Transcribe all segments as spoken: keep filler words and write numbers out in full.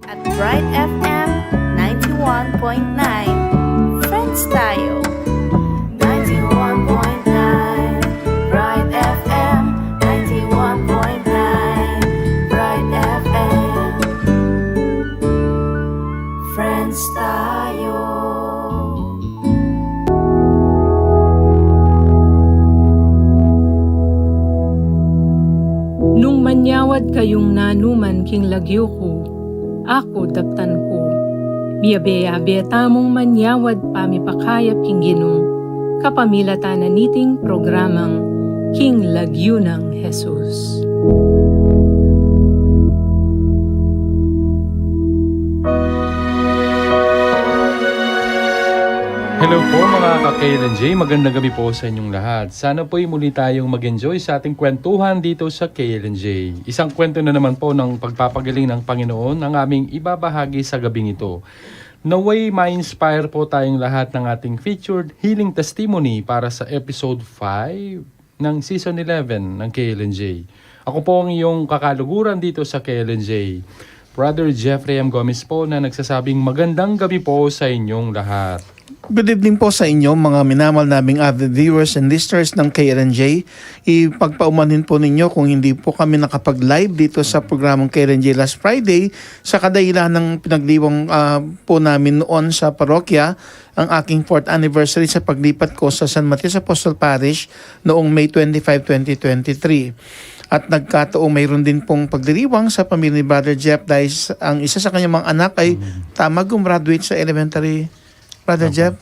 At Bright F M ninety-one point nine, friends tayo. Ninety-one point nine, Bright F M, ninety-one point nine, Bright F M, friends tayo. Nung manyawad kayung nanuman king lagyu ku, aku daptan ku. Miyabe-yabe tamung manyawad pamipakayap king Ginu, kapamilatan na niting programang King Lagyu nang Jesus. Hello po, mga ka-K L N J. Magandang gabi po sa inyong lahat. Sana po'y muli tayong mag-enjoy sa ating kwentuhan dito sa K L N J. Isang kwento na naman po ng pagpapagaling ng Panginoon ang aming ibabahagi sa gabing ito. Naway ma-inspire po tayong lahat ng ating featured healing testimony para sa episode five ng season eleven ng K L N J. Ako po ang iyong kakaluguran dito sa K L N J, Brother Jeffrey M. Gomez po, na nagsasabing magandang gabi po sa inyong lahat. Good evening po sa inyo, mga minamahal naming avid viewers and listeners ng K L N J. Ipagpaumanhin po ninyo kung hindi po kami nakapag-live dito sa programang K L N J last Friday sa kadahilan ng pinagdiwang, ah, po namin noon sa parokya ang aking fourth anniversary sa paglipat ko sa San Matias Apostol Parish noong May twenty-five, twenty twenty-three. At nagkataong mayroon din pong pagdiriwang sa pamilya ni Brother Jeff dahil s-, ang isa sa kanyang mga anak ay tama gumraduate sa elementary, Brother Jeff.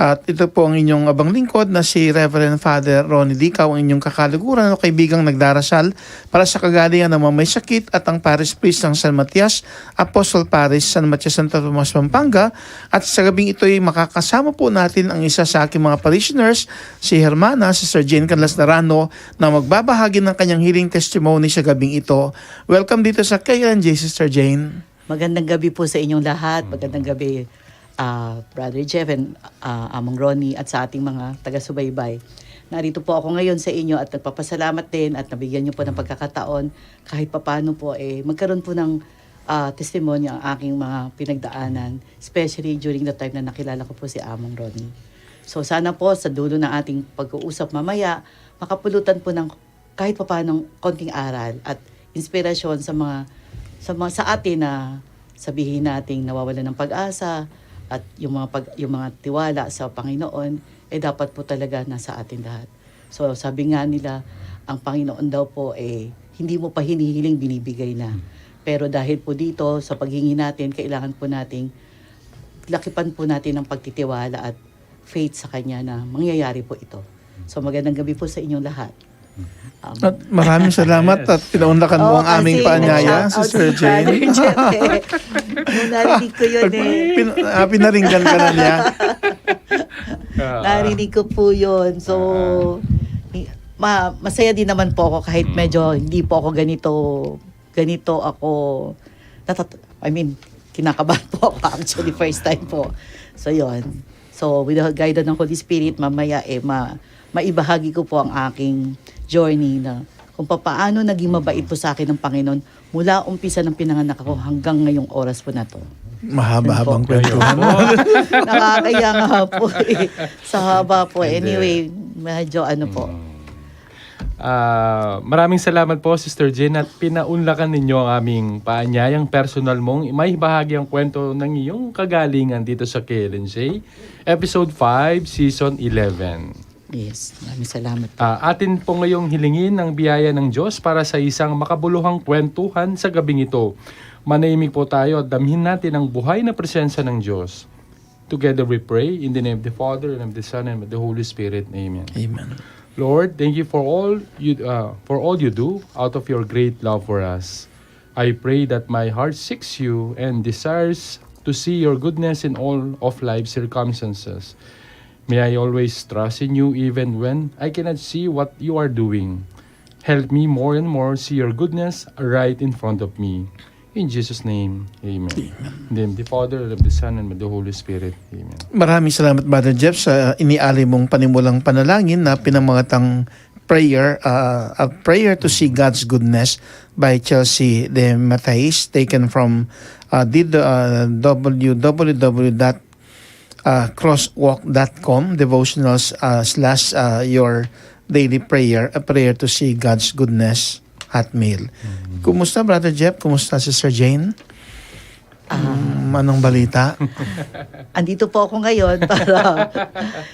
At ito po ang inyong abang lingkod na si Reverend Father Ronnie Dicao, ang inyong kakaluguran o kaibigang nagdarasal para sa kagalingan ng mga may sakit at ang parish priest ng San Matias Apostol Parish, San Matias, Santo Tomas, Pampanga. At sa gabing ito ay makakasama po natin ang isa sa aking mga parishioners, si Hermana Sister Jane Canlas Narano, na magbabahagi ng kanyang healing testimony sa gabing ito. Welcome dito sa K L N J, Sister Jane. Magandang gabi po sa inyong lahat. Magandang gabi, ah, Brother Jeff and, ah, Among Ronnie, at sa ating mga taga-subaybay. Narito po ako ngayon sa inyo at nagpapasalamat din at nabigyan niyo po ng pagkakataon kahit papano po, eh, magkaroon po ng, ah, testimonya ang aking mga pinagdaanan, especially during the time na nakilala ko po si Among Ronnie. So, sana po sa dulo ng ating pag-uusap mamaya, makapulutan po ng kahit papaanong konting aral at inspirasyon sa mga, sa mga, sa atin na sabihin nating nawawalan ng pag-asa at yung mga pag-, yung mga tiwala sa Panginoon, eh, dapat po talaga nasa atin lahat. So, sabi nga nila, ang Panginoon daw po, eh, hindi mo pa hinihiling, binibigay na. Pero dahil po dito, sa paghingi natin, kailangan po nating lakipan po natin ang pagtitiwala at faith sa Kanya na mangyayari po ito. So, magandang gabi po sa inyong lahat. Um, At maraming salamat at pinaunlakan mo ang aming paanyaya, Sister Jane. Nung narinig ko yun eh. Pin-, ah, pinaringgan ka na niya. Narinig ko po yun. So, i-, ma-, masaya din naman po ako kahit medyo hindi po ako ganito, ganito ako natat-, I mean, kinakabahan po ako actually, first time po. So, yun. So, with the guidance ng Holy Spirit, mamaya eh, ma-, maibahagi ko po ang aking journey na kung papaano naging mabait po sa akin ng Panginoon mula umpisa ng pinanganak ako hanggang ngayong oras po na to. Mahaba-habang kwentuhan. Nakakaya nga po eh. Sa haba po. Anyway, medyo ano po. Ah, maraming salamat po, Sister Jane, at pinaunlakan ninyo ang aming paanyayang personal mong maibahagi ang kwento ng iyong kagalingan dito sa K L N J, Episode five, Season eleven. Yes, maraming salamat po. Ah, atin po ngayong hilingin ang biyaya ng Diyos para sa isang makabuluhang kwentuhan sa gabing ito. Manahimik po tayo at damhin natin ang buhay na presensya ng Diyos. Together we pray in the name of the Father, and of the Son, and of the Holy Spirit. Amen. Amen. Lord, thank you for all you, uh, for all you do out of your great love for us. I pray that my heart seeks you and desires to see your goodness in all of life's circumstances. May I always trust in you even when I cannot see what you are doing. Help me more and more see your goodness right in front of me. In Jesus' name, amen. Amen. In the name of the Father, and of the Son, and of the Holy Spirit. Amen. Maraming salamat, Brother Jeff, sa inialay mong panimulang panalangin na pinamagatang prayer, uh, A Prayer to See God's Goodness by Chelsea de Matais, taken from, uh, the, uh, W W W dot crosswalk dot com, devotionals, uh, slash, uh, your daily prayer, A Prayer to See God's Goodness, Hotmail. Kumusta, Brother Jeff? Kumusta, Sister Jane? Ah. Mm, anong balita? Andito po ako ngayon para,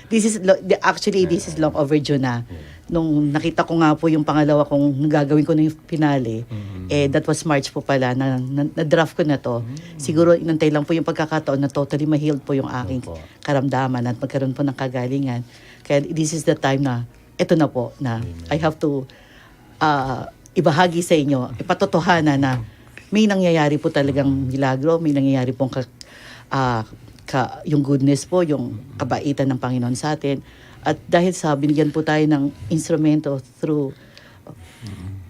this is, lo- the- actually, this is long overdue na. Nung nakita ko nga po yung pangalawa kong gagawin ko na yung finale, eh, that was March po pala, na, na, na-draft ko na to. Siguro, inantay lang po yung pagkakataon na totally ma-healed po yung aking karamdaman at magkaroon po ng kagalingan. Kaya this is the time na, eto na po, na I have to, ah, ibahagi sa inyo, ipatotohanan na may nangyayari po talagang milagro, may nangyayari pong ka, ah, ka, yung goodness po, yung kabaitan ng Panginoon sa atin. At dahil sa binigyan po tayo ng instrumento through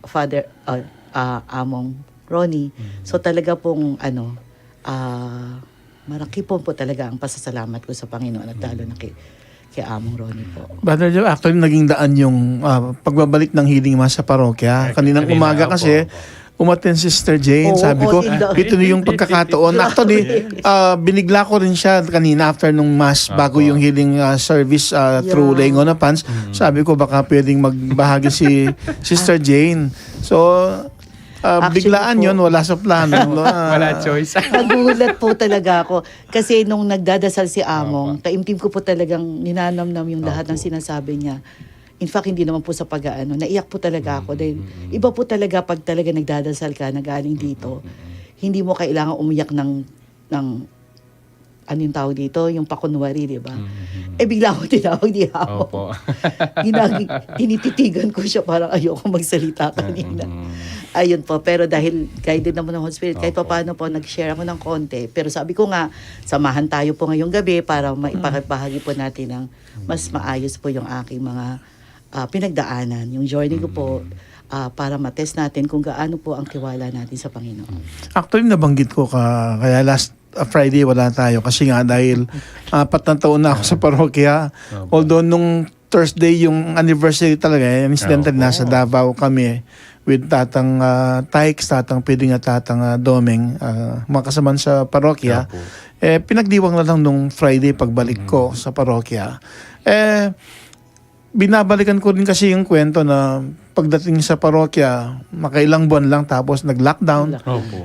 Father, ah, ah, Among Ronnie, so talaga pong, ano, ah, maraki po, po talaga ang pasasalamat ko sa Panginoon at lalo na kay, kay Among Ronnie po. Brother Joe, actually, naging daan yung, ah, pagbabalik ng healing mass sa parokya. Kaninang umaga kasi, umaten si Sister Jane. Sabi ko, ito na yung pagkakataon. Actually, ah, binigla ko rin siya kanina after nung mass, bago yung healing, ah, service, ah, through Laying on of Hands. Sabi ko, baka pwedeng magbahagi si Sister Jane. So, ah, biglaan po yun, wala sa plano. Wala choice. Nagulat po talaga ako. Kasi nung nagdadasal si Among, taimtim ko po talagang ninanamnam yung lahat ng sinasabi niya. In fact, hindi naman po sa pag-aano, naiyak po talaga ako dahil iba po talaga pag talaga nagdadasal ka na galing dito. Hindi mo kailangan umiyak ng, ng, ano yung tawag dito, yung pakunwari, di ba? Eh, bigla akong tinawag ni Among. Ginagi-, tinititigan ko siya, parang ayoko magsalita kanina. Ayun po, pero dahil guided naman ng Holy Spirit, kahit papaano po, nag-share ako ng konti. Pero sabi ko nga, samahan tayo po ngayong gabi para maipakibahagi po natin ng mas maayos po yung aking mga, ah, pinagdaanan, yung journey ko po, ah, para matest natin kung gaano po ang tiwala natin sa Panginoon. Actually, nabanggit ko ka, kaya last, ah, Friday wala tayo kasi nga dahil apat na taon na ako sa parokya. Although nung Thursday yung anniversary talaga, eh, incidentally, nasa Davao kami with Tatang, ah, Tykes, Tatang Piding at Tatang, ah, Domeng, ah, mga kasamaan sa parokya. Eh, pinagdiwang na lang nung Friday pagbalik ko sa parokya. Eh, binabalikan ko rin kasi yung kwento na pagdating sa parokya, makailang buwan lang tapos nag-lockdown.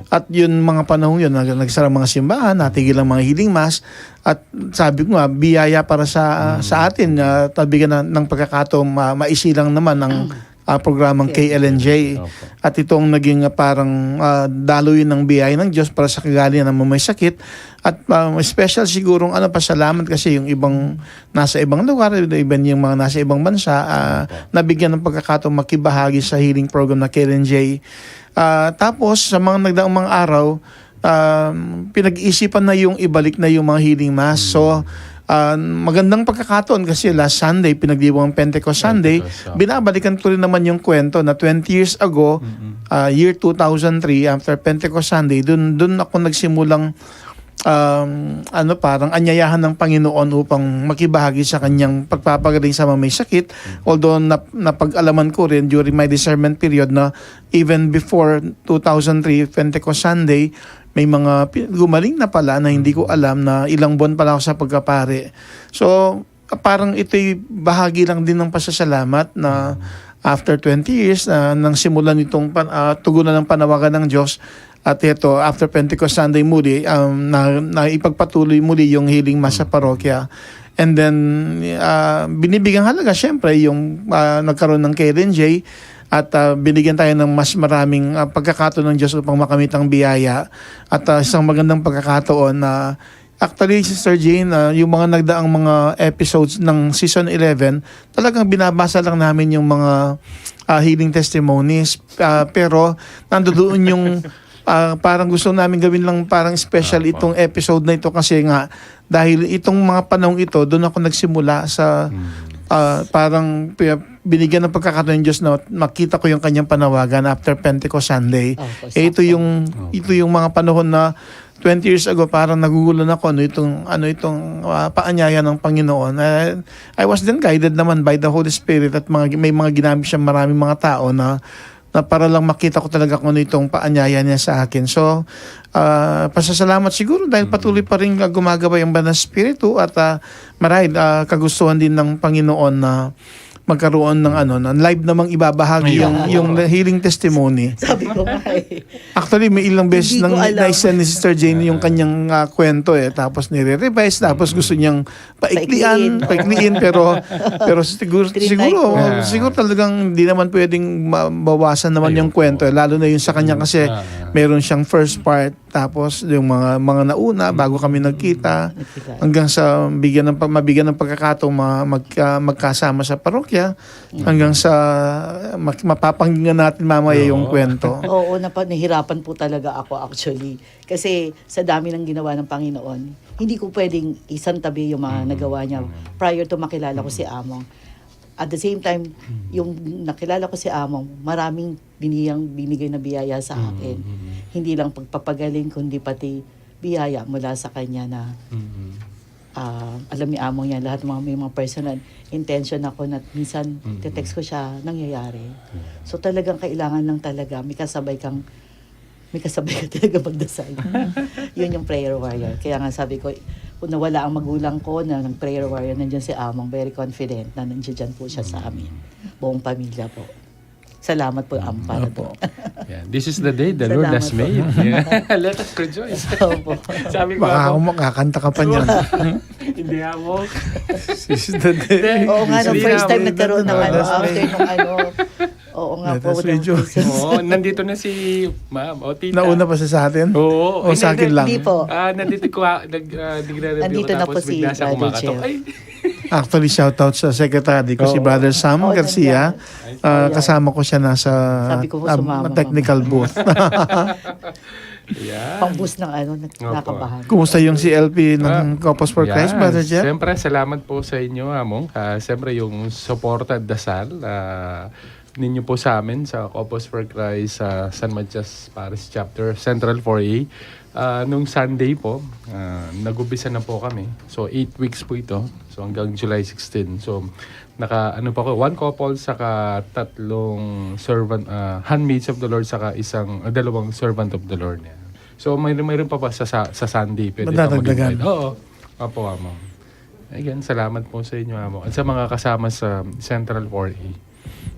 At yun, mga panahon yun, nag- nagsara mga simbahan, natigil ang mga healing mass. At sabi ko nga, biyaya para sa sa atin, ah, tabigan na ng pagkakataon ma- maisilang naman ang, ah, programang K L N J. At ito ang naging, ah, parang, ah, daluyan ng biyaya ng Diyos para sa kagalingan ng mga may sakit. At, ah, special sigurong, ano, pasalamat kasi yung ibang nasa ibang lugar, even yung mga nasa ibang bansa, ah, nabigyan ng pagkakataon makibahagi sa healing program na K L N J. Ah, tapos, sa mga nagdaang mga araw, um, pinag-iisipan na yung ibalik na yung mga healing mass. So, ah, magandang pagkakataon kasi last Sunday, pinagdiwang Pentecost Sunday, binabalikan ko rin naman yung kwento na twenty years ago, ah, year two thousand three, after Pentecost Sunday, dun, dun ako nagsimulang, um, ano, parang anyayahan ng Panginoon upang makibahagi sa kanyang pagpapagaling sa mga may sakit. Although nap- napag-alaman ko rin during my discernment period na even before two thousand three Pentecost Sunday, may mga pi- gumaling na pala na hindi ko alam na ilang buwan pala ako sa pagkapare. So, parang ito'y bahagi lang din ng pasasalamat na after twenty years na nang simulan itong pan- ah, tugunan ng panawagan ng Diyos, at ito, after Pentecost Sunday muli, um, na, na ipagpatuloy muli yung healing mass sa parokya. And then, ah, binibigyan halaga, syempre, yung, ah, nagkaroon ng K L N J at, ah, binigyan tayo ng mas maraming, ah, pagkakataon ng Diyos upang makamit ang biyaya. At, ah, isang magandang pagkakataon na, actually, Sister Jane, ah, yung mga nagdaang mga episodes ng season eleven, talagang binabasa lang namin yung mga, ah, healing testimonies. Ah, pero nandoon yung, ah, parang gusto namin gawin lang parang special itong episode na ito kasi nga dahil itong mga panahong ito, doon ako nagsimula sa, ah, parang pi- binigyan ng pagkakataon ng Diyos na makita ko yung kanyang panawagan after Pentecost Sunday. Eh, ito yung, ito yung mga panahon na twenty years ago, parang nagugulo na ako, ano itong, ano itong, ah, paanyaya ng Panginoon. Eh, I was then guided naman by the Holy Spirit at mga, may mga ginamit siyang maraming mga tao na, na para lang makita ko talaga kung ano itong paanyaya niya sa akin. So, ah, pasasalamat siguro dahil patuloy pa rin gumagabay ang Banal na Espiritu at, ah, marahil, ah, kagustuhan din ng Panginoon na magkaroon ng ano, ng live namang ibabahagi yung, yung healing testimony. Sabi ko nga eh. Actually, may ilang beses nang na-send ni Sister Jane yung kanyang, ah, kwento eh. Tapos nire-revise, tapos gusto niyang paiklian, paikliin, pero, pero siguro, siguro, siguro talagang hindi naman pwedeng mabawasan naman yung kwento eh. Lalo na yung sa kanya kasi meron siyang first part, tapos yung mga, mga nauna, bago kami nagkita, hanggang sa bigyan ng, pag-, mabigyan ng pagkakataong ma-, magka-, magkasama sa parokya, hanggang sa mak-, mapapakinggan natin mamaya yung kwento. Oo, napa-, nahirapan po talaga ako actually. Kasi sa dami ng ginawa ng Panginoon, hindi ko pwedeng isantabi yung mga nagawa niya prior to makilala ko si Among. At the same time, yung nakilala ko si Among, maraming biniyang, binigay na biyaya sa akin. Hindi lang pagpapagaling, kundi pati biyaya mula sa kanya na, ah, alam ni Among yan, lahat ng mga, may mga personal intention ako na minsan te-text ko siya, nangyayari. So talagang kailangan lang talaga may kasabay kang, may kasabay ka talaga magdasal. Yun yung prayer warrior. Kaya nga sabi ko, kung nawala ang magulang ko na ng prayer warrior, nandiyan si Among, very confident na nandiyan po siya sa amin. Buong pamilya po. Salamat po, Among, para doon. Yeah. This is the day the Lord has made. Yeah. Let us rejoice. Opo. Sabi ko, baka ako makakanta ka pa niyan. Hindi ako. This is the day. Oo nga, nung first time nagkaroon ng ano, after nung ano. Oo nga po. Oo, nandito na si Ma'am. O, tita. Nauna pa siya sa atin? Oo. O, sa akin lang? Hindi po. Ah, nandito ko, ah, nag, ah, nagre-review. Nandito na po si Brother Jeff. Actually, shout out sa secretary ko, si Brother Sam Garcia. Ah, kasama ko siya nasa technical booth. Yeah. Pang-boost ng ano, nakabahan. Kumusta yung C L P ng Couples for Christ, Brother Jeff? Siyempre, salamat po sa inyo, Among. Ah, siyempre, yung suporta at dasal, ah, ninyo po sa amin sa Couples for Christ sa San Matias Parish Chapter, Central four A. Ah, nung Sunday po, ah, nag-umpisa na po kami. So, eight weeks po ito. So, hanggang July sixteen. So, naka, ano pa ko, one couple, saka tatlong servant, ah, handmaids of the Lord, saka isang, ah, dalawang servant of the Lord. Yan. So, may, mayroon pa ba sa, sa, sa Sunday? Pwede pa mag-invite? Oo. Opo, Among. Again, salamat po sa inyo, Among. At sa mga kasama sa Central four A.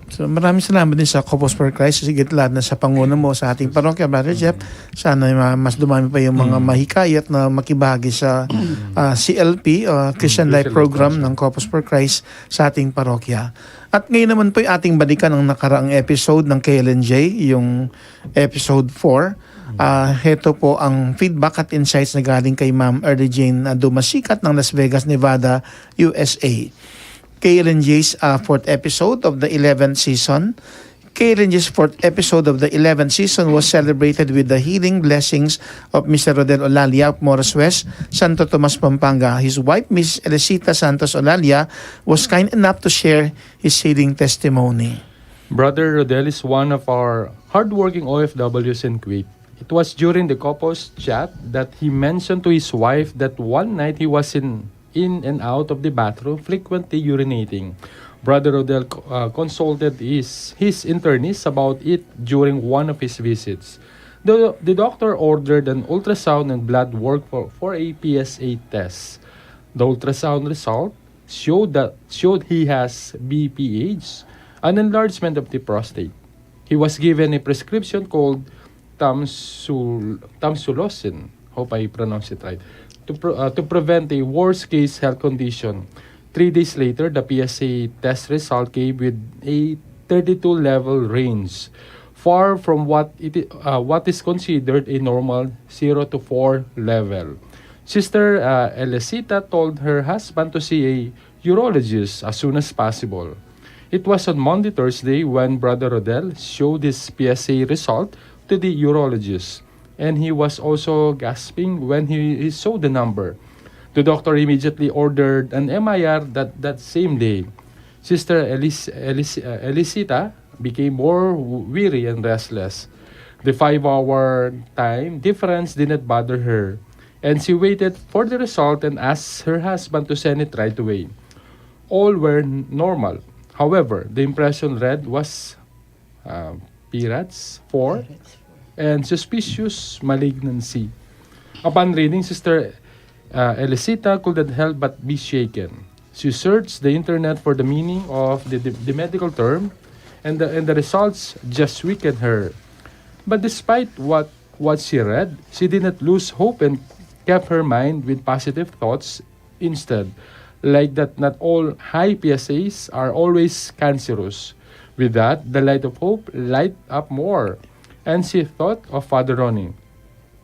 So, maraming salamat din sa Couples for Christ, sa sigit lahat na sa panguna mo sa ating parokya, Brother Jeff. Sana ma-, mas dumami pa yung mga mahikayat na makibahagi sa, ah, C L P, ah, Christian Life Program ng Couples for Christ sa ating parokya. At ngayon naman po ay ating balikan ang nakaraang episode ng K L N J, yung episode four. Ah, heto po ang feedback at insights na galing kay Ma'am Early Jane, ah, Dumasikat ng Las Vegas, Nevada, U S A. K L N J's, uh, fourth episode of the eleventh season. K L N J's fourth episode of the eleventh season was celebrated with the healing blessings of Mister Rodel Olalia of Moros West, Santo Tomas, Pampanga. His wife, Miss Elicita Santos Olalia, was kind enough to share his healing testimony. Brother Rodel is one of our hardworking O F Ws in Kuwait. It was during the couple's chat that he mentioned to his wife that one night he was in in and out of the bathroom, frequently urinating. Brother Rodel, uh, consulted his, his internist about it during one of his visits. The, the doctor ordered an ultrasound and blood work for, for a P S A test. The ultrasound result showed that, showed he has B P H, an enlargement of the prostate. He was given a prescription called Tamsul-, Tamsulosin, hope I pronounce it right, to, pre-, uh, to prevent a worst case health condition. Three days later, the P S A test result came with a thirty-two level range, far from what it i-, uh, what is considered a normal zero to four level. Sister, uh, Elicita told her husband to see a urologist as soon as possible. It was on Monday, Thursday when Brother Rodel showed his P S A result to the urologist, and he was also gasping when he, he saw the number. The doctor immediately ordered an M I R that, that same day. Sister Elis-, Elis-, uh, Elicita became more w-, weary and restless. The five-hour time difference did not bother her, and she waited for the result and asked her husband to send it right away. All were n- normal. However, the impression read was uh, Pirates four and suspicious malignancy. Upon reading, Sister uh, Elicita could not help but be shaken. She searched the internet for the meaning of the, the, the medical term, and the, and the results just weakened her. But despite what, what she read, she did not lose hope and kept her mind with positive thoughts instead, like that not all high P S As are always cancerous. With that, the light of hope light up more, and she thought of Father Ronnie,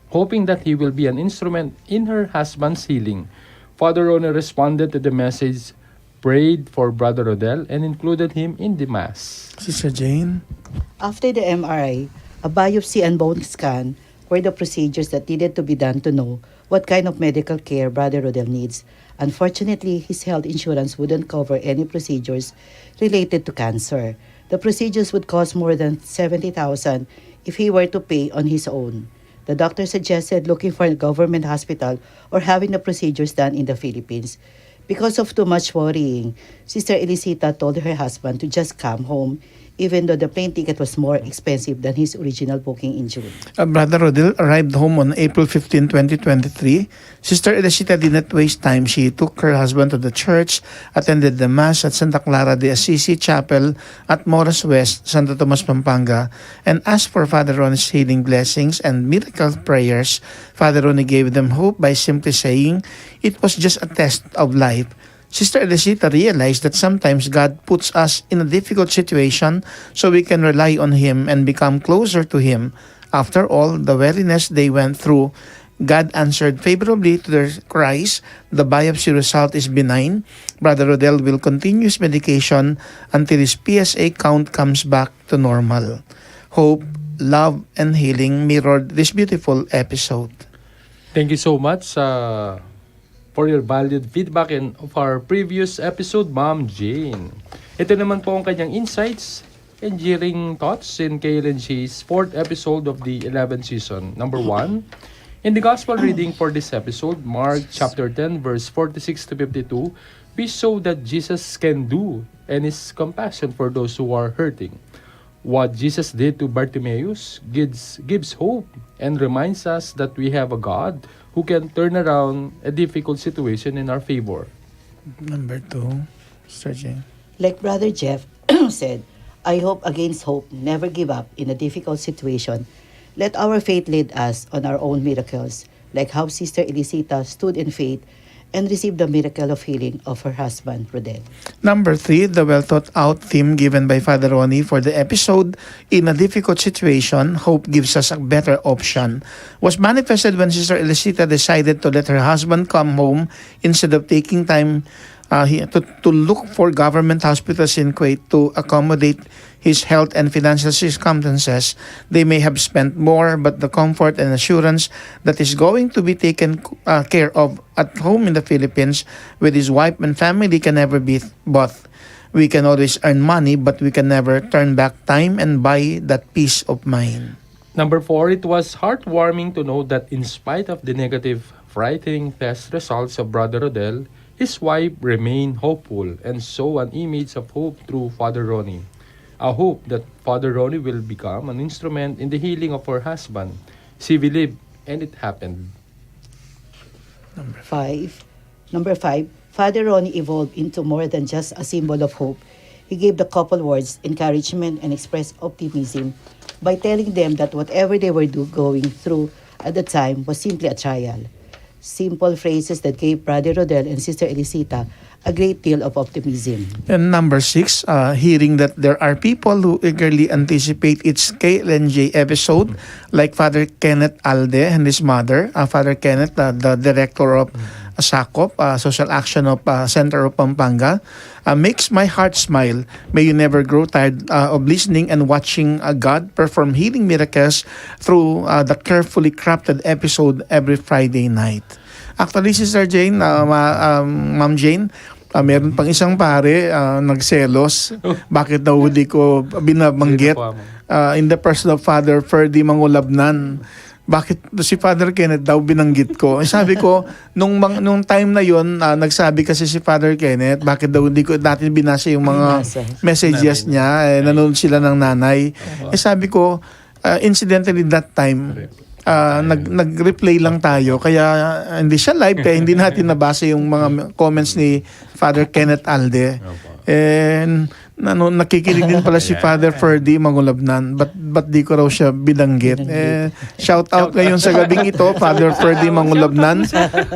hoping that he will be an instrument in her husband's healing. Father Ronnie responded to the message, prayed for Brother Rodel, and included him in the Mass. Sister Jane? After the M R I, a biopsy and bone scan were the procedures that needed to be done to know what kind of medical care Brother Rodel needs. Unfortunately, his health insurance wouldn't cover any procedures related to cancer. The procedures would cost more than seventy thousand if he were to pay on his own. The doctor suggested looking for a government hospital or having the procedures done in the Philippines. Because of too much worrying, Sister Elicita told her husband to just come home, even though the plane ticket was more expensive than his original booking in June. Uh, Brother Rodel arrived home on April fifteen, twenty twenty-three. Sister Elicita did not waste time. She took her husband to the church, attended the Mass at Santa Clara de Assisi Chapel at Moras West, Santo Tomas, Pampanga, and asked for Father Ronnie's healing blessings and miracle prayers. Father Ronnie gave them hope by simply saying, it was just a test of life. Sister Elicita realized that sometimes God puts us in a difficult situation so we can rely on Him and become closer to Him. After all the weariness they went through, God answered favorably to their cries. The biopsy result is benign. Brother Rodel will continue his medication until his P S A count comes back to normal. Hope, love, and healing mirrored this beautiful episode. Thank you so much uh, for your valued feedback in, of our previous episode, Ma'am Jane. Ito naman po ang kanyang insights and jeering thoughts in K L N J's fourth episode of the eleventh season. Number one, in the gospel reading for this episode, Mark chapter ten, verse forty-six to fifty-two, we saw that Jesus can do and is compassion for those who are hurting. What Jesus did to Bartimaeus gives, gives hope and reminds us that we have a God who can turn around a difficult situation in our favor. Number two, Sister Jane. Like Brother Jeff said, I hope against hope, never give up in a difficult situation. Let our faith lead us on our own miracles, like how Sister Elicita stood in faith and received the miracle of healing of her husband, Rodel. Number three, the well thought out theme given by Father Ronnie for the episode, in a difficult situation, hope gives us a better option, was manifested when Sister Elicita decided to let her husband come home instead of taking time uh, he, to, to look for government hospitals in Kuwait to accommodate his health and financial circumstances. They may have spent more, but the comfort and assurance that he's going to be taken uh, care of at home in the Philippines with his wife and family can never be bought. We can always earn money, but we can never turn back time and buy that peace of mind. Number four, it was heartwarming to know that in spite of the negative, frightening test results of Brother Rodel, his wife remained hopeful and saw an image of hope through Father Ronnie. A hope that Father Ronnie will become an instrument in the healing of her husband. She believed, and it happened. Number five. Number five, Father Ronnie evolved into more than just a symbol of hope. He gave the couple words, encouragement, and expressed optimism by telling them that whatever they were do- going through at the time was simply a trial. Simple phrases that gave Brother Rodel and Sister Elicita a great deal of optimism. And number six, uh, hearing that there are people who eagerly anticipate each K L N J episode, like Father Kenneth Alde and his mother, uh, Father Kenneth, uh, the director of uh, SACOP, uh, Social Action of uh, Center of Pampanga, uh, makes my heart smile. May you never grow tired uh, of listening and watching uh, God perform healing miracles through uh, the carefully crafted episode every Friday night. Actually, Sister Jane, uh, Ma- um, Ma'am Jane, Ah, meron pang isang pare, ah, nagselos. Bakit daw hindi ko binabanggit? Sino po, Among? Ah, in the person of Father Ferdy Mangulabnan. Bakit si Father Kenneth daw binanggit ko? Eh, sabi ko, nung, mang- nung time na yon, ah, nagsabi kasi si Father Kenneth, bakit daw hindi ko natin binasa yung mga Binasa. messages Nanay. niya? Eh, nanonood sila ng nanay. Opo. Eh, sabi ko, ah, incidentally that time, Correct. ah, nag- nag-replay lang tayo. Kaya, ah, hindi siya live, kaya hindi natin nabasa yung mga comments ni Father Kenneth Alde. Opo. And ano, nakikinig din pala si Ayan. Father Ferdy Mangulabnan. Ba't, ba't di ko raw siya binanggit? Binanggit. Eh, shout out Shout ngayon out. sa gabing ito, Father Ferdy Mangulabnan,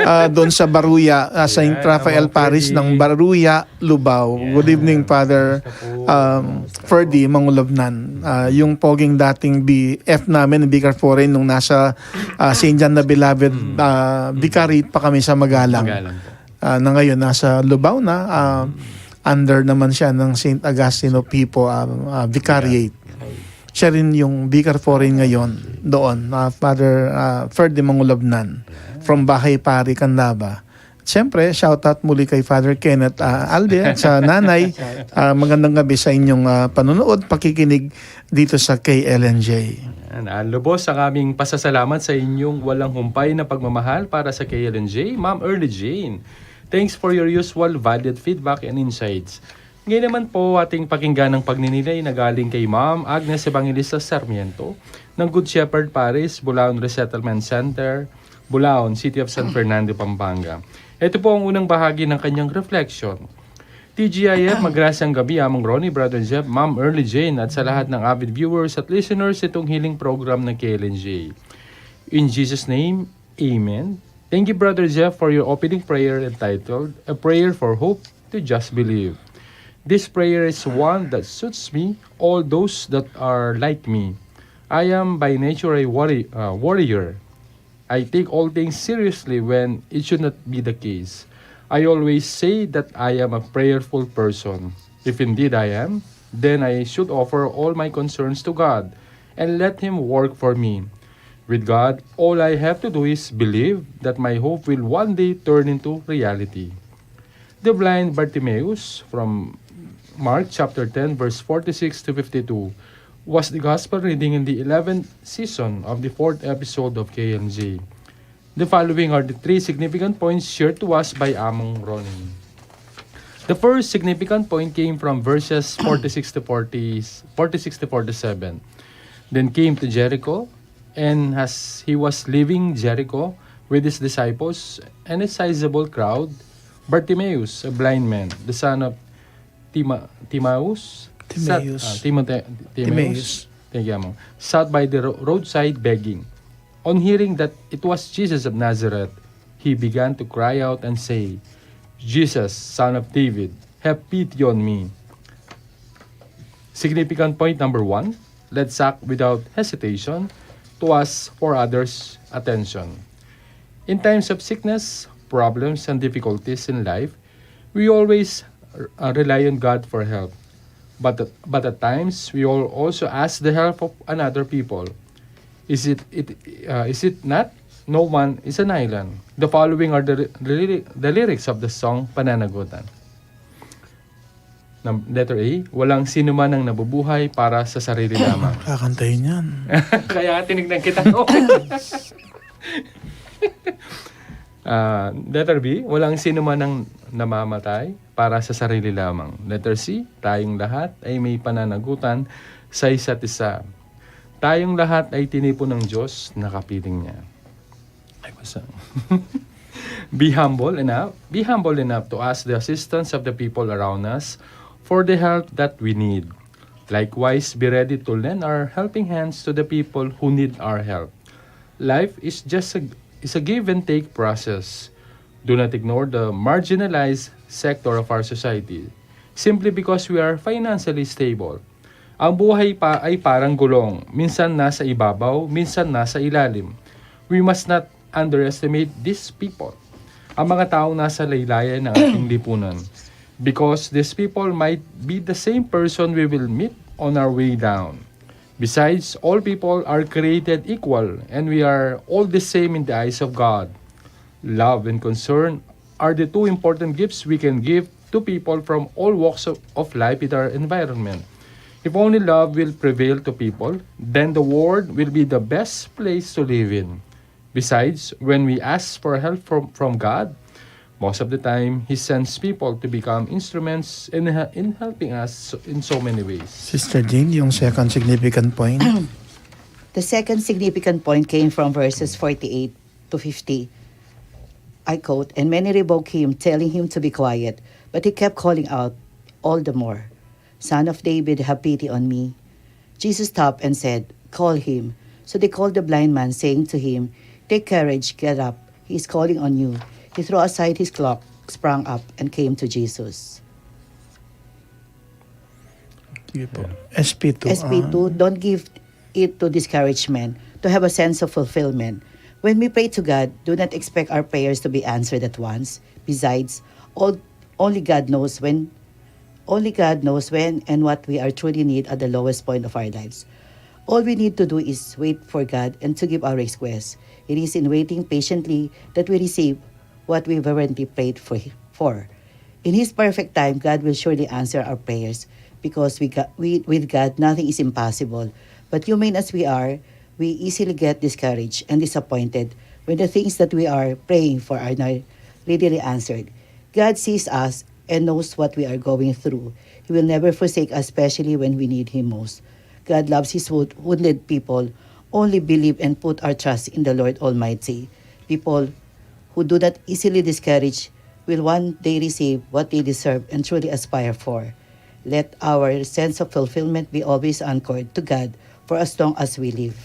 ah, doon sa Baruya, ah, Saint Ayan, Raphael Among Parish Ferdy. ng Baruya, Lubao. Ayan. Good evening, Father, Kamusta po? um, Kamusta po? Ferdy Mangulabnan. Ah, yung poging dating B F namin, Vicar Foreign, nung nasa, ah, Saint John the Beloved, Mm. ah, Mm. Vicariate pa kami sa Magalang. Magalang po. Ah, na ngayon, nasa Lubao na, ah, Mm. under naman siya ng Saint Augustine of Hippo, ah, ah, Vicariate. Vicariate. Siya rin yung Vicar Foreign ngayon doon, ah, Father, ah, Ferdy Mangulabnan, Yeah. from Bahay Pari, Candaba. Siyempre, shout out muli kay Father Kenneth, ah, Alde at sa nanay. Ah, magandang gabi sa inyong, ah, panonood, pakikinig dito sa K L N J. Ayan, ah, lubos ang aming pasasalamat sa inyong walang humpay na pagmamahal para sa K L N J, Ma'am Early Jane. Thanks for your usual valued feedback and insights. Ngayon naman po, ating pakinggan ang pagninilay na galing kay Ma'am Agnes Evangelista Sarmiento ng Good Shepherd Parish, Bulaon Resettlement Center, Bulaon, City of San Fernando, Pampanga. Ito po ang unang bahagi ng kanyang reflection. T G I F, magrasyang gabi, Among Ronnie, Brother Jeff, Ma'am Early Jane, at sa lahat ng avid viewers at listeners itong healing program ng K L N J. In Jesus' name, Amen. Thank you, Brother Jeff, for your opening prayer entitled A Prayer for Hope to Just Believe. This prayer is one that suits me, all those that are like me. I am by nature a worry, uh, warrior. I take all things seriously when it should not be the case. I always say that I am a prayerful person. If indeed I am, then I should offer all my concerns to God and let Him work for me. With God, all I have to do is believe that my hope will one day turn into reality. The blind Bartimaeus, from Mark chapter ten, verse forty-six to fifty-two, was the gospel reading in the eleventh season of the fourth episode of K L N J. The following are the three significant points shared to us by Among Ronnie. The first significant point came from verses forty-six to forty, forty-six to forty-seven. Then came to Jericho, and as he was leaving Jericho with his disciples and a sizable crowd, Bartimaeus, a blind man, the son of Tima- Timaeus, sat- Timaeus. ah, Timote- Timaeus. Timaeus. Thank you, Among. Sat by the ro- roadside begging. On hearing that it was Jesus of Nazareth, he began to cry out and say, "Jesus, Son of David, have pity on me." Significant point number one, let's act without hesitation to ask for others' attention. In times of sickness, problems, and difficulties in life, we always uh, rely on God for help. But, but at times, we all also ask the help of another people. Is it, it uh, is it not? No one is an island. The following are the, the, the lyrics of the song Pananagutan. Num- letter A, walang sino man ang nabubuhay para sa sarili lamang. Kakantahin yan. Kaya nga tinignan kita. Ah, letter B, walang sino man ang namamatay para sa sarili lamang. Letter C, tayong lahat ay may pananagutan sa isa't isa. Tayong lahat ay tinipon ng Diyos na kapiling niya. Ay, basta. Be humble enough, be humble enough to ask the assistance of the people around us for the help that we need. Likewise, be ready to lend our helping hands to the people who need our help. Life is just a, is a give and take process. Do not ignore the marginalized sector of our society simply because we are financially stable. Ang buhay pa ay parang gulong, minsan nasa ibabaw, minsan nasa ilalim. We must not underestimate these people, ang mga taong nasa laylayan ng ating lipunan, because these people might be the same person we will meet on our way down. Besides, all people are created equal, and we are all the same in the eyes of God. Love and concern are the two important gifts we can give to people from all walks of, of life in our environment. If only love will prevail to people, then the world will be the best place to live in. Besides, when we ask for help from, from God, most of the time, He sends people to become instruments in, in helping us in so many ways. Sister Jean, yung second significant point. The second significant point came from verses forty-eight to fifty. I quote, "And many rebuke him, telling him to be quiet. But he kept calling out all the more, 'Son of David, have pity on me.' Jesus stopped and said, 'Call him.' So they called the blind man, saying to him, 'Take courage, get up. He is calling on you.' He threw aside his cloak, sprang up, and came to Jesus." Sige po. S P two, S P two, ah. Don't give it to discouragement, to have a sense of fulfillment. When we pray to God, do not expect our prayers to be answered at once. Besides, all, only God knows when only God knows when and what we are truly need at the lowest point of our lives. All we need to do is wait for God and to give our request. It is in waiting patiently that we receive what we fervently prayed for. For. In His perfect time, God will surely answer our prayers because we, ga- we, with God, nothing is impossible. But human as we are, we easily get discouraged and disappointed when the things that we are praying for are not really answered. God sees us and knows what we are going through. He will never forsake us, especially when we need Him most. God loves His wo- wounded people. Only believe and put our trust in the Lord Almighty. People who do not easily discourage will one day receive what they deserve and truly aspire for. Let our sense of fulfillment be always anchored to God for as long as we live.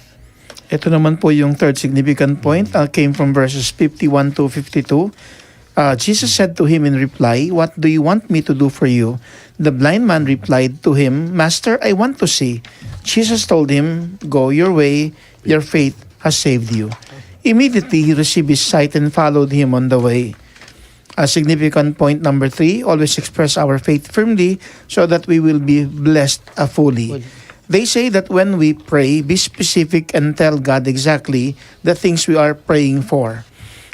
Ito naman po yung third significant point, uh, came from verses fifty-one to fifty-two. Uh, Jesus said to him in reply, "What do you want me to do for you?" The blind man replied to him, "Master, I want to see." Jesus told him, "Go your way, your faith has saved you." Immediately he received his sight and followed him on the way. A significant point number three, always express our faith firmly so that we will be blessed, uh, fully. Fully. They say that when we pray, be specific and tell God exactly the things we are praying for.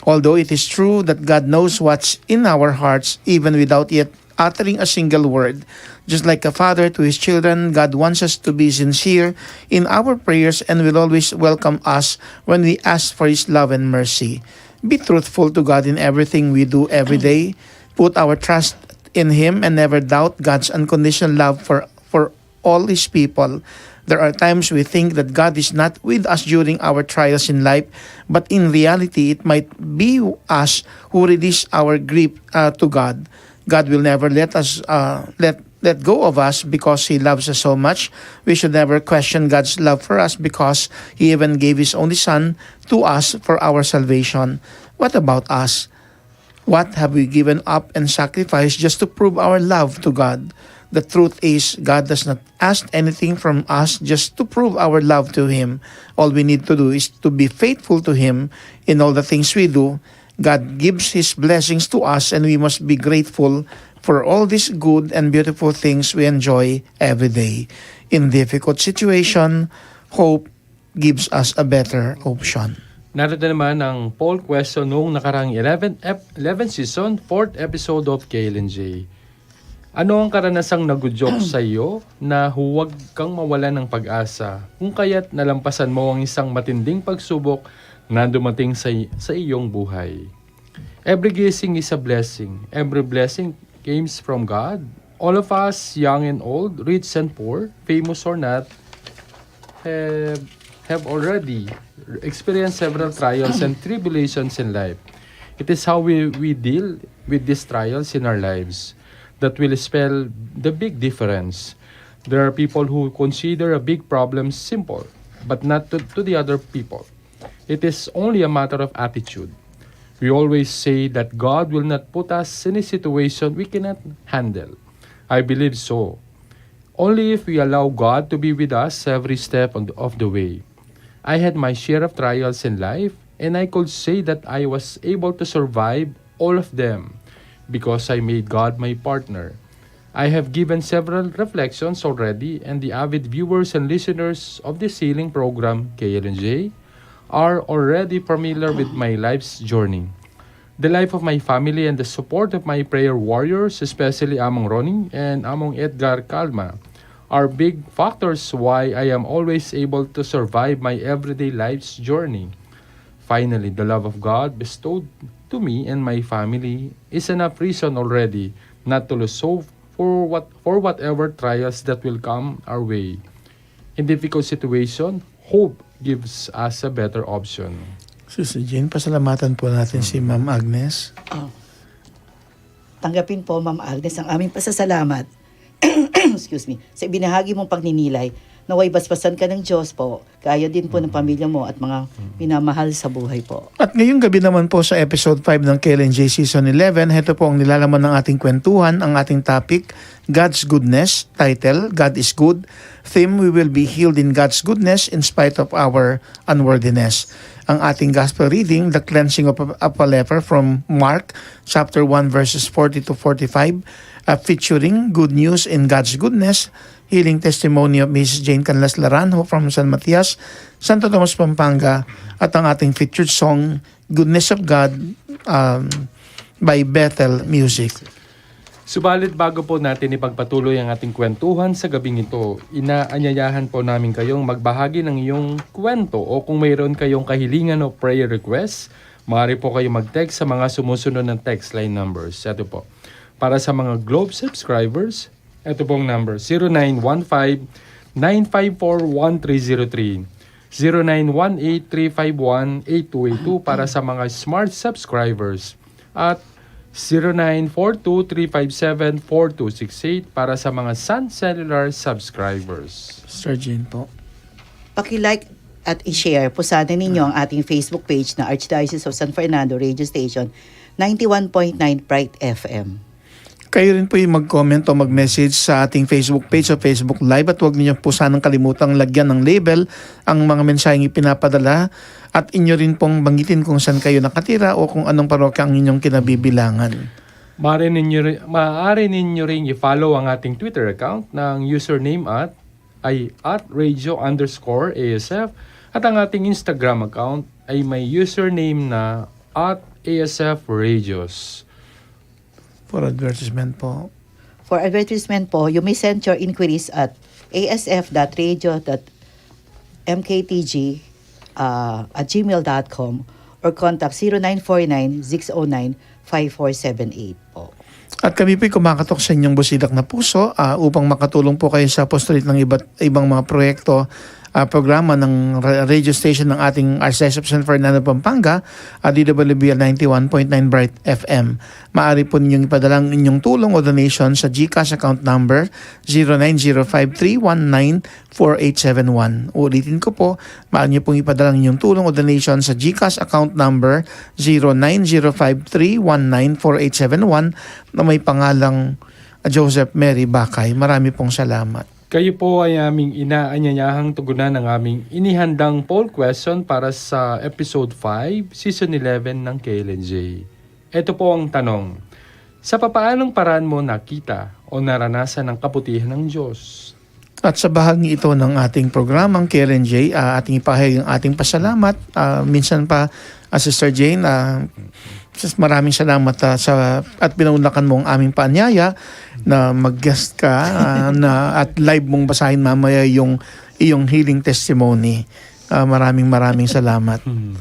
Although it is true that God knows what's in our hearts even without yet uttering a single word, just like a father to his children, God wants us to be sincere in our prayers and will always welcome us when we ask for His love and mercy. Be truthful to God in everything we do every day. Put our trust in Him and never doubt God's unconditional love for, for all His people. There are times we think that God is not with us during our trials in life, but in reality, it might be us who release our grief, uh, to God. God will never let us, uh, let let go of us because He loves us so much. We should never question God's love for us because He even gave His only Son to us for our salvation. What about us? What have we given up and sacrificed just to prove our love to God? The truth is, God does not ask anything from us just to prove our love to Him. All we need to do is to be faithful to Him in all the things we do. God gives His blessings to us, and we must be grateful for all these good and beautiful things we enjoy every day. In difficult situation, hope gives us a better option. Narito naman ang poll question nung nakarang eleven ep-, eleven season, fourth episode of K L N J. Ano ang karanasang nagudyok sa iyo na huwag kang mawalan ng pag-asa, kung kaya't nalampasan mo ang isang matinding pagsubok na dumating sa, sa iyong buhay? Every blessing is a blessing. Every blessing comes from God. All of us, young and old, rich and poor, famous or not, have, have already experienced several trials and tribulations in life. It is how we, we deal with these trials in our lives that will spell the big difference. There are people who consider a big problem simple, but not to, to the other people. It is only a matter of attitude. We always say that God will not put us in a situation we cannot handle. I believe so. Only if we allow God to be with us every step on the, of the way. I had my share of trials in life, and I could say that I was able to survive all of them because I made God my partner. I have given several reflections already, and the avid viewers and listeners of this healing program, K L N J, are already familiar with my life's journey. The life of my family and the support of my prayer warriors, especially Among Ronnie and Among Edgar Calma, are big factors why I am always able to survive my everyday life's journey. Finally, the love of God bestowed to me and my family is enough reason already not to lose hope for what for whatever trials that will come our way. In difficult situation, hope gives us a better option. Sister Jane, pasalamatan po natin si Ma'am Agnes. Oh. Tanggapin po, Ma'am Agnes, ang aming pasasalamat. Excuse me. Sa ibinahagi mong pagninilay, nawa'y basbasan ka ng Diyos po. Kaya din po ng pamilya mo at mga minamahal sa buhay po. At ngayong gabi naman po sa episode five ng K L N J Season eleven, heto po ang nilalaman ng ating kwentuhan, ang ating topic, God's Goodness, title, God is Good. Theme, We Will Be Healed in God's Goodness in Spite of Our Unworthiness. Ang ating gospel reading, The Cleansing of a, of a Leper from Mark chapter one, verses forty to forty-five, uh, featuring Good News in God's Goodness, healing testimony of Missus Jane Canlas Laranjo from San Matias, Santo Tomas, Pampanga, at ang ating featured song, Goodness of God, um, by Bethel Music. Subalit bago po natin ipagpatuloy ang ating kwentuhan sa gabing ito, inaanyayahan po namin kayong magbahagi ng iyong kwento o kung mayroon kayong kahilingan o prayer request, maaari po kayong mag-text sa mga sumusunod ng text line numbers. Ito po. Para sa mga Globe subscribers, ito pong number, zero nine one five, nine five four, one three zero three, zero nine one eight, three five one, eight two eight two para sa mga Smart subscribers, at zero nine four two, three five seven, four two six eight para sa mga Sun Cellular subscribers. Sir Jane po. Paki-like at i-share po sana ninyo ang ating Facebook page na Archdiocese of San Fernando Radio Station, ninety-one point nine Bright F M. Kayo rin po yung mag-comment o mag-message sa ating Facebook page o Facebook Live at huwag niyo po sanang kalimutang lagyan ng label ang mga mensaheng ipinapadala at inyo rin pong banggitin kung saan kayo nakatira o kung anong parokya ang inyong kinabibilangan. Maaari ninyo ri-, maaari ninyo ring i-follow ang ating Twitter account ng username at, ay, at radio underscore A S F, at ang ating Instagram account ay may username na at A S F Radios. For advertisement po. For advertisement po, you may send your inquiries at A S F dot radio dot M K T G, ah, at gmail dot com or contact zero nine four nine, six oh nine, five four seven eight po. At kami po'y kumakatok sa inyong busilak na puso, ah, upang makatulong po kayo sa apostolate ng iba't ibang mga proyekto, ah, programa ng ra-, radio station ng ating Archdiocese of San Fernando, Pampanga, ah, D W B L ninety-one point nine Bright F M. Maaari po ninyong ipadala ang inyong tulong o donation sa GCash account number zero nine zero five three one nine four eight seven one. Ulitin ko po, maaari niyo pong ipadala ang inyong tulong o donation sa GCash account number zero nine zero five three one nine four eight seven one na may pangalang Joseph Mary Bakay. Marami pong salamat. Kayo po ay aming inaanyayahang tugunan ng aming inihandang poll question para sa episode five, season eleven ng K L N J. Ito po ang tanong, sa papaanong paraan mo nakita o naranasan ang kabutihan ng Diyos? At sa bahagi ito ng ating programang K L N J, ah, ating ipahayag ang ating pasalamat. Ah, minsan pa, ah, Sister Jane, ah, sis-, maraming salamat, ah, sa, at pinaunlakan mo ang aming paanyaya na mag-guest ka, ah, na, at live mong basahin mamaya yung iyong healing testimony. Ah, maraming, maraming salamat. Hmm.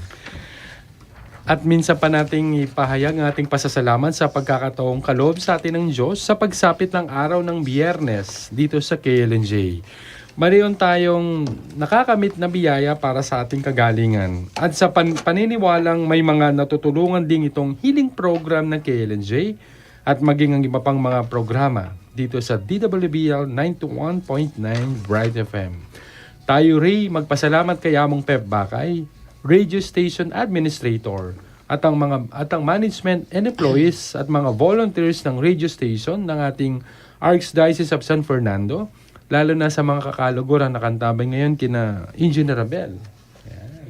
At minsan pa nating ipahayag ang ating pasasalamat sa pagkakataong kaloob sa atin ng Diyos sa pagsapit ng araw ng Biyernes dito sa K L N J. Mayroon tayong nakakamit na biyaya para sa ating kagalingan. At sa pan-, paniniwalang may mga natutulungan ding itong healing program ng K L N J at maging ang iba pang mga programa dito sa D W B L ninety-one point nine Bright F M. Tayo ri magpasalamat kay Among Pep Bakay, radio station administrator, at ang mga, at ang management and employees at mga volunteers ng radio station ng ating Archdiocese of San Fernando, lalo na sa mga kakalugura na kantabay ngayon kina Engineer Abel. Yan.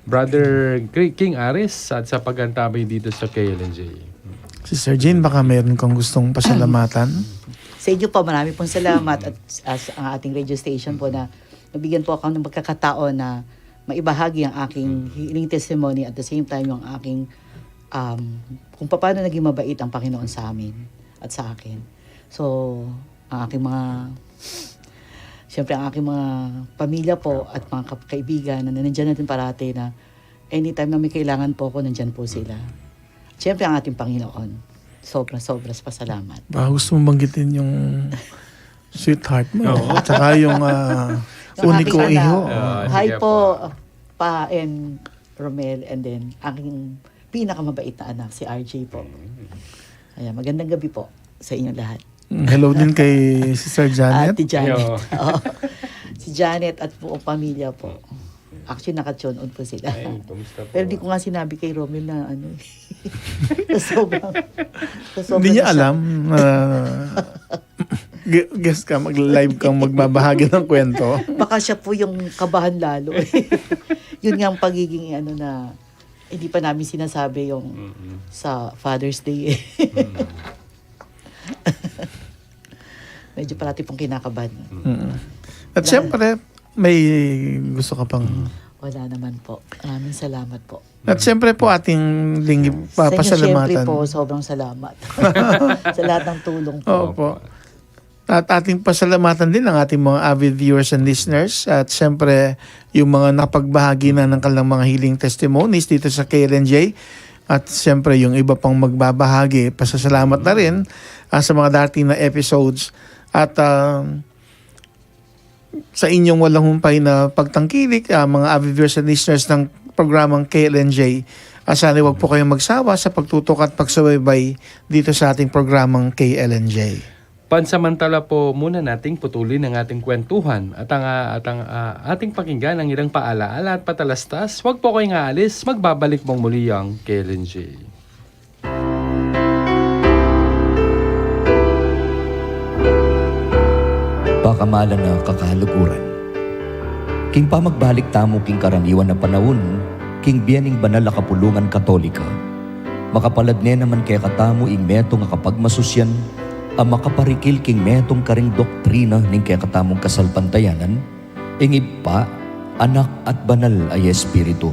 Brother Gre-, King Aris at sa pag-antabay dito sa K L N J. Sister Jane, baka mayroon kang gustong pasalamatan? Sa inyo po, marami pong salamat at, ah, sa ating radio station po na nabigyan po ako ng pagkakataon na maibahagi ang aking healing testimony at the same time yung aking um, kung paano naging mabait ang Panginoon sa amin at sa akin. So, ang aking mga, siyempre, ang aking mga pamilya po at mga ka-, kaibigan na nandiyan natin parati, na anytime na may kailangan po ako, nandiyan po sila. Siyempre, ang ating Panginoon. Sobra-sobra pasalamat. Baka gusto mong banggitin yung sweetheart mo. Oo. At saka yung, ah, Yung uniko aking anak. Iho. Ah, hi sige po, po. Pa and Romel, and then aking pinakamabait na anak, si R J po. Mm. Ayan, magandang gabi po sa inyong lahat. Mm, hello din kay Sister Janet. Ate Janet. Ayo. Oo. Si Janet at buong pamilya po. Actually, naka-tune on po sila. Ay, kumusta po? Pero di ko nga sinabi kay Romel na ano eh. Sa sobrang, sa sobrang Hindi niya na siya alam na gu-, guest ka, mag-live kang magbabahagi ng kwento. Baka siya po yung kabahan lalo eh. Yun nga ang pagiging ano na, hindi pa namin sinasabi yung Mm-mm. sa Father's Day eh. Mm. Medyo parati pong kinakabahan. Mm. At Lalo siyempre, may gusto ka pang Wala naman po. Maraming salamat po. At siyempre po, ating linggi-, Sa inyo, siyempre papasalamatan. Po, sobrang salamat. Sa lahat ng tulong po. Opo. At ating pasalamatan din ang ating mga avid viewers and listeners. At siyempre, yung mga nakapagbahagi na ng kanilang mga healing testimonies dito sa K L N J. At siyempre, yung iba pang magbabahagi, pasasalamat na rin, ah, sa mga darating na episodes. At, ah, sa inyong walang humpay na pagtangkilik, ah, mga avid viewers and listeners ng programang K L N J, ah, sana huwag po kayong magsawa sa pagtutok at pagsubaybay dito sa ating programang K L N J. Pansamantala po muna nating putulin ang ating kwentuhan at ang, ah, at ang, ah, ating pakinggan ang ilang paalaala at patalastas. Huwag po kayong aalis, magbabalik pong muli ang K L N J. Pakamalan a kakaluguran. King pamagbalik tamu king karaniwan a panaun, king bie ning banal a kapulungan Katolika, makapalad ne naman kekatamu ing metung a kapagmasusyan a makaparikil king metung karing doktrina ning kekatamung kasalpantayanan, ing Ibpa, Anak, at Banal a Espiritu.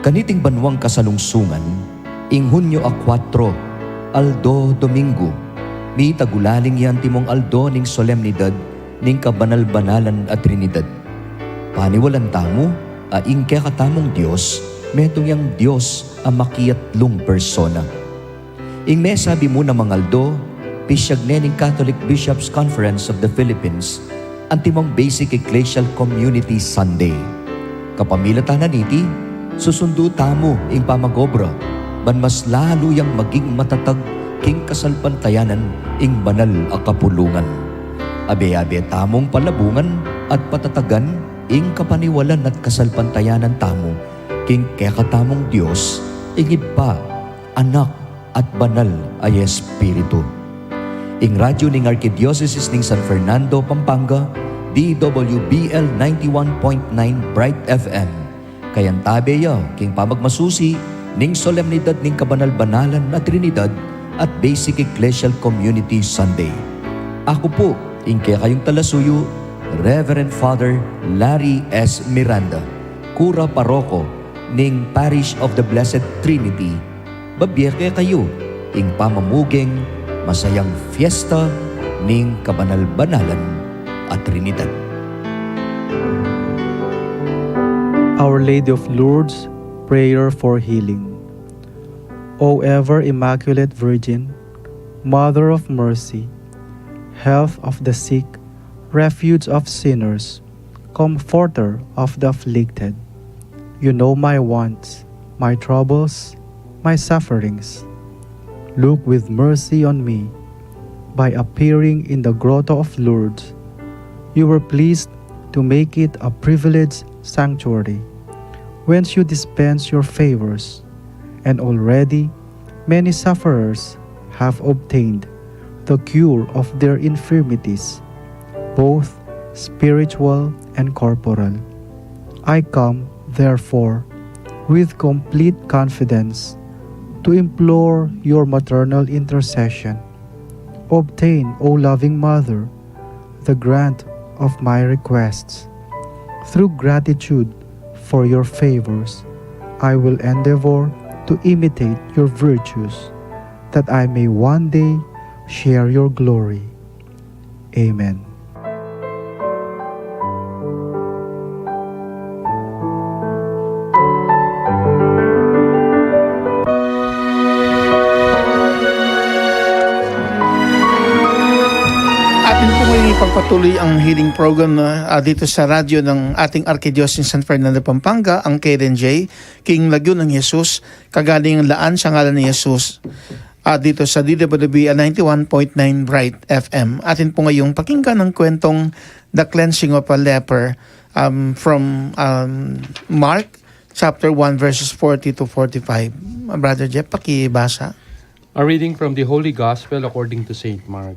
Kaniting banuang kasalungsungan, ing Hunyo a kuatro, aldo Domingo, mitagulaling ya antimong aldo ning solemnidad ning kabanal-banalan a Trinidad. Paniwalan tamu a ing kekatamung Dios, metung yang Dios a makiatlung persona. Ing mesabi mu namang aldo, pisiag ne ning Catholic Bishops' Conference of the Philippines antimong Basic Ecclesial Community Sunday. Kapamilatan na niti, susundu tamu ing pamag-obra ban mas lalu yang maging matatag king kasalpantayanan ing banal a kapulungan. Abe-abe tamung palabungan at patatagan ing kapaniwalan at kasalpantayanan tamu king kekatamung Dios, ing Ibpa, Anak, at Banal a Espiritu. Ing radyu ning Arkidiosesis ning San Fernando, Pampanga, D W B L ninety-one point nine Bright F M, kayantabe ya king pamagmasusi ning solemnidad ning kabanal-banalan a Trinidad at Basic Ecclesial Community Sunday. Aku pu ing kekayung talasuyu, Reverend Father Larry S. Miranda, kura paroko ning Parish of the Blessed Trinity. Babie kekayu ing pamamuging masayang fiesta ning kabanal-banalan a Trinidad. Our Lady of Lourdes, prayer for healing. O ever Immaculate Virgin, Mother of Mercy, Health of the sick, Refuge of sinners, Comforter of the afflicted, you know my wants, my troubles, my sufferings. Look with mercy on me. By appearing in the Grotto of Lourdes, you were pleased to make it a privileged sanctuary, whence you dispense your favors, and already many sufferers have obtained the cure of their infirmities, both spiritual and corporal. I come, therefore, with complete confidence to implore your maternal intercession. Obtain, O loving Mother, the grant of my requests. Through gratitude for your favors, I will endeavor to imitate your virtues, that I may one day share your glory. Amen. Atin pu ngeni pagpatuloy ang healing program na, ah, dito sa radyo ng ating Arkidiocese ng San Fernando, Pampanga, ang K R N J, king Lagyu nang Jesus, kagalingan la sa ngalan ni Jesus, ah, dito sa D W B ninety-one point nine Bright F M. Atin pu ngayung pakinggan ang kwentong The Cleansing of a Leper, um, from, um, Mark chapter one, verses forty to forty-five. Brother Jeff, pakibasa. A reading from the Holy Gospel according to Saint Mark.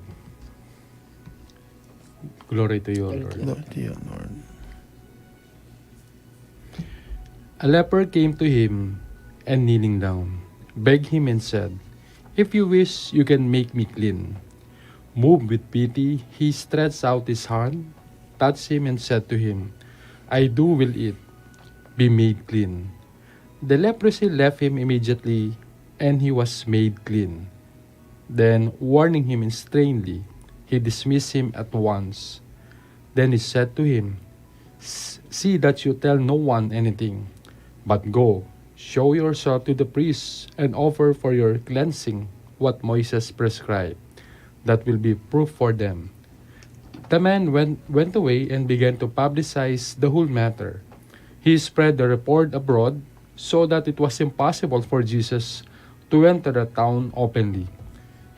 Glory to you, Lord. Glory to you, Lord. A leper came to him and, kneeling down, begged him and said, "If you wish, you can make me clean." Moved with pity, he stretched out his hand, touched him, and said to him, "I do will it, be made clean." The leprosy left him immediately, and he was made clean. Then, warning him sternly, he dismissed him at once. Then he said to him, "S- See that you tell no one anything, but go, show yourself to the priests and offer for your cleansing what Moses prescribed. That will be proof for them." The man went, went away and began to publicize the whole matter. He spread the report abroad so that it was impossible for Jesus to enter the town openly.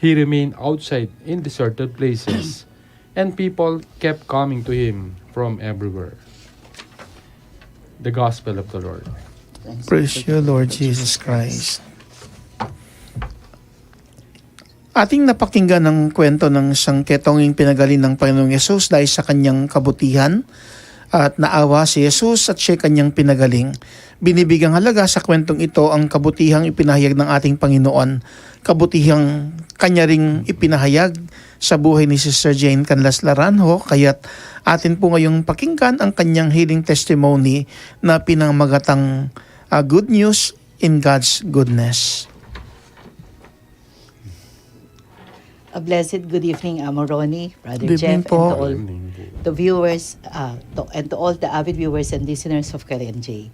He remained outside in deserted places, and people kept coming to him from everywhere. The Gospel of the Lord. Praise you, Lord Jesus Christ. Ating napakinggan ang kwento ng isang ketong ing pinagaling ng Panginoong Yesus dahil sa kanyang kabutihan at naawa si Jesus at siya kanyang pinagaling. Binibigyan halaga sa kwentong ito ang kabutihang ipinahayag ng ating Panginoon, kabutihang kanya ring ipinahayag sa buhay ni Sister Jane Canlas Laranjo, kaya't atin po ngayong pakinggan ang kanyang healing testimony na pinamagatang, ah, Good News in God's Goodness. A blessed good evening, Amo Ronnie, Brother Jeff, and to all the viewers, uh, to, and to all the avid viewers and listeners of K R N J.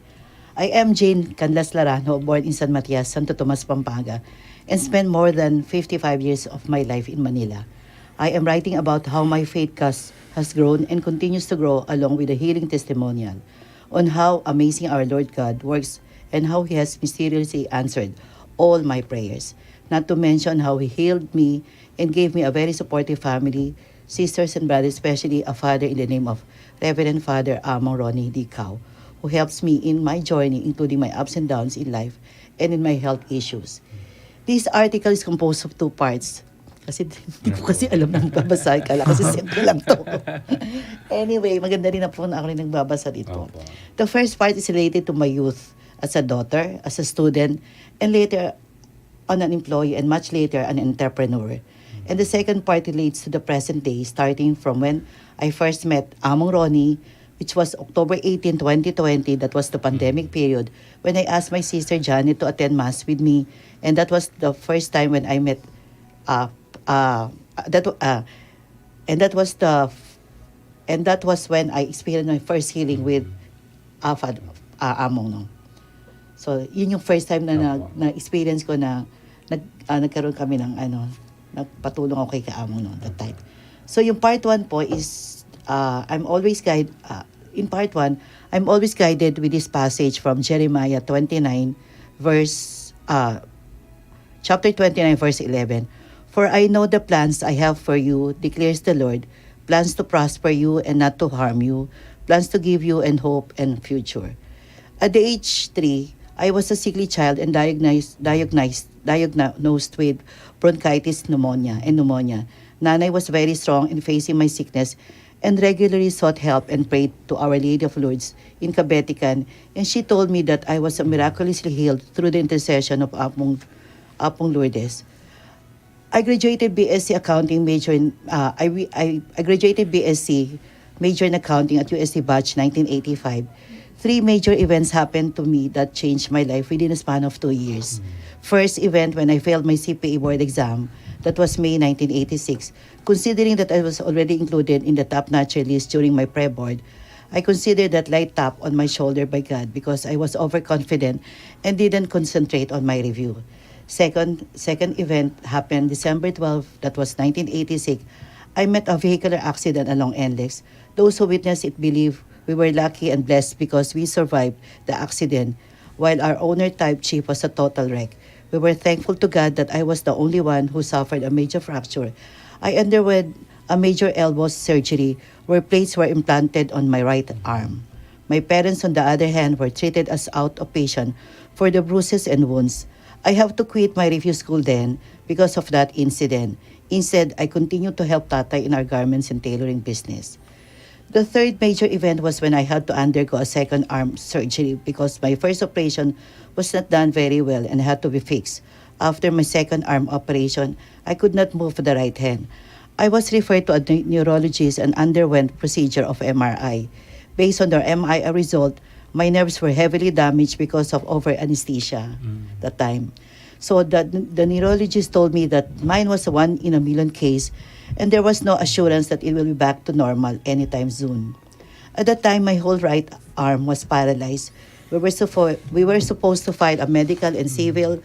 I am Jane Canlas Laranjo, born in San Matias, Santo Tomas, Pampanga, and spent more than fifty-five years of my life in Manila. I am writing about how my faith has, has grown and continues to grow, along with the healing testimonial on how amazing our Lord God works and how He has mysteriously answered all my prayers. Not to mention how He healed me and gave me a very supportive family, sisters and brothers, especially a father in the name of Reverend Father Among Ronnie Dicao, who helps me in my journey, including my ups and downs in life and in my health issues. This article is composed of two parts. Kasi hindi ko kasi alam ng babasa, kala kasi simple lang to. Anyway, maganda rin na po na ako rin nagbabasa dito. Opo. The first part is related to my youth as a daughter, as a student, and later on an employee, and much later an entrepreneur. And the second part relates to the present day, starting from when I first met Among Ronnie, which was October eighteen, twenty twenty. That was the pandemic period when I asked my sister Janet to attend Mass with me. And that was the first time when I met, uh, uh, that, w- uh, and that was the, and that was when I experienced my first healing with, uh, Father, uh, Among, no? So, yun yung first time na, na, na-experience ko na nag, ah, nagkaroon kami ng, ano, nagpatulong ako kay Kaamong noon, that time. So, yung part one po is, ah, I'm always guide, ah, in part one, I'm always guided with this passage from Jeremiah twenty-nine, verse, ah, chapter twenty-nine, verse eleven. "For I know the plans I have for you, declares the Lord, plans to prosper you and not to harm you, plans to give you an hope and future." At the age three, I was a sickly child and diagnosed, diagnosed, diagnosed with bronchitis pneumonia and pneumonia. Nanay was very strong in facing my sickness and regularly sought help and prayed to Our Lady of Lourdes in Kabetican, and she told me that I was miraculously healed through the intercession of Apong, Apong Lourdes. I graduated B S C accounting major in, uh, I, re- I, I graduated B S C major in accounting at U S T batch nineteen eighty-five. Three major events happened to me that changed my life within a span of two years. First event, when I failed my C P A board exam, that was May nineteen eighty-six. Considering that I was already included in the top notcher list during my pre-board, I considered that light tap on my shoulder by God because I was overconfident and didn't concentrate on my review. Second, second event happened December twelve, that was nineteen eighty-six. I met a vehicular accident along N L E X. Those who witnessed it believe we were lucky and blessed because we survived the accident, while our owner-type Jeep was a total wreck. We were thankful to God that I was the only one who suffered a major fracture. I underwent a major elbow surgery where plates were implanted on my right arm. My parents, on the other hand, were treated as outpatient for the bruises and wounds. I have to quit my review school then because of that incident. Instead, I continued to help Tatay in our garments and tailoring business. The third major event was when I had to undergo a second arm surgery because my first operation was not done very well and had to be fixed. After my second arm operation, I could not move the right hand. I was referred to a ne- neurologist and underwent procedure of M R I. Based on the M R I result, my nerves were heavily damaged because of over anesthesia that time. So the, the neurologist told me that mine was a one in a million case, and there was no assurance that it will be back to normal anytime soon. At that time, my whole right arm was paralyzed. We were, suppo- we were supposed to file a medical and civil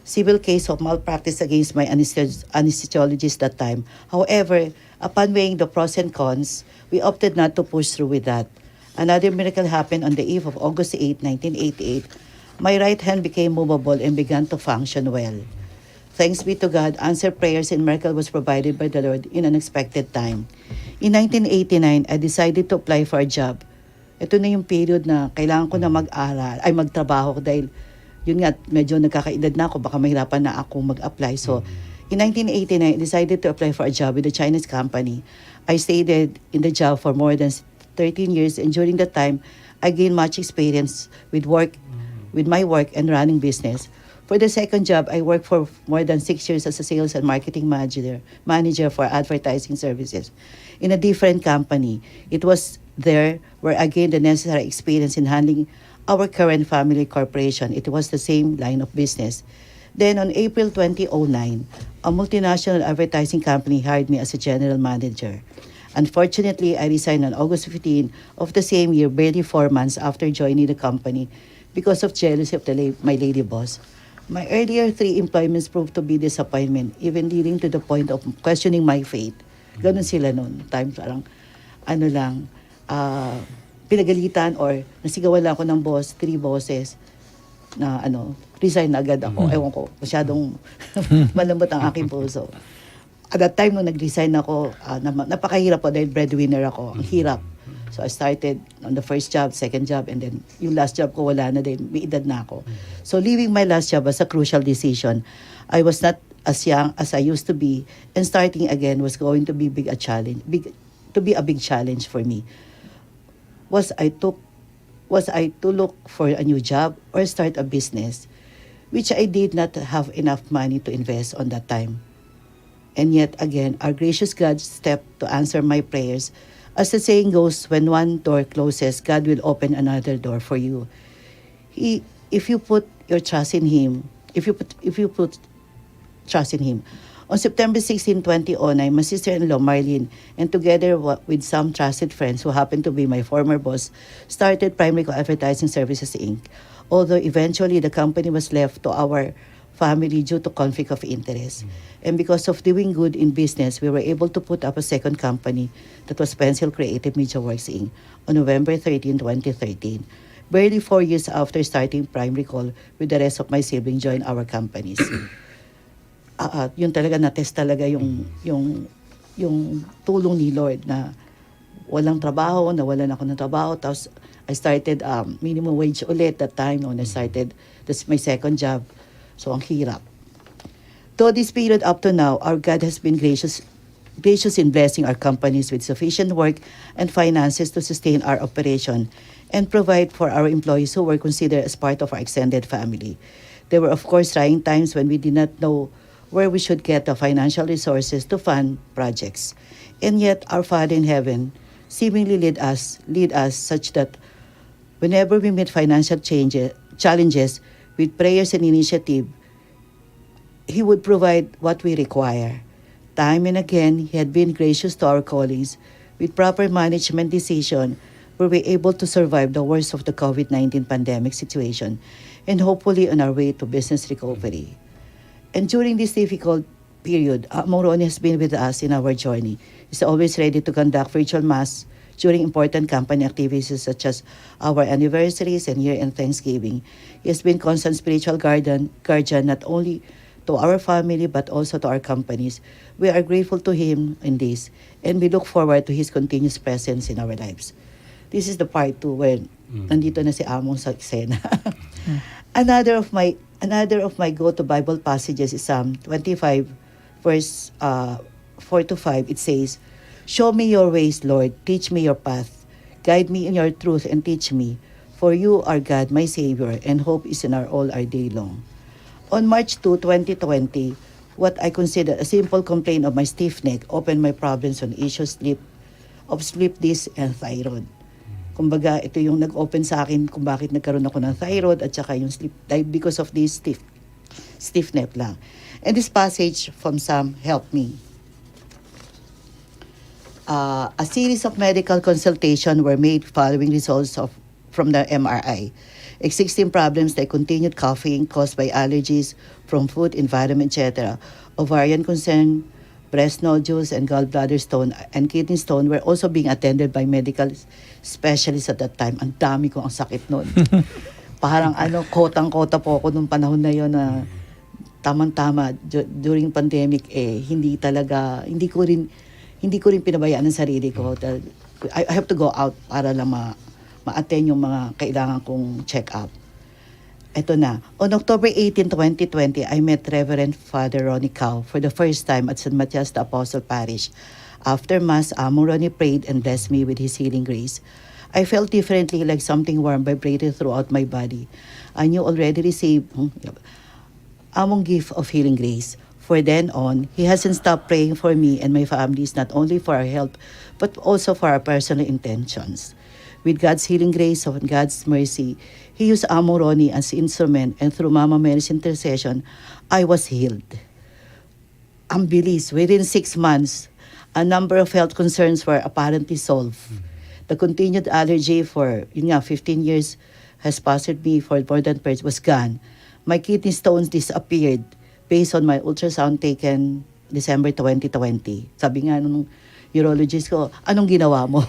civil case of malpractice against my anesthesi- anesthesiologist that time. However, upon weighing the pros and cons, we opted not to push through with that. Another miracle happened on the eve of August eighth, nineteen eighty-eight. My right hand became movable and began to function well. Thanks be to God, answered prayers and miracle was provided by the Lord in an expected time. In nineteen eighty-nine, I decided to apply for a job. Ito na yung period na kailangan ko na mag-aral, ay, magtrabaho dahil yun nga, medyo nagkakaedad na ako, baka mahirapan na ako mag-apply. So, in nineteen eighty-nine, I decided to apply for a job with a Chinese company. I stayed there in the job for more than thirteen years, and during that time, I gained much experience with work, with my work and running business. For the second job, I worked for more than six years as a sales and marketing manager, manager for advertising services in a different company. It was there where I gained the necessary experience in handling our current family corporation. It was the same line of business. Then on April twenty oh nine, a multinational advertising company hired me as a general manager. Unfortunately, I resigned on August fifteen of the same year, barely four months after joining the company, because of jealousy of the la- my lady boss. My earlier three employments proved to be disappointment, even leading to the point of questioning my faith. Ganun sila nun. Time parang, ano lang, ah, pinagalitan or nasigawan lang ako ng boss, three bosses, na ano, resign na agad ako. Ewan ko, masyadong malambot ang aking puso. At that time, nung nag-resign ako, ah, na- napakahirap po dahil breadwinner ako. Ang hirap. So I started on the first job, second job, and then yung last job ko, wala na din. May edad na ako. So leaving my last job was a crucial decision. I was not as young as I used to be, and starting again was going to be big a challenge, big to be a big challenge for me. Was I took was I to look for a new job or start a business, which I did not have enough money to invest on that time. And yet again, our gracious God stepped to answer my prayers. As the saying goes, when one door closes, God will open another door for you. He, if you put your trust in Him, if you put, if you put trust in Him. On September sixteen, twenty oh nine, my sister-in-law Marlene and together wa- with some trusted friends who happened to be my former boss, started Primary Co Advertising Services Inc. Although eventually the company was left to our family due to conflict of interest. And because of doing good in business, we were able to put up a second company, that was Pencil Creative Media Works Inc, on November thirteen, twenty thirteen. Barely four years after starting Primary Co with the rest of my siblings joined our companies. Ah, ah, yun talaga, na-test talaga yung, yung, yung tulong ni Lord na walang trabaho, nawalan ako ng trabaho. Tapos, I started um, minimum wage ulit that time. No? I started, that's my second job. So, ang hirap. Though this period up to now, our God has been gracious, gracious in blessing our companies with sufficient work and finances to sustain our operation and provide for our employees who were considered as part of our extended family. There were, of course, trying times when we did not know where we should get the financial resources to fund projects. And yet, our Father in Heaven seemingly led us, lead us such that Whenever we meet financial changes, challenges, with prayers and initiative, he would provide what we require. Time and again, he had been gracious to our callings with proper management decision. Were we able to survive the worst of the COVID nineteen pandemic situation and hopefully on our way to business recovery. And during this difficult period, Among Ronnie has been with us in our journey. He's always ready to conduct virtual mass during important company activities such as our anniversaries and year-end Thanksgiving. He has been constant spiritual guardian, guardian not only to our family but also to our companies. We are grateful to him in this, and we look forward to his continuous presence in our lives. This is the part two when nandito na si Among sa eksena. Another of my another of my go-to Bible passages is Psalm twenty-five, verse uh, four to five. It says, "Show me your ways, Lord. Teach me your path. Guide me in your truth and teach me. For you are God, my Savior, and hope is in our all our day long." On March two, twenty twenty, what I consider a simple complaint of my stiff neck opened my problems on issues sleep, of sleep, this, and thyroid. Kumbaga, ito yung nag-open sa akin kung bakit nagkaroon ako ng thyroid at saka yung sleep, dahil because of this stiff, stiff neck lang. And this passage from Psalm helped me. Uh, a series of medical consultation were made following results of from the M R I. Existing problems like continued coughing caused by allergies from food, environment, et cetera. Ovarian concern, breast nodules, and gallbladder stone and kidney stone were also being attended by medical specialists at that time. Ang dami kong ang sakit noon. Parang ano, kotang-kota po ako nung panahon na yon na tamang-tama du- during pandemic, eh, hindi talaga, hindi ko rin, hindi ko rin pinabayaan ang sarili ko. Tal- I, I have to go out para lang ma, ma-attend yung mga kailangan kong check-up. Eto na. On October eighteen, twenty twenty, I met Reverend Father Ronnie Cao for the first time at San Matias the Apostle Parish. After Mass, Among Ronnie prayed and blessed me with his healing grace. I felt differently, like something warm vibrated throughout my body. I knew already received, hmm, Among gift of healing grace. For then on, he hasn't stopped praying for me and my families, not only for our health, but also for our personal intentions. With God's healing grace and God's mercy, he used Among Ronnie as instrument, and through Mama Mary's intercession, I was healed. Ang bilis, within six months, a number of health concerns were apparently solved. The continued allergy for, yun nga, fifteen years has bothered me for more than thirty was gone. My kidney stones disappeared based on my ultrasound taken December twenty twenty. Sabi nga nung urologist ko, "Anong ginawa mo?"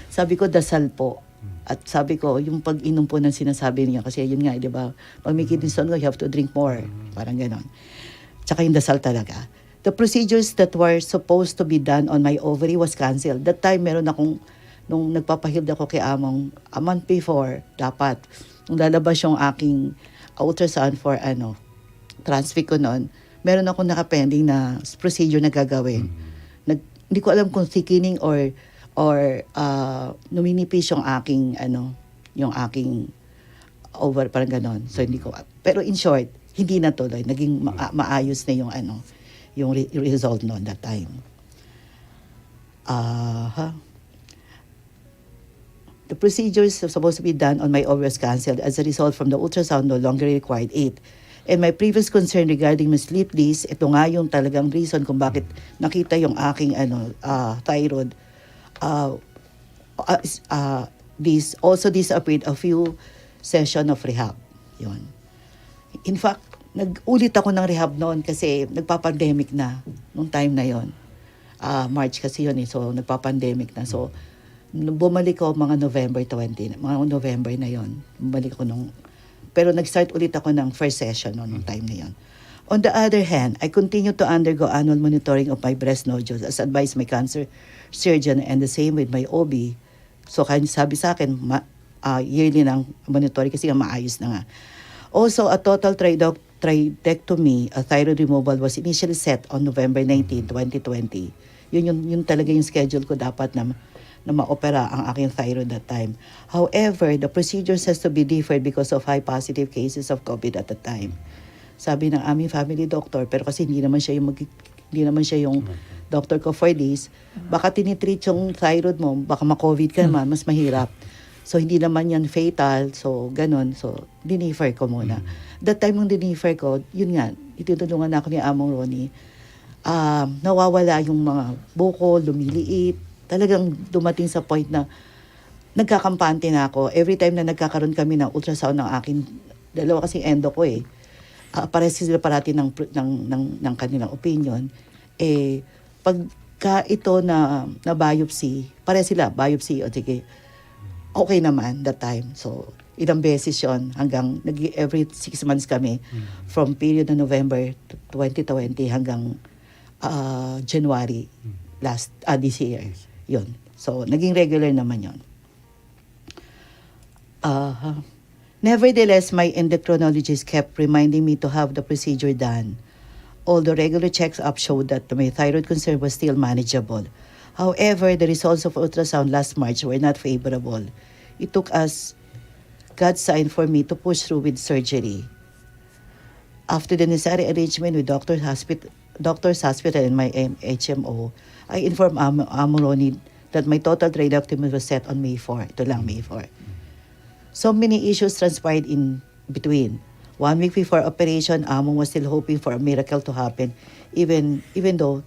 Sabi ko, "Dasal po." At sabi ko, "Yung pag-inom po ng sinasabi niyo, kasi yun nga, di ba, pag may kidney stone ko, you have to drink more." Parang ganon. Tsaka yung dasal talaga. The procedures that were supposed to be done on my ovary was canceled. That time, meron akong, nung nagpapahild ako kay Among, a month before, dapat, nung lalabas yung aking ultrasound for, ano, transfer ko noon, meron akong nakapending na procedure na gagawin. Nag, hindi ko alam kung thickening or, or uh, numinipis yung aking, ano, yung aking over, parang ganon. So, hindi ko, pero in short, hindi natuloy. Naging ma- maayos na yung, ano, yung re- result noon that time. Aha. The procedures supposed to be done on my ovary was canceled as a result from the ultrasound no longer required it. And my previous concern regarding my sleep, this, ito nga yung talagang reason kung bakit nakita yung aking, ano, ah, thyroid, ah, ah, s- ah, this also disappeared a few session of rehab. Yun. In fact, nag-ulit ako ng rehab noon kasi nagpa-pandemic na nung time na yon. Ah, March kasi yun eh, so nagpa-pandemic na. So, nung bumalik ako mga November twenty, mga November na yon. Bumalik ako nung, pero nag-start ulit ako ng first session noon, nung time na yon. On the other hand, I continue to undergo annual monitoring of my breast nodules as advised my cancer surgeon, and the same with my O B. So, kaya sabi sa akin, ma- ah, yearly ng monitoring kasi nga maayos na nga. Also, a total tridoc- thrombectomy, a thyroid removal, was initially set on November nineteen, twenty twenty. Yun, yung, yun talaga yung schedule ko dapat na, na maopera ang aking thyroid that time. However, the procedures has to be deferred because of high positive cases of COVID at the time. Sabi ng aming family doctor, pero kasi hindi naman siya yung mag- hindi naman siya yung doctor ko for this, baka tinitreat yung thyroid mo, baka ma-COVID ka naman, mas mahirap. So, hindi naman yan fatal. So, ganun. So, dinifer ko muna. That time yung dinifer ko, yun nga, itutulungan ako ni Among Ronnie. Ah, nawawala yung mga buko, lumiliit. Talagang dumating sa point na nagkakampante na ako. Every time na nagkakaroon kami ng ultrasound ng akin, dalawa kasi endo ko eh. Ah, pares sila parati ng, ng, ng, ng kanilang opinion. Eh, pagka ito na, na biopsy, pares sila, biopsy, o sige, okay naman that time. So, ilang beses yon hanggang nag every six months kami from period na November twenty twenty hanggang ah, January last, ah, this year. Yun. So, naging regular naman yun. Aha. Nevertheless, my endocrinologist kept reminding me to have the procedure done. Although regular checks-up showed that my thyroid concern was still manageable. However, the results of ultrasound last March were not favorable. It took as God's sign for me to push through with surgery. After the necessary arrangement with doctor's hospital, doctor's hospital and my M- H M O, I informed Am- Among Ronnie that my total radioactive was set on May four. Ito lang, May four. So many issues transpired in between. One week before operation, Among was still hoping for a miracle to happen, even even though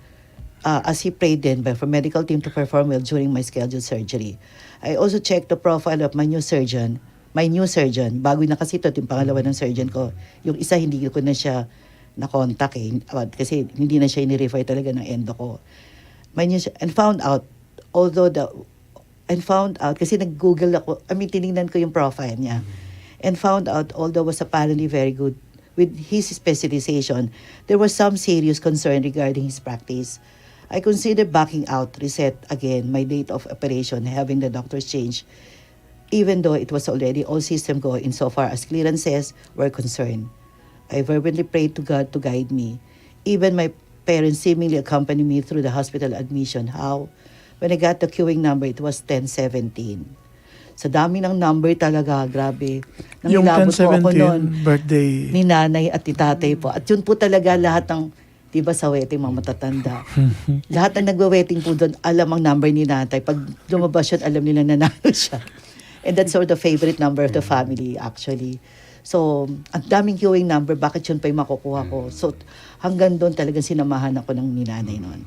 uh, as he prayed then by for medical team to perform well during my scheduled surgery. I also checked the profile of my new surgeon. My new surgeon, bago na kasi ito, yung pangalawa ng surgeon ko. Yung isa, hindi ko na siya na-contact eh. Kasi hindi na siya ini-refer talaga ng endo ko. My new, and found out, although the and found out, kasi nag-Google ako, I mean, tinignan ko yung profile niya, and found out, although was apparently very good with his specialization, there was some serious concern regarding his practice. I considered backing out, reset again my date of operation, having the doctors change, even though it was already all system go insofar as clearances were concerned. I fervently prayed to God to guide me. Even my parents seemingly accompanied me through the hospital admission. How? When I got the queuing number, it was ten seventeen. Sa dami ng number talaga, grabe. Nang Yung inabot po ako ten seventeen, nun, birthday. Ni nanay at ni tatay po. At yun po talaga lahat ng, di ba sa wedding, mga matatanda. Lahat ng nagwe-wedding po doon, alam ang number ni nanay. Pag lumabas yun, alam nila nanalo siya. And that's sort of favorite number of the family, actually. So, ang daming queuing number, bakit yun pa yung makukuha ko? So, hanggang doon talagang sinamahan ako ng ni nanay noon.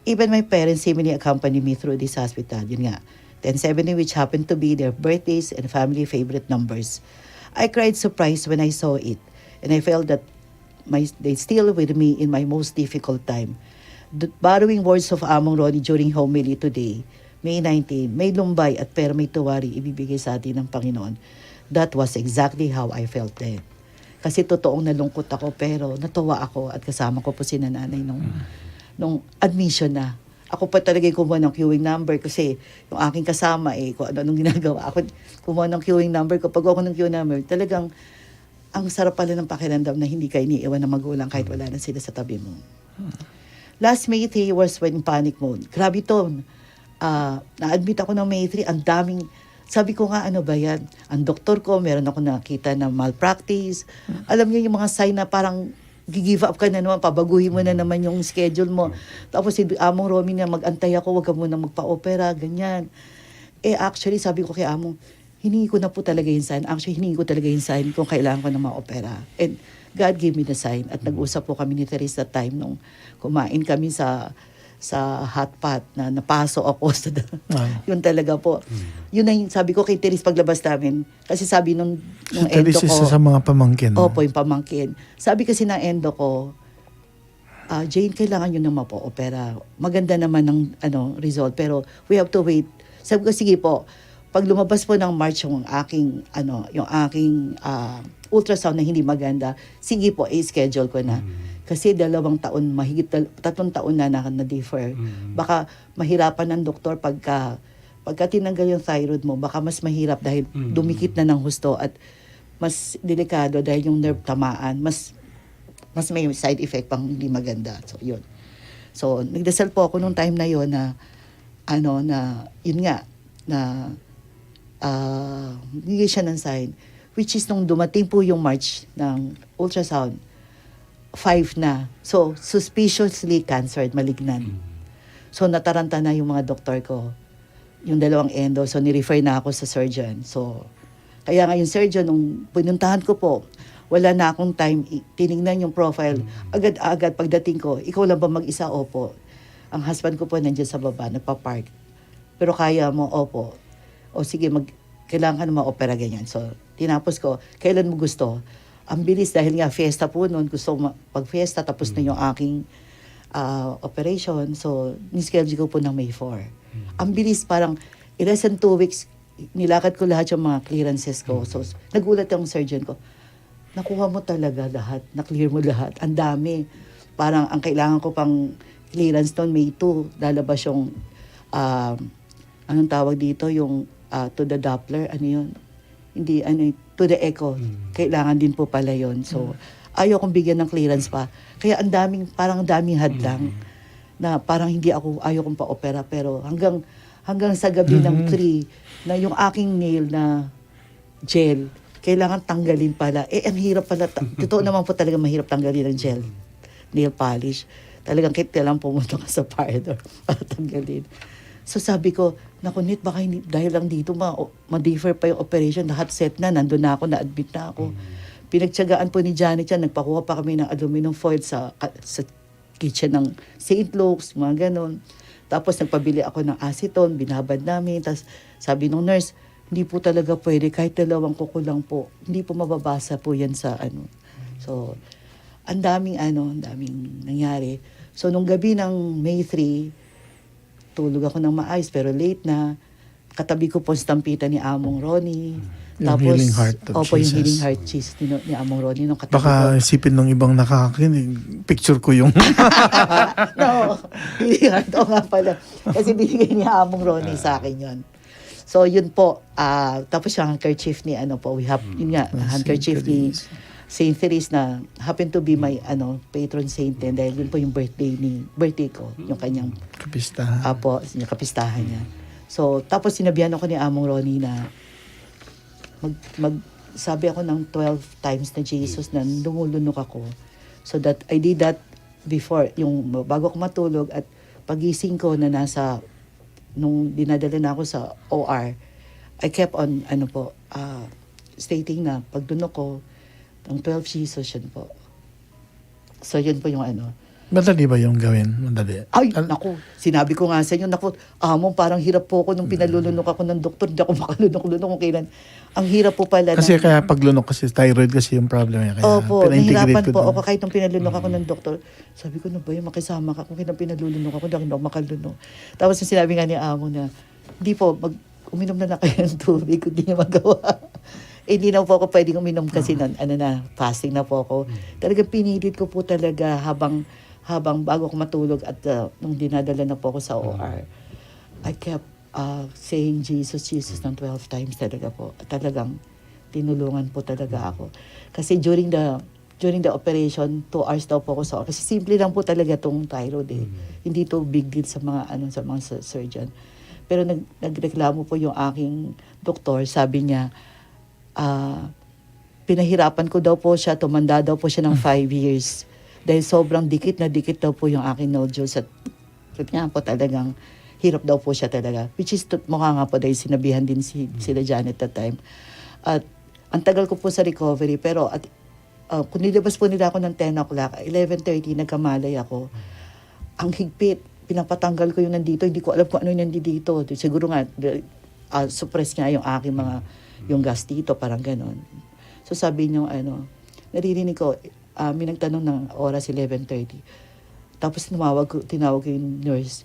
Even my parents seemingly accompanied me through this hospital. Yun nga, ten seventy, which happened to be their birthdays and family favorite numbers. I cried surprise when I saw it, and I felt that my, they still with me in my most difficult time. The borrowing words of Among Ronnie during homily today, May nineteen, may lumbay at permay tuwari ibibigay sa atin ng Panginoon. That was exactly how I felt then. Kasi totoong nalungkot ako, pero natuwa ako at kasama ko po si nanay nung, nung admission na. Ako pa talaga yung kumuha ng queuing number kasi yung aking kasama eh, kung ano-anong ginagawa. Ako kumuha ng queuing number. Kapag ako ng queuing number, talagang ang sarap pala ng pakiramdam na hindi ka iniiwan ng magulang kahit wala na sila sa tabi mo. Last May three was when panic mode. Grabe to. Ah, na-admit ako ng May three, ang daming, sabi ko nga, ano ba yan? Ang doktor ko, meron ako nakita na malpractice. Alam niyo yung mga sign na parang gi-give up ka na naman, pabaguhin mo na naman yung schedule mo. Tapos si Among Romy na mag-antay ako, wag ka muna magpa-opera, ganyan. Eh actually, sabi ko kay Among, hiningi ko na po talaga yung sign. Actually, hiningi ko talaga yung sign kung kailangan ko na ma-opera. And God gave me the sign. At nag-usap po kami ni Therese that time nung kumain kami sa sa hot pot na napaso ako sa Ah. Yun talaga po. Yun na yung sabi ko kay Therese paglabas namin. Kasi sabi nung, nung Sa Therese, endo ko, isa sa mga pamangkin. Opo, yung pamangkin. Sabi kasi ng endo ko, ah, Jane, kailangan nyo na mapo-opera. Maganda naman ng ano, result, pero we have to wait. Sabi ko, sige po, pag lumabas po ng March yung aking, ano, yung aking ah, ultrasound na hindi maganda, sige po, i-schedule ko na. Kasi dalawang taon, mahigit dal- tatlong taon na na, na-defer. Baka mahirapan ng doktor pagka, pagka tinanggal yung thyroid mo, baka mas mahirap dahil dumikit na ng husto at mas delikado dahil yung nerve tamaan, mas mas may side effect pang hindi maganda. So, yun. So, nagdasal po ako nung time na yun na, ano, na, yun nga, na ah, bigay siya ng sign. Which is, nung dumating po yung March ng ultrasound, five na. So, suspiciously cancer, malignant. So, nataranta na yung mga doktor ko. yung dalawang endo. So, ni-refer na ako sa surgeon. So, kaya nga yung surgeon, nung pinuntahan ko po, wala na akong time, i-, tiningnan yung profile. Agad-agad pagdating ko, "Ikaw lang ba mag-isa?" "Opo." "Ang husband ko po nandiyan sa baba, nagpa-park." "Pero kaya mo?" "Opo." "O sige, mag-, kailangan ka na ma-opera," ganyan. So, tinapos ko, "Kailan mo gusto?" Ang bilis dahil nga fiesta po noon, gusto ko ma-, pag fiesta, tapos na yung aking, ah, operation. So, ni-schedule ko po ng May four. Ang bilis, parang in less than two weeks, nilakad ko lahat yung mga clearances ko. So, nagulat yung surgeon ko, "Nakuha mo talaga lahat, na-clear mo lahat. Ang dami." Parang ang kailangan ko pang clearance noon, May two, lalabas yung, ah, anong tawag dito, yung, ah, to the Doppler, ano yun? Hindi, ano, to the echo. Kailangan din po pala yun. So, ayaw kong bigyan ng clearance pa. Kaya ang daming, parang ang daming hadlang na parang hindi ako, ayaw kong pa-opera. Pero hanggang, hanggang sa gabi ng three, na yung aking nail na gel, kailangan tanggalin pala. Eh, ang hirap pala. Ta-, totoo naman po talaga mahirap tanggalin ang gel nail polish. Talagang kailangan pumunta ka sa parlor para tanggalin. So sabi ko, "Naku, Nit, baka hindi, dahil lang dito, ma-, o-, ma-defer pa yung operation. Lahat set na, nandun na ako, na-admit na ako." Pinagtiyagaan po ni Janet yan, nagpakuha pa kami ng aluminum foil sa, ka-, sa kitchen ng Saint Luke's, mga ganon. Tapos nagpabili ako ng acetone, binabad namin. Tapos sabi nung nurse, "Hindi po talaga pwede, kahit dalawang kuko lang po. Hindi po mababasa po yan sa ano." So, ang daming ano, ang daming nangyari. So, nung gabi ng May three, tulog ako ng maayos, pero late na. Katabi ko po ang stampitan ni Among Ronnie. Yung Tapos, Healing Heart of opo, yung Jesus. Healing Heart Jesus ni, ni Among Ronnie. Nung katabi Baka ko. Isipin ng ibang nakakinig, picture ko yung No, Healing Heart. O nga pala. Kasi binigay ni Among Ronnie sa akin yun. So, yun po. Ah, tapos yung handkerchief ni, ano po, we have, yun nga, Ng Saint handkerchief ni Therese. Saint Therese na happen to be my, ano, patron saint din. Dahil yun po yung birthday ni, birthday ko, yung kanyang Kapistahan. Apo, yung kapistahan niya. So, tapos sinabihan ako ni Among Ronnie na mag, mag, sabi ako ng twelve times na Jesus na lumulunok ako. So that, I did that before, yung bago ako matulog at pagising ko na nasa, nung dinadala na ako sa O R, I kept on, ano po, ah, stating na pag dun ako, ang twelve Jesus, yun po. So, yun po yung ano. Madali ba yung gawin? Madali? Ay, Al- naku, sinabi ko nga sa inyo, naku, Among, parang hirap po ako nung pinalulunok ako ng doktor, hindi ako makalunok-lunok kung kailan. Ang hirap po pala Kasi na kaya paglunok kasi, thyroid kasi yung problema niya. Kaya Opo, pina-integrate nahirapan ko po dun. Ako kahit nung pinalunok ako ng doktor. Sabi ko, "Ano ba yun? Makisama ka." Kung kailan pinalulunok ako, hindi ako makalunok. Tapos yung sinabi nga ni Among na, "Hindi po, mag-, uminom na lang kayo ng tubig kung di niyo magawa." Eh, hindi na po ako pwedeng uminom kasi nun, ano na, fasting na po ako. Talagang pinilit ko po talaga habang, habang bago ako matulog at, ah, nung dinadala na po ako sa O R. I kept, ah, saying, "Jesus, Jesus," ng twelve times talaga po. Talagang tinulungan po talaga ako. Kasi during the, during the operation, two hours daw po ako sa O R. Kasi simple lang po talaga tong thyroid eh. Hindi to big deal sa mga, ano, sa mga su-, surgeon. Pero nag-, nagreklamo po yung aking doktor, sabi niya, ah, pinahirapan ko daw po siya, tumanda daw po siya ng five years. Dahil sobrang dikit na dikit daw po yung aking nodules at yun nga po talagang hirap daw po siya talaga. Which is, tut-, mukha nga po dahil sinabihan din si, sila Janet that time. At ang tagal ko po sa recovery, pero at, ah, kung nilabas po nila ako ng ten o'clock, eleven thirty, nagkamalay ako. Ang higpit, pinapatanggal ko yung nandito, hindi ko alam kung ano yung nandito. Siguro nga, the, ah, suppress nga yung aking mga, yung gas dito, parang ganon. So sabi niya, ano, naririnig ko, ah, may nagtanong ng oras, eleven thirty. Tapos tumawag ko, tinawag ko yung nurse.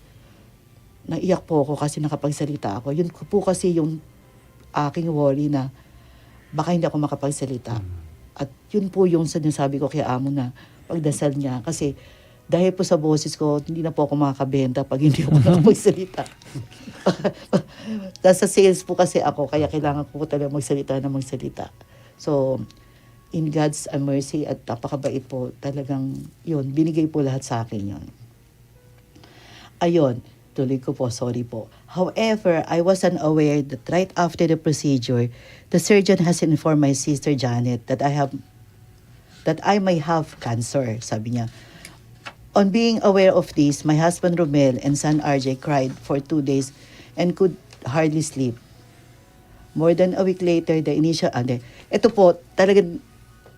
Naiyak po ako kasi nakapagsalita ako. Yun po kasi yung aking worry na baka hindi ako makapagsalita. At yun po yung sinasabi ko kay Amo na pagdasal niya. Kasi dahil po sa boses ko, hindi na po ako makakabenta pag hindi ako nakapagsalita. Nasa sales po kasi ako, kaya kailangan ko po talaga magsalita na magsalita. So, in God's, uh, mercy at napakabait po, talagang yun, binigay po lahat sa akin yun. Ayun, tuloy ko po, sorry po. However, I was unaware that right after the procedure, the surgeon has informed my sister Janet that I have, that I may have cancer, sabi niya. On being aware of this, my husband Romel and son R J cried for two days and could hardly sleep. More than a week later, the initial, ah, hindi. Ito po, talagang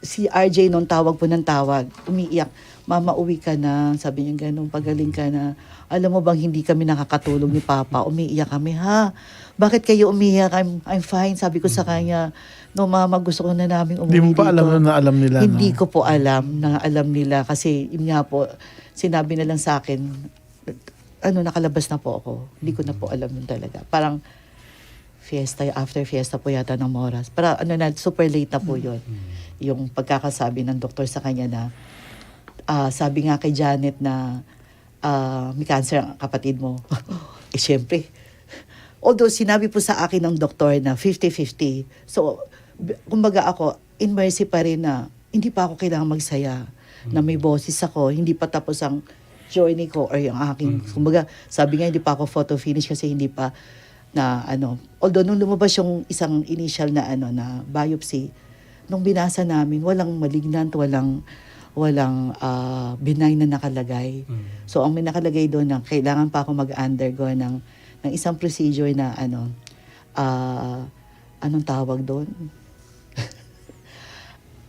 si R J nung tawag po ng tawag, umiiyak. "Mama, uwi ka na." Sabi niya ganun, "Pagaling ka na. Alam mo bang hindi kami nakakatulog ni Papa? Umiiyak kami." "Ha? Bakit kayo umiiyak?" "I'm, I'm fine," sabi ko sa kanya. "No, Mama, gusto ko na naming umuwi dito." Hindi mo pa alam na alam nila, no? Hindi ko po alam na alam nila kasi, yun nga po, sinabi na lang sa akin, ano, nakalabas na po ako. Hindi ko na po alam yun talaga. Parang fiesta, after fiesta po yata ng Moras. Para ano na, super late na po yun. Yung pagkakasabi ng doktor sa kanya na, ah, sabi nga kay Janet na, ah, "May cancer ang kapatid mo." Eh, syempre. Although sinabi po sa akin ng doktor na fifty fifty. So, b-, kumbaga ako, in mercy pa rin na hindi pa ako kailangan magsaya, na may boses ako, hindi pa tapos ang journey ko or yung aking, kumbaga, sabi nga, hindi pa ako photo finish kasi hindi pa na, ano, although nung lumabas yung isang initial na, ano, na biopsy, nung binasa namin, walang malignant, walang, walang, ah, benign na nakalagay. So, ang may nakalagay doon na kailangan pa ako mag-undergo ng, ng isang procedure na, ano, ah, anong tawag doon?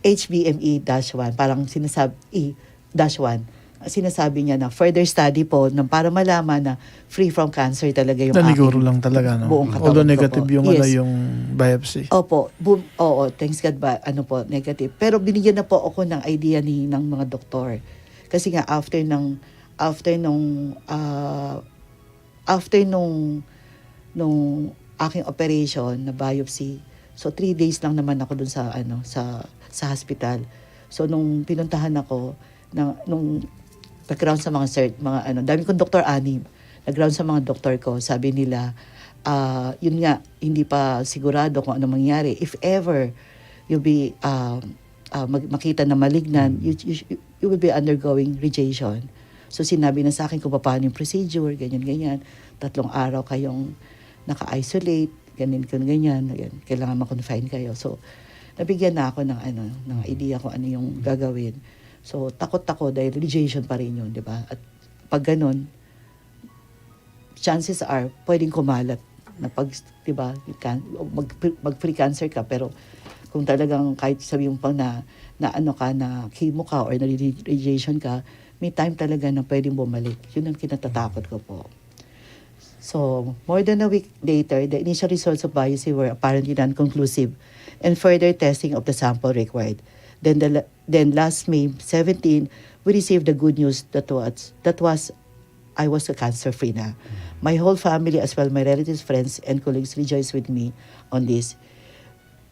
H B M E dash one, parang sinasab-, E dash one. Sinasabi niya na further study po na para malaman na free from cancer talaga yung aking buong katawan po. Naniguro lang talaga, no? Although negative yung, ano, yung biopsy. Yes. Opo, bu-, oo, thanks God ba, ano po, negative. Pero binigyan na po ako ng idea ni, ng mga doktor. Kasi nga, after ng, after nung, ah, after nung, nung aking operation na biopsy, so three days lang naman ako dun sa, ano, sa, sa hospital. So nung pinuntahan ako, na, nung nag-round sa mga cert-, mga ano, dami kong doktor, anim. Nag-round sa mga doktor ko, sabi nila, ah, yun nga, hindi pa sigurado kung ano mangyari. If ever you be, ah, ah, mag-, makita na malignant, you, you, you will be undergoing radiation. So, sinabi na sa akin kung paano yung procedure, ganyan, ganyan. Tatlong araw kayong naka-isolate, ganyan, ganyan, ganyan. Kailangan ma-confine kayo. So, nabigyan na ako ng, ano, ng idea kung ano yung gagawin. So, takot ako dahil radiation pa rin yun, di ba? At pag ganun, chances are, pwedeng kumalat na pag, di ba, you can, mag, mag-pre-cancer ka, pero kung talagang kahit sabi mo pang na, na ano ka, na chemo ka or na radi-, radiation ka, may time talaga na pwedeng bumalik. Yun ang kinatatakot ko po. So, more than a week later, the initial results of biopsy were apparently non-conclusive and further testing of the sample required. Then the la-, then last May seventeen, we received the good news that was, that was I was a cancer-free na. My whole family, as well my relatives, friends, and colleagues, rejoiced with me on this.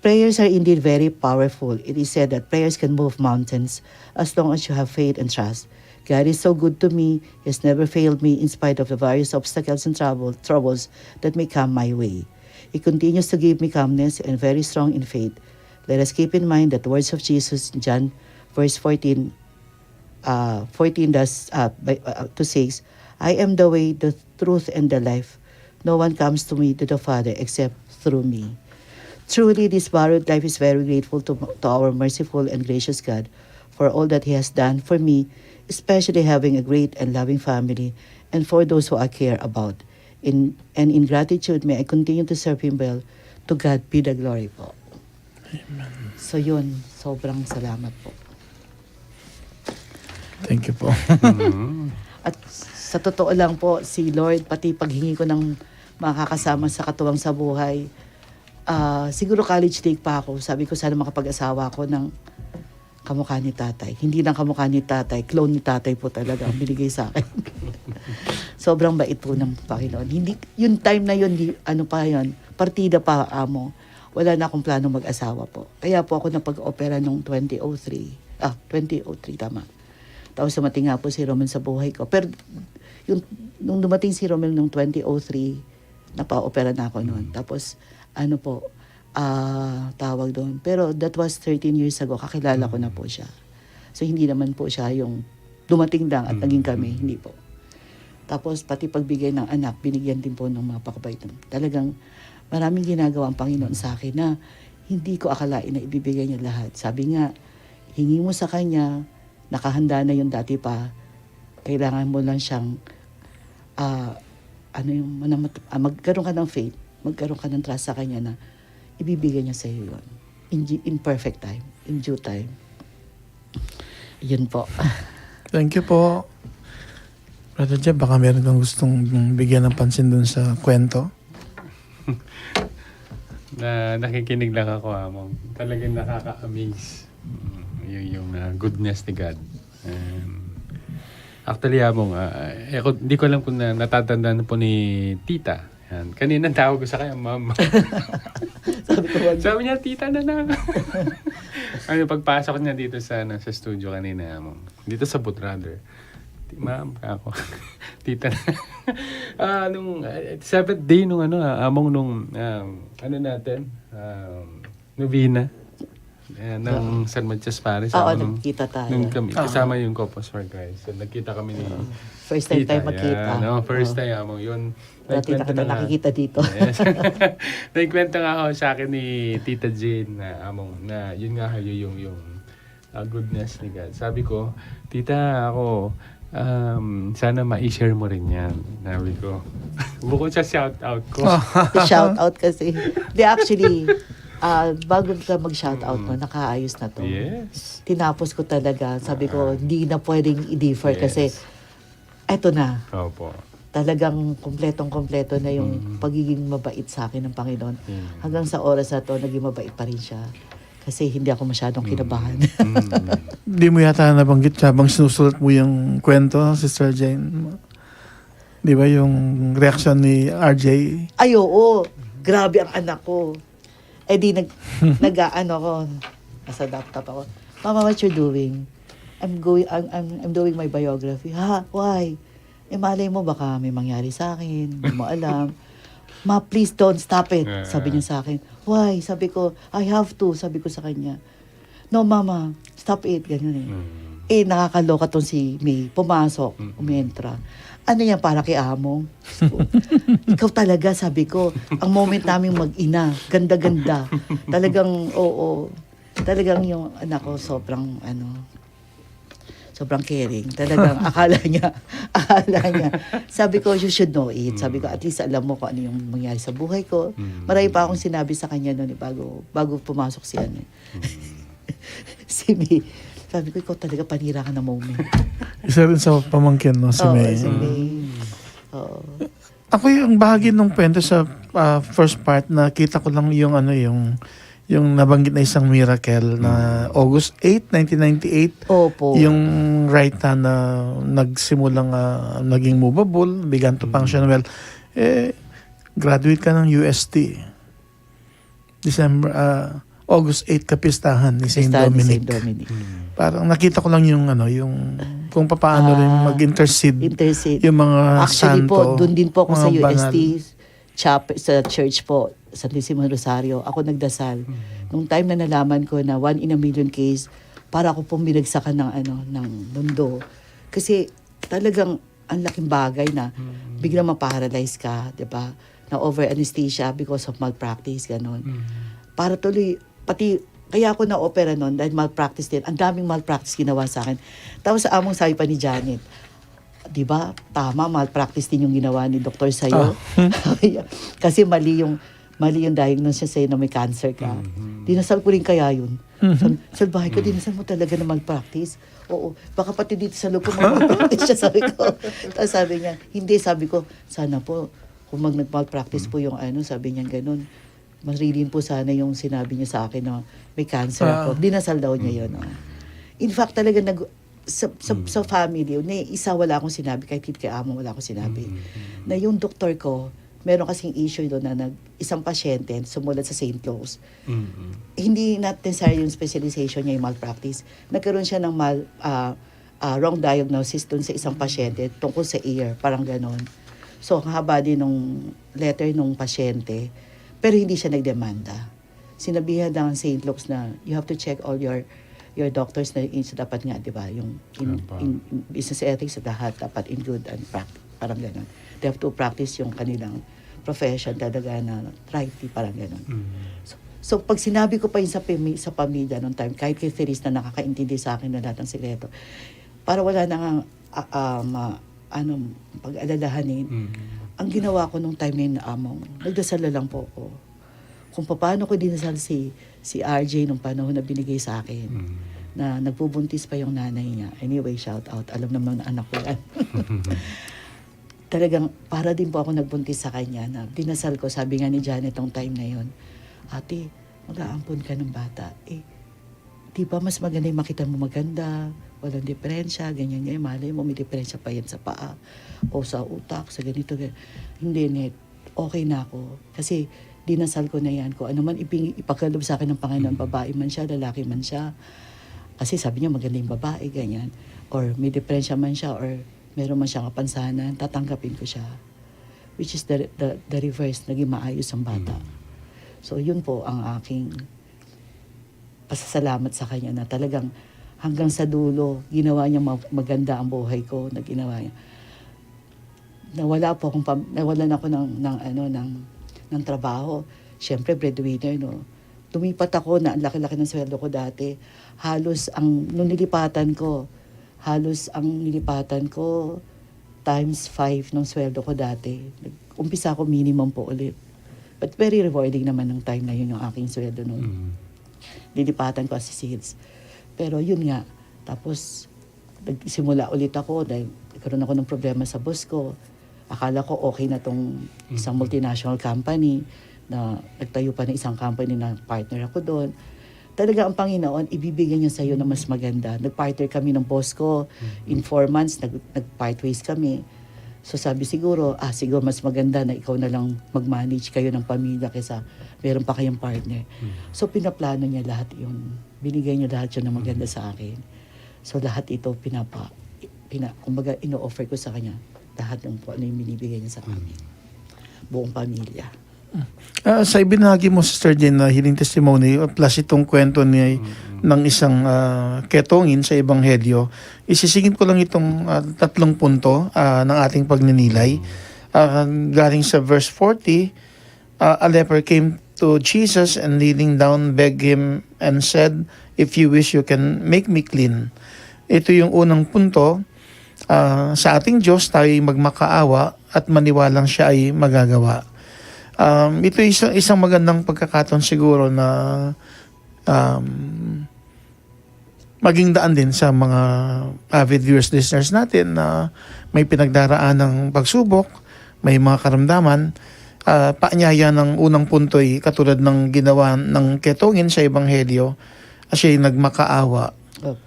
Prayers are indeed very powerful. It is said that prayers can move mountains as long as you have faith and trust. God is so good to me. He has never failed me in spite of the various obstacles and trouble, troubles that may come my way. He continues to give me calmness and very strong in faith. Let us keep in mind that words of Jesus in John verse fourteen, uh, fourteen dash, uh, by, uh, to six, "I am the way, the truth, and the life. No one comes to me, to the Father, except through me." Truly, this borrowed life is very grateful to, to our merciful and gracious God for all that He has done for me, especially having a great and loving family, and for those who I care about. In, and in gratitude, may I continue to serve Him well. To God be the glory po. Amen. So yun, sobrang salamat po. Thank you po. At sa totoo lang po, si Lord, pati paghingi ko ng makakasama sa katuwang sa buhay, ah, siguro college day pa ako, sabi ko, "Sana makapag-asawa ako ng kamukha ni tatay." Hindi lang kamukha ni tatay, clone ni tatay po talaga ang binigay sa akin. Sobrang bait po ng Panginoon. Hindi, yung time na yun, di, ano pa yun, partida pa, amo. Wala na akong plano mag-asawa po. Kaya po ako napag-opera nung twenty oh three. Ah, twenty oh three, tama. Tapos dumating nga po si Romel sa buhay ko. Pero yung, nung dumating si Romel nung twenty oh three, napa-opera na ako noon. Tapos, ano po, ah, tawag doon. Pero that was thirteen years ago, kakilala ko na po siya. So, hindi naman po siya yung dumating lang at naging kami, hindi po. Tapos, pati pagbigay ng anak, binigyan din po ng mga pakabait. Talagang maraming ginagawa ang Panginoon sa akin na hindi ko akalain na ibibigay niya lahat. Sabi nga, hingi mo sa Kanya, nakahanda na yung dati pa. Kailangan mo lang siyang, ah, ano yung, manamat-, ah, magkaroon ka ng faith. magkaroon ka ng trust sa kanya na ibibigay niya sa'yo yun. In, in perfect time, in due time. Yun po. Thank you po. Brother Jeff, baka meron kang gustong bigyan ng pansin dun sa kwento? Na nakikinig lang ako, Among. Talagang nakaka-amaze. Mm, yung, yung ah, goodness ni God. Um, actually, Among, ah, eh, ako, hindi ko alam kung na, natatandaan po ni Tita. Yan. Kanina tawag ko sa kanya, ma'am. Sabi ko, wag. Sabi niya, tita na na. Ano, pagpasok niya dito sa, ano, sa studio kanina, Among. Dito sa booth, rather. Ma'am, ako. Tita na. Ah, nung ah, seventh day nung ano, ah, Among, nung um, ano natin, um, novena. Eh, ng San Matias Parish. Oo, Among, nung, nagkita tayo. Nung kami, Ah. kasama yung Couples for Christ. So, nagkita kami ni First time Tita, tayo magkita. Yeah, no, first Oo. Time, Among, yun. Dati na Nagkwento kita na nga. Nakikita dito. Yes. Nagkwento nga ako sa akin ni Tita Jane na, Among, na yun nga ho, yung, yung ah, goodness ni God. Sabi ko, Tita, ako, um, sana ma-share mo rin yan. Sabi ko, bukod sa shout out ko. Shout out kasi. Di, actually, ah, bago ka mag-shout out, Mm. no, nakaayos na to. Yes. Tinapos ko talaga. Sabi ko, Ah. Hindi na pwedeng i-defer kasi Yes. Eto na. Opo. Talagang kompletong-kompleto na yung Mm. pagiging mabait sa akin ng Panginoon. Mm. Hanggang sa oras na to, naging mabait pa rin siya. Kasi hindi ako masyadong kinabahan. Mm. Di mo yata nabanggit habang sinusulat mo yung kwento, Sister Jane. Di ba yung reaksyon ni R J? Ay, oo. Grabe ang anak ko. Eh di, nag, nag-aano ko. Nasa laptop ako. "Mama, what you doing?" "I'm going, I'm, I'm, I'm doing my biography." "Ha? Why?" "Eh, malay mo, baka may mangyari sa akin. Hindi mo alam." "Ma, please don't stop it." Ah. Sabi niya sa akin. "Why?" Sabi ko, "I have to," sabi ko sa kanya. "No, Mama, stop it." Ganyan eh. Mm. Eh, nakakaloka tong si May. Pumasok, Mm. umentra. "Ano yan, para kay Among?" Ikaw talaga, sabi ko. Ang moment naming mag-ina, ganda-ganda. Talagang, oo. Talagang yung anak ko, sobrang, ano, sobrang caring. Talagang akala niya, akala niya. Sabi ko, "You should know it." Sabi ko, "At least alam mo kung ano yung mangyari sa buhay ko." Mm. Marami pa akong sinabi sa kanya noon eh, bago, bago pumasok si, ano, eh, si May. Sabi ko, "Ikaw talaga, panira ka ng moment." Isa rin sa pamangkin, no, si Oo, May. si May. Oo. Ako, yung bahagi nung kwento sa ah, first part, nakita ko lang yung ano, yung yung nabanggit na isang miracle na August eight, nineteen ninety-eight, Opo. Yung right hand na nagsimulang ah, naging movable, began to function well. Eh, graduate ka ng U S T. December, ah, August eight, kapistahan ni Saint Pistahan ni Dominic. Saint Dominic. Parang nakita ko lang yung ano, yung kung paano rin Ah, mag-intercede Intercede. Yung mga Actually santo, po, doon din po ako sa mga U S T banal. chapel, sa church po, Santisimo Rosario. Ako nagdasal. Nung time na nalaman ko na one in a million case, para ako pong binagsakan ng, ano, ng mundo. Kasi talagang ang laking bagay na biglang ma-paralyze ka, di ba? Na over anesthesia because of malpractice, ganon. Para tuloy, pati, kaya ako na-opera nun dahil malpractice din. Ang daming malpractice ginawa sa akin. Tapos sa Among, sabi pa ni Janet, "Di ba, tama, malpractice din yung ginawa ni doktor sa'yo." Kasi mali yung, mali yung diagnosis sa'yo na may cancer ka. Dinasal ko rin kaya yun. Sabi, "Salbahe ka, dinasal mo talaga na malpractice?" "Oo, baka pati dito sa loob ko malpractice siya," sabi ko. Tapos sabi niya, "Hindi," sabi ko, "Sana po, kung mag nag-malpractice po yung ano," sabi niya ganun. "Marilin po sana yung sinabi niya sa akin na may cancer ako." Dinasal daw niya yun. Oh. In fact, talaga nag, sa, sa, sa family, na isa wala akong sinabi, kahit kay Among wala akong sinabi. Na yung doktor ko, meron kasing issue doon na nag, isang pasyente, sumulat sa Saint Luke's. Hindi, not necessarily yung specialization niya yung malpractice. Nagkaroon siya ng mal, ah, ah, wrong diagnosis doon sa isang pasyente tungkol sa ear, parang ganon. So, ang haba din nung letter nung pasyente, pero hindi siya nagdemanda. Sinabihan ng Saint Luke's na, "You have to check all your your doctors na in, sa dapat nga, di ba, yung in, Tama. In, in business ethics, sa lahat dapat in good and practice," parang ganon. "They have to practice yung kanilang profession talaga na rightly," parang ganon. So, so, pag sinabi ko pa yun sa, pami- sa pamilya nung time, kahit kay Feliz na nakakaintindi sa akin na lahat ng sikreto, para wala na nga, ah, ah, ma- ano, pag-alalahanin. Ang ginawa ko nung time na yun, Among, nagdasal na lang po ako. Kung paano ko dinasal si, si R J nung panahon na binigay sa akin, mm, na nagbubuntis pa yung nanay niya. Anyway, shout out. Alam naman ng anak ko yan. Talagang para din po ako nagbuntis sa kanya na dinasal ko. Sabi nga ni Janet tong time na yun, "Ate, mag-aampon ka ng bata. Eh, di ba mas maganda yung makita mo maganda, walang diferensya, ganyan, ganyan. Malay mo, may diferensya pa yan sa paa o sa utak, sa ganito, ganyan." Hindi, Net. Okay na ako. Kasi dinasal ko na yan. Kung ano man iping-, ipagkaloob sa akin ng Panginoon, mm, babae man siya, lalaki man siya. Kasi sabi niya, maganda yung babae, ganyan. Or may diferensya man siya, or meron man siyang kapansanan, tatanggapin ko siya. Which is the, the, the reverse, naging maayos ang bata. Mm. So, yun po ang aking pasasalamat sa kanya na talagang hanggang sa dulo, ginawa niya ma-, maganda ang buhay ko, na ginawa niya. Nawala po akong pam-, nawalan ako ng, ng, ano, ng, ng trabaho. Siyempre, breadwinner, no? Lumipat ako na ang laki-laki ng sweldo ko dati. Halos ang, nung nilipatan ko, halos ang nilipatan ko, times five ng sweldo ko dati. Nag-umpisa ako minimum po ulit. But very rewarding naman ng time na yun yung aking sweldo nun. Mm. Lilipatan ko as sales. Pero yun nga, tapos nagsimula ulit ako dahil nagkaroon ako ng problema sa boss ko. Akala ko okay na tong isang, mm, multinational company na nagtayo pa ng isang company na partner ako doon. Talaga ang Panginoon, ibibigay niya sa'yo na mas maganda. Nag-partner kami ng boss ko. Mhm. In four months, nag-, nag-part ways kami. So sabi siguro, "Ah, siguro mas maganda na ikaw na lang mag-manage kayo ng pamilya kaysa meron pa kayong partner." Mhm. So pinaplano niya lahat yun. Binigay niya lahat yun na maganda, mhm, sa akin. So lahat ito pinapa-, pina-, kumbaga, ino-offer ko sa kanya. Lahat ng kung ano yung binibigay niya sa amin. Mhm. Buong pamilya. Ah, sa ibinahagi mo, Sister Jane, na healing testimony, plus itong kwento ni, mm, ng isang, ah, ketongin sa Ebanghelyo, isisingit ko lang itong, ah, tatlong punto, ah, ng ating pagninilay. Mm. Ah, galing sa verse forty, ah, a leper came to Jesus and kneeling down, begged him and said, "If you wish, you can make me clean." Ito yung unang punto. Ah, sa ating Diyos, tayo'y magmakaawa at maniwalang siya ay magagawa. Um, ito isang, isang magandang pagkakataon siguro na, um, maging daan din sa mga avid viewers, listeners natin na may pinagdaraan ng pagsubok, may mga karamdaman. Ah, paanyaya ng unang punto'y katulad ng ginawa ng ketongin sa Ebanghelyo, siya'y nagmakaawa. Opo.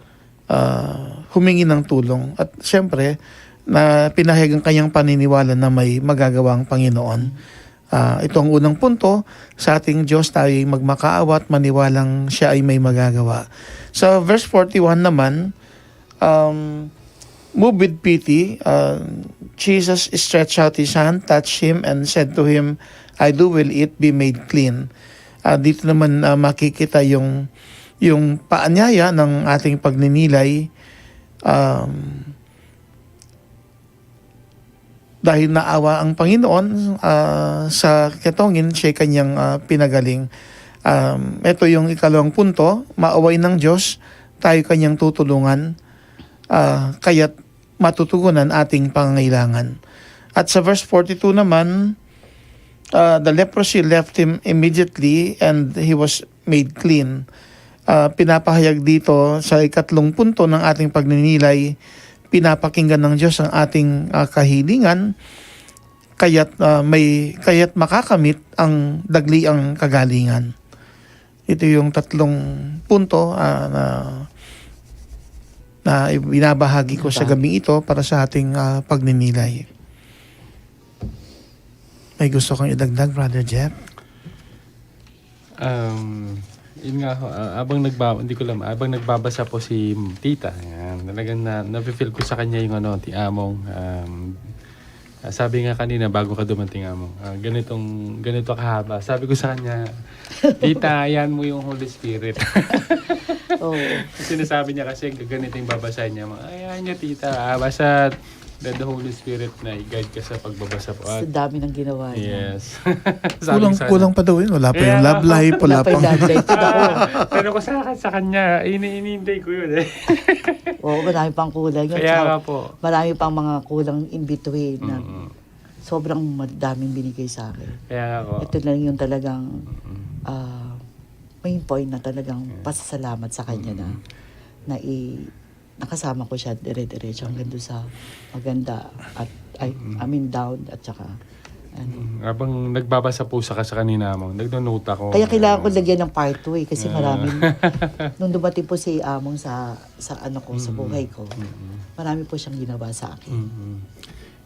Ah, humingi ng tulong. At siyempre, na pinahayagan kanyang paniniwala na may magagawa ang Panginoon. Ah, ito ang unang punto, sa ating Diyos tayo'y magmakaawa at maniwalang siya ay may magagawa. Sa verse forty-one naman, um, moved with pity, ah, Jesus stretched out his hand, touched him, and said to him, "I do, will it be made clean?" Ah, dito naman, ah, makikita yung, yung paanyaya ng ating pagninilay, um, dahil naawa ang Panginoon, ah, sa ketongin, siya'y kanyang, ah, pinagaling. Um, ito yung ikalawang punto, maaway ng Diyos, tayo kanyang tutulungan, ah, kaya't matutugunan ating pangangailangan. At sa verse forty-two naman, ah, the leprosy left him immediately and he was made clean. Ah, pinapahayag dito sa ikatlong punto ng ating pagninilay, pinapakinggan ng Diyos ang ating, ah, kahilingan, kaya't, ah, may, kaya't makakamit ang dagliang kagalingan. Ito yung tatlong punto, ah, na, na ibinabahagi ko sa gabing ito para sa ating, ah, pagninilay. May gusto kang idagdag, Brother Jeff? Um, yun nga ho, ah, abang nagba-, hindi ko alam, abang nagbabasa po si Tita, yan, talagang na, nafe-feel ko sa kanya yung ano, ti Among, um, ah, sabi nga kanina, bago ka dumating, Among, ah, ganitong, ganito kahaba. Sabi ko sa kanya, "Tita, ayan mo yung Holy Spirit." Oo. Sinasabi niya kasi, ganito yung babasahin niya, mga, "Ayan niya, Tita, ah, basta let the Holy Spirit na i-guide ka sa pagbabasa po." Sa dami ng ginawa niya. Yes. Sabi ko kulang, sa kulang kanya pa daw yun. Wala pa yung love life, wala pang love life. Pero ko sa, sa kanya, ini-, iniintay ko yun eh. Oo, marami pang kulang yun. Kaya nga po. Marami pang mga kulang in between na, mm-mm, sobrang madaming binigay sa akin. Kaya nga po. Ito lang yung talagang, ah, main point na talagang pasasalamat sa kanya na, na i-, nakasama ko siya dire-diretso hanggang doon sa maganda at, ay, I mean, down at saka, ano. Mm, habang nagbabasa po sa, sa kanina mo, nagno-note ako. Kaya kailangan ko lagyan ng part two eh, kasi maraming, nung dumating po si Among sa, sa ano ko, sa buhay ko, marami po siyang ginawa sa akin. Mm.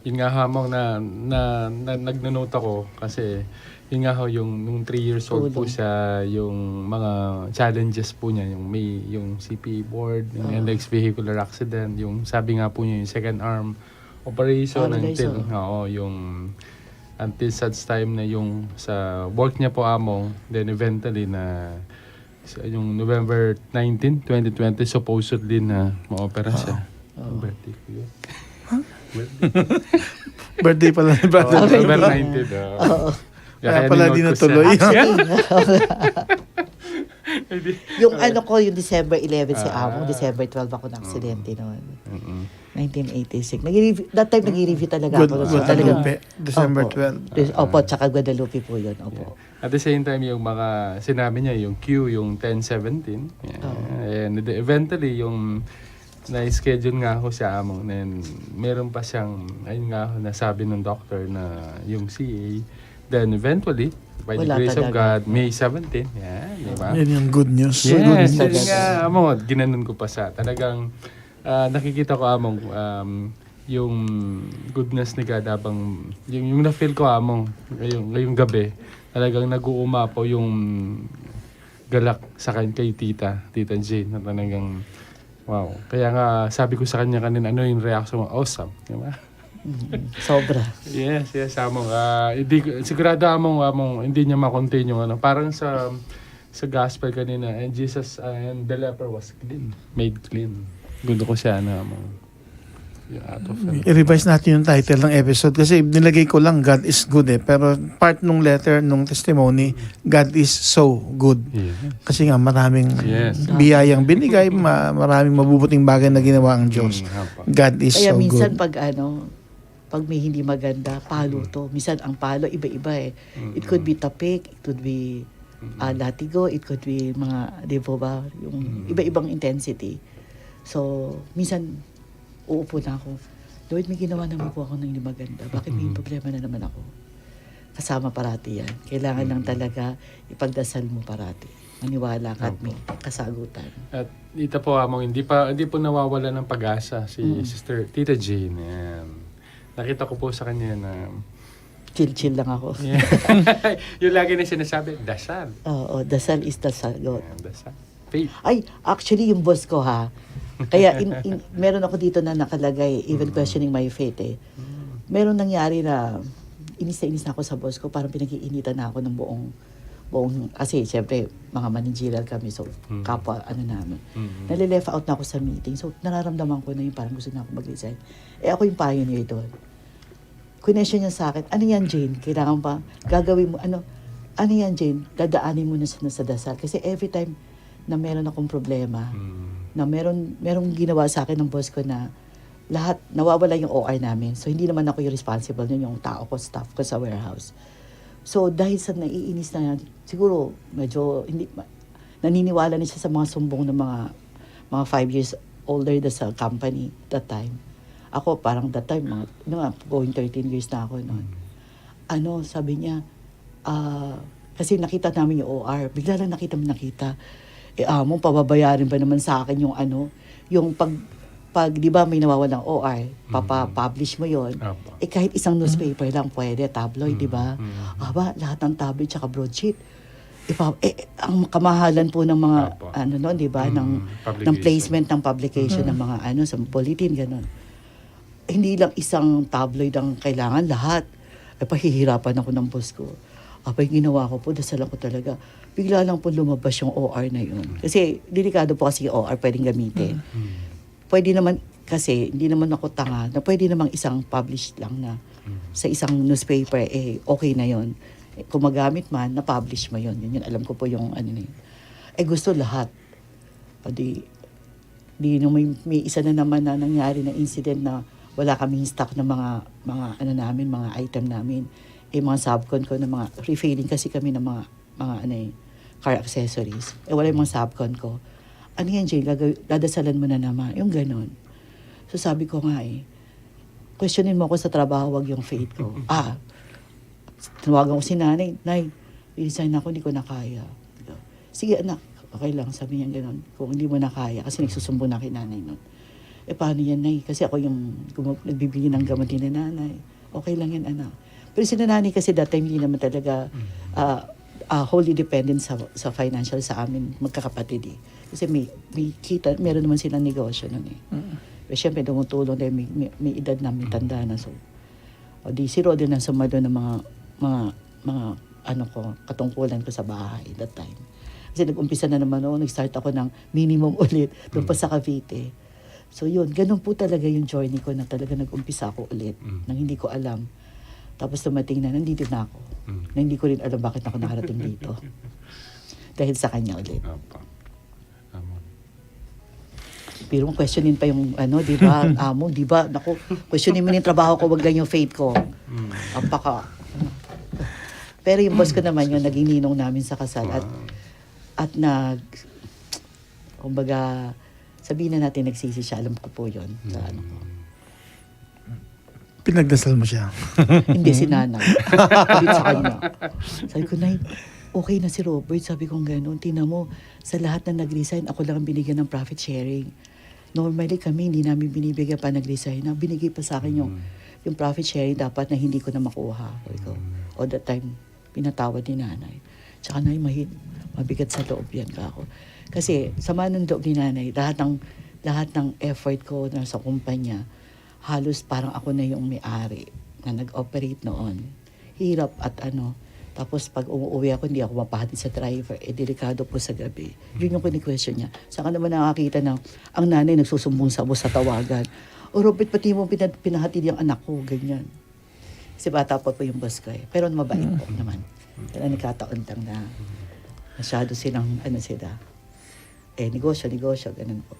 Yun nga, Among, na, na, na, nagno-note ako kasi yun nga ho, yung nung three years old po siya, yung mga challenges po niya, yung may, yung C P A board, yung next vehicular accident, yung sabi nga po niya, yung second arm operation, until, oo, yung until such time na yung sa work niya po, Among, then eventually na sa yung November nineteen, twenty twenty, supposedly na maopera siya. Oo. Birthday ko yun. Birthday. Birthday pala ni brother. Oo, November nineteen, oo. Oo. Kaya pala di natuloy. Actually, yung ano ko, yung December eleven si Among, December twelve ako na aksidente noon. Mm-mm. Nineteen eighty-six. Nag-review, that time nag-review talaga ako. So, talagang Guadalupe, December twelve. Opo, tsaka Guadalupe po yun. Opo. At the same time, yung mga sinabi niya, yung Q, yung ten seventeen. Yeah. Oo. And the- eventually, yung na-schedule nga ho siya, Among, then meron pa siyang, ayun nga ho, nasabi ng doctor na yung C A. Then eventually, by the grace of God, May seventeen. Yan, di ba? Yan yung good news. Yes, yun nga, Among, ginanon ko pa siya. Talagang, ah, nakikita ko, Among, um, yung goodness ni God habang, yung, yung na-feel ko, Among, ngayong, ngayong gabi, talagang nag-uumapaw yung galak sa kan-, kay Tita, Tita Jane, na talagang, wow. Kaya nga, sabi ko sa kanya kanina, "Ano yung reaction mo?" "Awesome," di ba? Mm, sobra. Yes, yes, Among. Ah, hindi, sigurado, Among, Among, hindi niya ma-continue, ano. Parang sa, sa gospel kanina, "And Jesus, uh, and the leper was clean, made clean." Gusto ko siya, ano, Among. Yung out of I-revise natin yung title ng episode kasi nilagay ko lang God is good eh. Pero part nung letter, nung testimony, God is so good. Yeah. Kasi nga maraming biyayang binigay, ma- maraming mabubuting bagay na ginawa ang Diyos. Mm, hapa. God is so good. Kaya minsan pag ano, pag may hindi maganda, palo to. Minsan ang palo, iba-iba eh. It could be tapik, it could be ah, latigo, it could be mga, di po ba, yung iba-ibang intensity. So, minsan, uupo na ako, "Lord, may ginawa naman po ako ng hindi maganda. Bakit may problema na naman ako?" Kasama parati yan. Kailangan lang talaga ipagdasal mo parati. Maniwala ka at may kasagutan. At ito po, Among, hindi pa, hindi po nawawala ng pag-asa si Sister Tita Jane. Ayan. Nakita ko po sa kanya na chill-chill lang ako. Yeah. Yung lagi na sinasabi, "Dasal." Oo, dasal is the sagot. Ayan, dasal. Faith. Ay, actually, yung boss ko, ha. Kaya in, in, meron ako dito na nakalagay, even questioning my faith, eh. Meron nangyari na inis na inis na ako sa boss ko, parang pinag-iinitan na ako ng buong, buong, kasi siyempre, mga managerial kami, so kapwa, ano namin. Nale-left out na ako sa meeting, so nararamdaman ko na yung parang gusto na ako mag-resign. Eh, ako yung pioneer doon. Kinesyon niya sa akin, "Ano yan, Jane? Kailangan ba gagawin mo, ano, ano yan, Jane? Dadaanin mo na sa, sa dasal." Kasi every time na meron akong problema, na meron, merong ginawa sa akin ng boss ko na lahat, nawawala yung O R namin. So, hindi naman ako yung responsible nun, yung tao ko, staff ko sa warehouse. So, dahil sa naiinis na yan, siguro, medyo, hindi, ma- naniniwala na siya sa mga sumbong ng mga, mga five years older na sa company that time. Ako, parang that time, mga, ano nga, going thirteen years na ako nun. Ano, sabi niya, ah, kasi nakita namin yung O R. Bigla lang nakita mo, nakita. Eh, Among, pababayarin ba naman sa akin yung ano, yung pag, pag, di ba, may nawawalang O R, papa-publish mo yon. Apo. Eh, kahit isang newspaper lang pwede, tabloid, di ba? Aba, lahat ng tabloid tsaka broadsheet. Ipa-, eh, ang kamahalan po ng mga, ano, no, di ba, ng, ng placement ng publication ng mga, ano, sa bulletin, ganun. Hindi lang isang tabloid ang kailangan, lahat. Eh, pahihirapan ako ng boss ko. Apa, yung ginawa ko po, dasalan ko talaga. Bigla lang po lumabas yung O R na yun. Kasi delikado po kasi yung O R pwedeng gamitin. Pwede naman, kasi hindi naman ako tanga, na pwede namang isang publish lang na sa isang newspaper, eh, okay na yon. Eh, kung magamit man, na-publish mo yon. Yun, yun, alam ko po yung ano na yun. Eh, gusto lahat. O di, di nung may, may isa na naman na nangyari na incident na Wala kaming stock ng mga, mga ano namin, mga item namin. Eh, mga subcon ko na mga refilling kasi kami ng mga, mga ano eh, car accessories. Eh, wala yung mga subcon ko. "Ano yan, Jane? Gagaw-, dadasalan mo na naman?" Yung ganon. So, sabi ko nga eh, "Questionin mo ako sa trabaho, wag yung faith ko." Ah, tinawagan ko si nanay, "Nay, resign ako, hindi ko na kaya." "Sige anak, okay lang," sabi niya ganon. "Kung hindi mo na kaya," kasi nagsusumbong na kay nanay nun. "Eh, paano yan, Nay? Kasi ako yung gumu-, nagbibigay ng gamot ni nanay." "Okay lang yan, anak." Pero si nanay kasi that time, hindi naman talaga, ah, ah, wholly dependent sa, sa financial sa amin, magkakapatid eh. Kasi may, may kita, meron naman silang negosyo nun eh. Pero syempre, tumutulong dahil may, may, may edad na, may tanda na. So, o di si Rodel ang sumalo ng mga, mga, mga, ano ko, katungkulan ko sa bahay that time. Kasi nag-umpisa na naman ako, nag-start ako ng minimum ulit, doon pa sa Cavite. So yun, ganun po talaga yung journey ko na talaga nag-umpisa ako ulit, nang hindi ko alam. Tapos dumating na, nandito na ako. Na hindi ko rin alam bakit ako nakarating dito. Dahil sa kanya ulit. Opo. Tama. Pero questionin pa yung ano, di ba? Amo, di ba? Naku, questionin mo na yung trabaho ko, wag lang yung faith ko. Apaka. Pero yung boss ko naman yung naging ninong namin sa kasal at, at nag, kumbaga, sabihin na natin nagsisi siya, alam ko po yun. Sa ano ko. Pinagdasal mo siya? Hindi, si nanay. Sabi sa kanya. Sabi ko, "Nay, okay na si Robert." Sabi kong ganun. "Tingnan mo, sa lahat na nag-resign, ako lang ang binigyan ng profit sharing. Normally kami, hindi namin binibigyan pa nag-resign. Na binigay pa sa akin yung, yung profit sharing dapat na hindi ko na makuha." Sabi ko, all the time, pinatawad ni nanay. Tsaka, "Nay, mahi-, mabigat sa loob yan," kako. Kasi, sama ng loob ni nanay, lahat ng, lahat ng effort ko na sa kumpanya, halos parang ako na yung may-ari na nag-operate noon. Hirap at ano. Tapos pag umuwi ako, hindi ako mapahatid sa driver. Eh, delikado po sa gabi. Yun yung kini-question niya. Saan ka naman nakakita ng ang nanay nagsusumbong sa boss sa tawagan? "O, Robert, pati mo pina-, pinahatid yung anak ko," ganyan. Kasi bata pa po yung boss ko eh. Pero mabait po naman. Pero nagkataon lang na masyado silang, ano sila, eh, negosyo, negosyo, ganun po.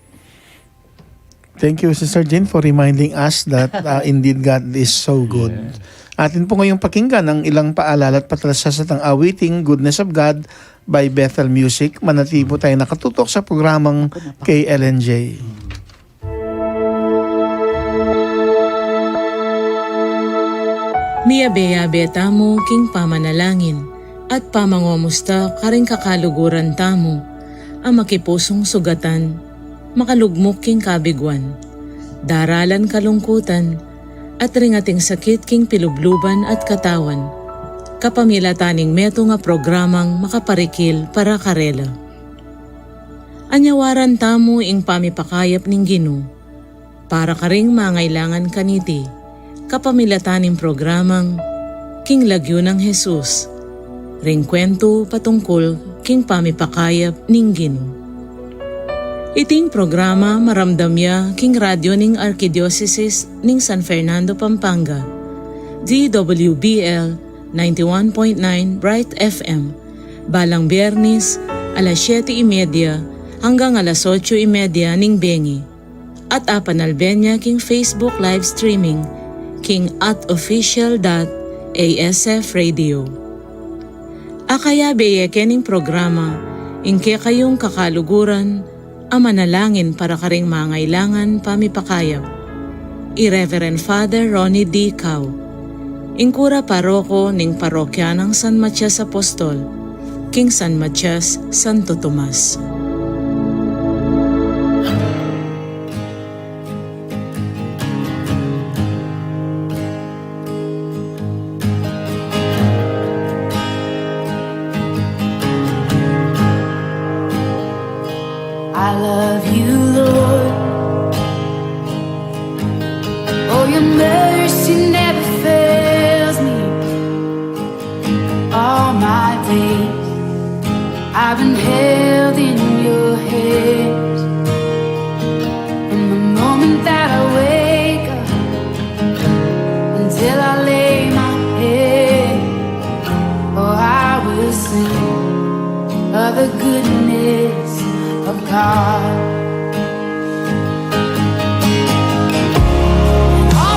Thank you, Sister Jean, for reminding us that, uh, indeed God is so good. Atin po ngayong pakinggan ang ilang paalala at patalastas at ang awiting Goodness of God by Bethel Music. Manatili po tayo nakatutok sa programang K L N J. Miyabe-yabe tamu king pamanalangin at pamangomusta karing kakaluguran tamu a makipusung sugatan, makalugmuk king kabiguan, daralan kalungkutan, at ring ating sakit king pilubluban at katawan, kapamilatan ning metung a programang makaparikil para karela. Anyawaran tamu ing pamipakayap ning Ginu para karing mangailangan kaniti, kapamilatan ning programang King Lagyu nang Jesus, ring kwentu patungkul king pamipakayap ning Ginu. Iting programa maramdam ya king radyo ning Arkidiosesis ning San Fernando, Pampanga, D W B L ninety-one point nine Bright F M, balang Biyernes, alas siyete y media hanggang alas otso y media ning bengi. At apanalben ya king Facebook live streaming king at official dot A S F radio. Akayabe ye kening programa ing kekayung kakaluguran a manalangin para karing mangailangan pamipakayap, i Reverend Father Ronnie D. Cao, ing kura paroko ning parokya nang San Matias Apostol, king San Matias, Santo Tomas. I love you, Lord. Oh, your mercy never fails me. All my days I've been held in your hands. From the moment that I wake up until I lay my head, oh, I will sing of the goodness of God. And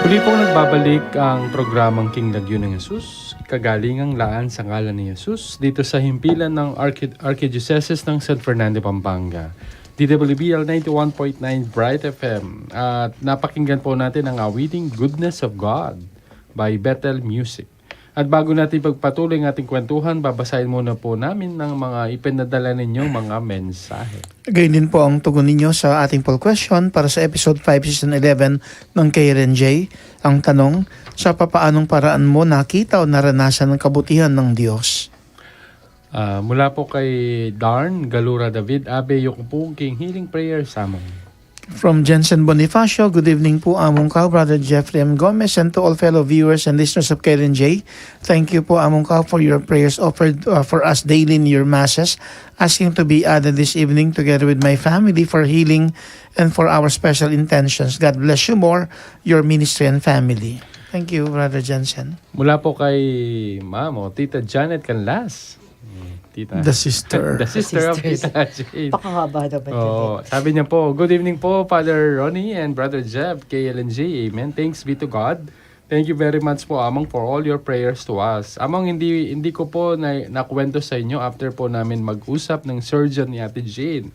Muli pong nagbabalik ang programang King Lagyu ng Jesus, kagalingang laan sa ngalan ni Jesus, dito sa himpilan ng Arki-, Arkidiocese ng San Fernando, Pampanga. D W B L ninety-one point nine Bright F M. At napakinggan po natin ang awiting Goodness of God by Bethel Music. At bago natin pagpatuloy ang ating kwentuhan, babasahin muna po namin ng mga ipinadala ninyong mga mensahe. Gayon din po ang tugon ninyo sa ating poll question para sa episode five, season eleven ng K R N J. Ang tanong, sa papaanong paraan mo nakita o naranasan ang kabutihan ng Diyos? Ah, mula po kay Darn Galura David, Abe, yuko po king healing prayer sa among. From Jensen Bonifacio, good evening po, Among Kao, Brother Jeffrey M Gomez, and to all fellow viewers and listeners of K R N J. Thank you po, Among Kao, for your prayers offered uh, for us daily in your masses, asking to be added this evening together with my family for healing and for our special intentions. God bless you more, your ministry and family. Thank you, Brother Jensen. Mula po kay Ma'am, o, Tita Janet Canlas. Mm, Tita. The sister. The sister of Sisters. Tita Jane. Pakahaba naman yun Oo, eh. Sabi niya po, "Good evening po, Father Ronnie and Brother Jeff, K L N J, amen. Thanks be to God. Thank you very much po, Among, for all your prayers to us." Among, hindi, hindi ko po na, nakwento sa inyo after po namin mag-usap ng surgeon ni Ate Jane.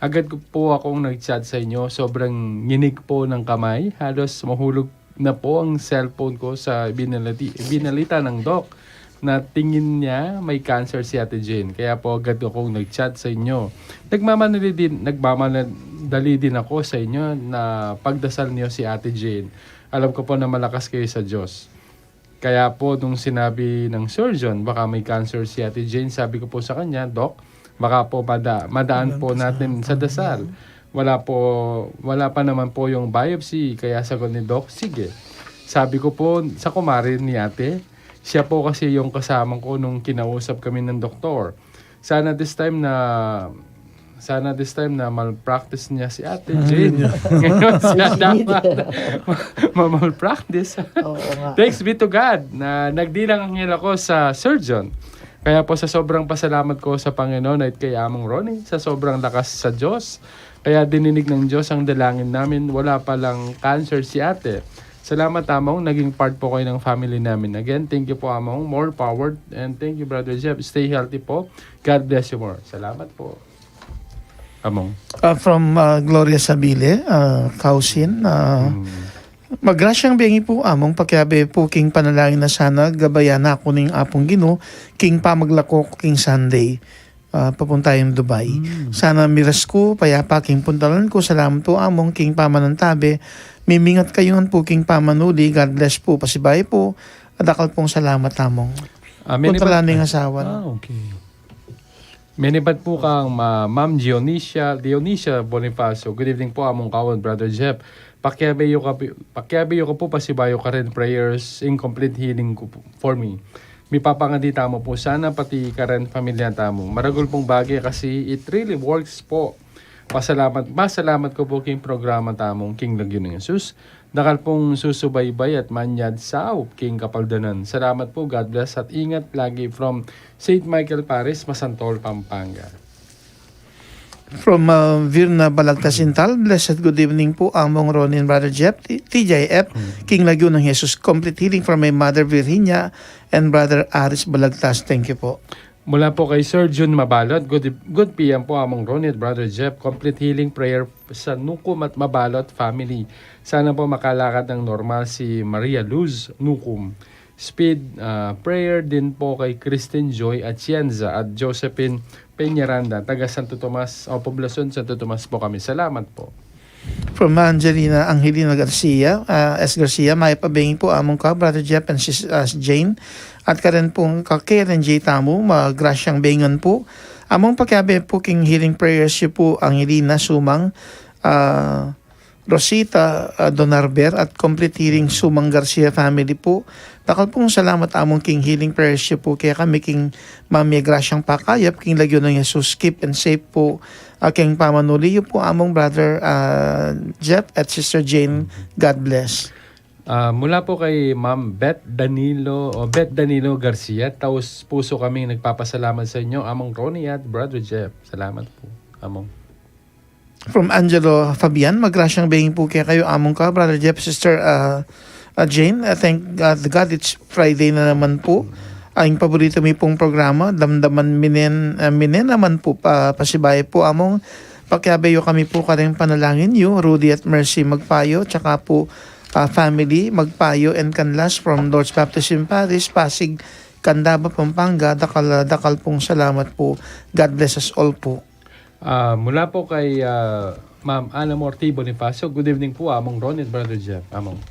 Agad ko po akong nag-chat sa inyo. Sobrang nginig po ng kamay. Halos mahulog na po ang cellphone ko sa binalati-, binalita ng doc na tingin niya may cancer si Ate Jane. Kaya po agad akong nag-chat sa inyo. Nagmamadali din, nagmamadali din ako sa inyo na pagdasal niyo si Ate Jane. Alam ko po na malakas kayo sa Diyos. Kaya po nung sinabi ng surgeon, baka may cancer si Ate Jane, sabi ko po sa kanya, "Doc, baka po mada-, madaan po natin sa dasal. Wala po, wala pa naman po yung biopsy." Kaya sagot ni Doc, "Sige." Sabi ko po sa kumare ni Ate, siya po kasi yung kasama ko nung kinausap kami ng doktor. Sana this time na, sana this time na malpractice niya si Ate Jane. Ngayon siya dapat ma-, ma-malpractice. Oo nga. Thanks be to God na nagdilang anghel ako sa surgeon. Kaya po sa sobrang pasalamat ko sa Panginoon at kay Among Ronnie, sa sobrang lakas sa Diyos, kaya dininig ng Diyos ang dalangin namin, wala palang cancer si Ate. Salamat, Among. Naging part po kayo ng family namin. Again, thank you po, Among. More power. And thank you, Brother Jeff. Stay healthy po. God bless you more. Salamat po, Among. Ah, from ah, Gloria Sabile, ah, Kausin, ah, Hmm. Magrasyang bengi po, Among, pakiabe po king panalangin na sana gabayan na ku ning Apung Ginu king pamaglako ku king Sunday ah, papunta yung Dubai. Hmm. Sana miras ku payapa king puntalan ku. Salamat po, Among, king pamanantabe. Mimingat kayu ngan po king pamanuli. God bless po. Pasibayu po. Dakal pong salamat, Among. Ah, menibat, puntalan ning asawa na. Ah, okay. Menibat po kang Ma-, Ma'am Dionisia, Dionisia Bonifacio. Good evening po, Among Kao and Brother Jeff. Pakiabe yu ka, pakiabe yu ka po, pasibayu karin prayers in complete healing ku po, for me. Mipapangadi tamu po sana pati karin pamilya tamu. Maragul pong bage kasi it really works po. Pasalamat, pasalamat ku po king programa tamung King Lagyu ning Jesus. Dakal pong susubaybay at manyad saup king kapaldanan. Salamat po, God bless at ingat lagi from Saint Michael Paris, Masantol, Pampanga. From ah, Virna Balagtas Intal, blessed good evening po, Among Ronnie and Brother Jeff, T-, T J F, King Lagyu ng Jesus, complete healing for my mother Virginia and Brother Aris Balagtas. Thank you po. Mula po kay Sir Jun Mabalot, good, good P M po, Among Ronnie at Brother Jeff, complete healing prayer sa Nukum at Mabalot family. Sana po makalakad ng normal si Maria Luz Nukum. Speed ah, prayer din po kay Christine Joy Atienza at Josephine Peñaranda, taga Santo Tomas, o Poblacion Santo Tomas po kami. Salamat po. From Angelina Angelina Garcia, ah, S Garcia, mayap a bengi po, Among Kao, Brother Jeff and Sis ah, Jane. At karin pong ka K R N J tamu, magrasyang bengi ngan po. Among, pakiabe po king healing prayers yu po, Angelina Sumang, ah, Rosita ah, Donarber at complete healing Sumang Garcia family po. Dakal pong salamat, Among, king healing prayers yu po kekami, king mamigrasyang pakayap king lagyu nang Jesus. Keep and safe po ah, king pamanuli yu po, Among, Brother ah, Jeff at Sister Jane. God bless. Ah, mula po kay Ma'am Beth Danilo, o Beth Danilo Garcia, taus puso kaming nagpapasalamat sa inyo, Among Ronnie at Brother Jeff. Salamat po, Among. From Angelo Fabian, magrasyang bengi po kekayu, Among Kao, Brother Jeff, Sister ah, Ah, Jane, ah, thank God, God, it's Friday na naman po. Ang paborito mi pong programa, Damdaman Minen, ah, Minen naman po. Pa, pasibayu po, Among, pakiabe yu kami po karing panalangin yu, Rudy at Mercy Magpayo, tsaka po, ah, family Magpayo and Canlas from Lord's Baptism Parish, Pasig, Candaba, Pampanga. Dakal, ah, dakal pong salamat po. God bless us all po. Ah, mula po kay, ah, Ma'am Ana Morti Bonifacio. Good evening po, Among Ronnie at Brother Jeff. Among.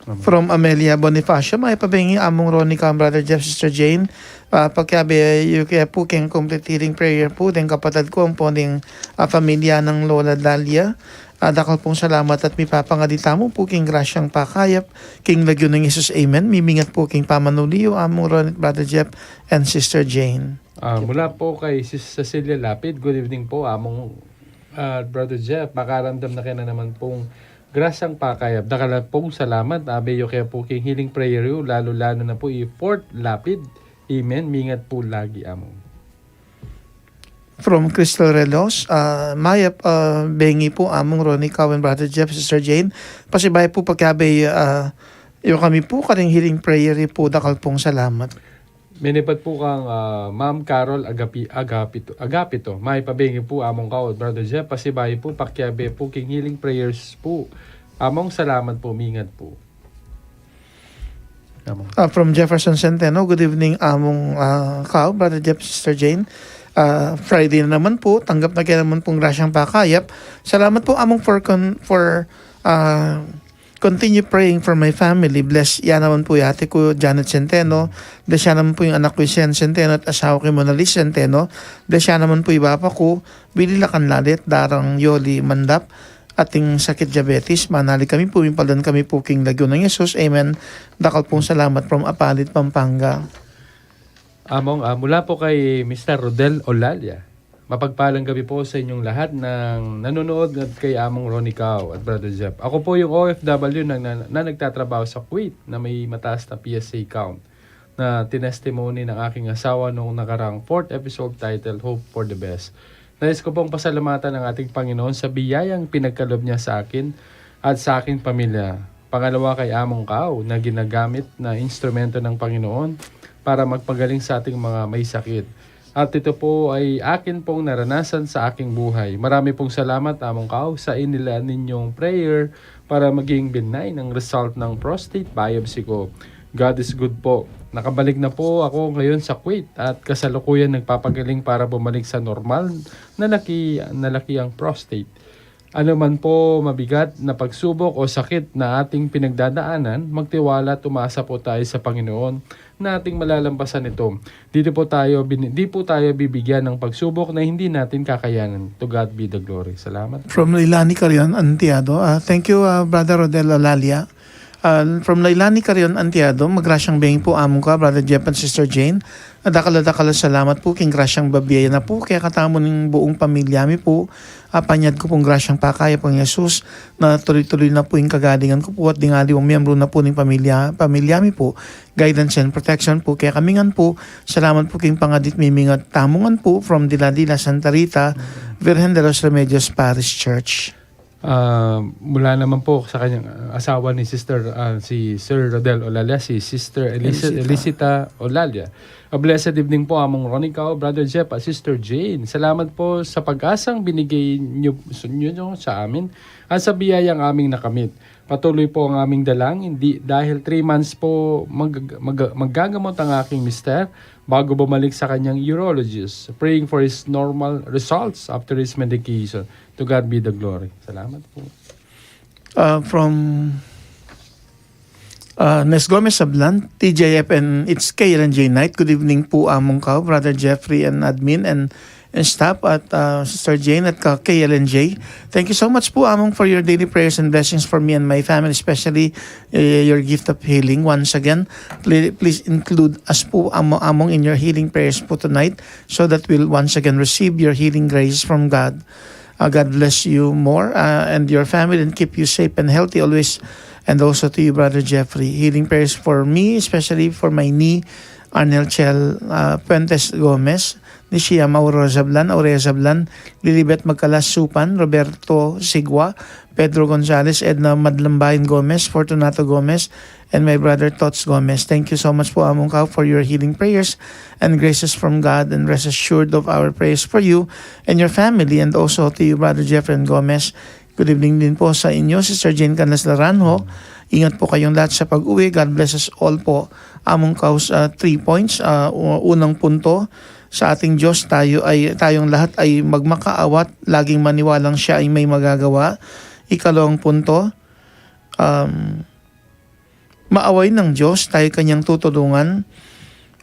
Among. From Amelia Bonifacio, mayap a bengi Among Ronnie, kang Brother Jeff, Sister Jane. Ah, pakiabe yu ke pu keng complete healing prayer pu deng kapatad ku ampon deng, ah, pamilya nang Lola Dalia. Ah, dakal pong salamat at mipapangadi tamu pu keng grasyang pakayap keng lagyu nang Jesus. Amen. Mimingat pu keng pamanuli yu, Among Ronnie at Brother Jeff and Sister Jane. Ah, mula po kay Sis Cecilia Lapid, good evening po, Among, ah, Brother Jeff. Makaramdam na kena naman pong grasyang pakayap. Dakal pong salamat, abe yu ke pu keng healing prayer yu, lalu-lalu na po i Fort Lapid. Amen. Mingat po lagi, Among. From Crystal Relos, ah, mayap a bengi pu, Among Ronnie, kawen Brother Jeff, Sister Jane. Pasibayu pu pakiabe, ah, yu kami pu karing healing prayer yu pu, dakal pong salamat. Minipat pu kang, ah, Ma'am Carol Agapi-, Agapito, Agapito. Mayap a bengi pu, Among, kawen Brother Jeff. Pasibayu pu pakiabe pu keng healing prayers pu. Among, salamat pu, mingat pu. Among. Ah, from Jefferson Centeno, good evening, Among, ah, kaw, Brother Jeff, Sister Jane. Ah, Friday na naman po, tanggap na ke naman pong grasyang pakayap. Salamat po, Among, for con-, for, ah, continue praying for my family. Bless ya naman po i ate ku, Janet Centeno. Bless ya naman po ing anak ku, Sen Centeno, at asawa ku, Mona Lisa Centeno. Bless ya naman po i bapa ku, Willy Lacanlalet, Darang Yoli Mandap, ating sakit diabetes. Manalig kami pu, mipaldan kami pu keng lagyu nang Jesus. Amen. Dakal pong salamat from Apalit, Pampanga. Among, ah, mula po kay Mister Rodel Olalia. Mapagpalang gabi po sa inyong lahat ng nanonood at kay Among Ronnie Cao at Brother Jeff. Ako po yung O F W na, na, na nagtatrabaho sa Kuwait na may mataas na P S A count na tinestimony ng aking asawa noong nakaraang fourth episode titled Hope for the Best. Nais ko pong pasalamatan ang ating Panginoon sa biyayang pinagkaloob niya sa akin at sa aking pamilya. Pangalawa, kay Among Kao na ginagamit na instrumento ng Panginoon para magpagaling sa ating mga may sakit. At ito po ay akin pong naranasan sa aking buhay. Marami pong salamat, Among Kao, sa inila ninyong prayer para maging benign ang result ng prostate biopsy ko. God is good po. Nakabalik na po ako ngayon sa Kuwait at kasalukuyan nagpapagaling para bumalik sa normal na laki, na laki ang prostate. Ano man po mabigat na pagsubok o sakit na ating pinagdadaanan, magtiwala at umasa po tayo sa Panginoon na ating malalampasan ito. Dito po tayo, bin-, di po tayo bibigyan ng pagsubok na hindi natin kakayanan. To God be the glory. Salamat. From Leilani Carion Antiado. Ah, thank you, ah, Brother Rodel Alalia. Ah, from Leilani Carion Antiado, magrasyang bengi po, Among Kao, Brother Jeff and Sister Jane. Ah, dakal a dakal a salamat po keng grasyang bibie na po kekatamu ning buong pamilya mi po. Ah, panyad ku pong grasyang pakayap ning Jesus na tuloy-tuloy na po ing kagalingan ku po at ding aliwang miyembro na po ning pamilya, pamilya mi po. Guidance and protection po kekami ngan po. Salamat po keng pangadit mi ngan tamu ngan po from Dila-Dila, Santa Rita, Virgen de los Remedios Parish Church. Ah, mula naman po sa kanyang, ah, asawa ni Sister, ah, si Sir Rodel Olalia, si Sister Elis-, Elisita. Elisita Olalia. A blessed evening po, Among Ronnie Cao, Brother Jeff, at Sister Jane. Salamat po sa pag-asang binigay niyo, niyo, niyo sa amin at sa biyayang aming nakamit. Patuloy po ang aming dalangin, di, dahil three months po mag-, mag-, maggagamot ang aking mister bago bumalik sa kanyang urologist. Praying for his normal results after his medication. To God be the glory. Salamat po. Uh, from, uh, Nes Gomez Sablan, T J F and its K L N J night. Good evening po, Among Kao, Brother Jeffrey and admin and, and staff at, uh, Sister Jane at ka K L N J. Thank you so much po, Among, for your daily prayers and blessings for me and my family, especially, uh, your gift of healing. Once again, please, please include us po, Amo-, Among, in your healing prayers po tonight so that we'll once again receive your healing grace from God. Uh, God bless you more, uh, and your family and keep you safe and healthy always. And also to you, Brother Jeffrey. Healing prayers for me, especially for my knee, Arnel Chel, ah, Fuentes Gomez, Nishia Mauro Sablan, Aurea Sablan, Lilibet Magkalas Supan, Roberto Sigua, Pedro Gonzalez, Edna Madlambayan Gomez, Fortunato Gomez, and my brother Tots Gomez. Thank you so much po, Among Kao, for your healing prayers and graces from God, and rest assured of our prayers for you and your family, and also to you, Brother Jeffrey Gomez. Good evening din po sa inyo, Sister Jane Canlas Laranjo. Ingat po kayong lahat sa pag-uwi. God bless us all po. Among Kaus, ah, three points. Ah, u-, unang punto, sa ating Diyos, tayo ay, tayong lahat ay magmakaawat, laging maniwalang siya ay may magagawa. Ikalawang punto, um, maaway ng Diyos, tayo kanyang tutulungan,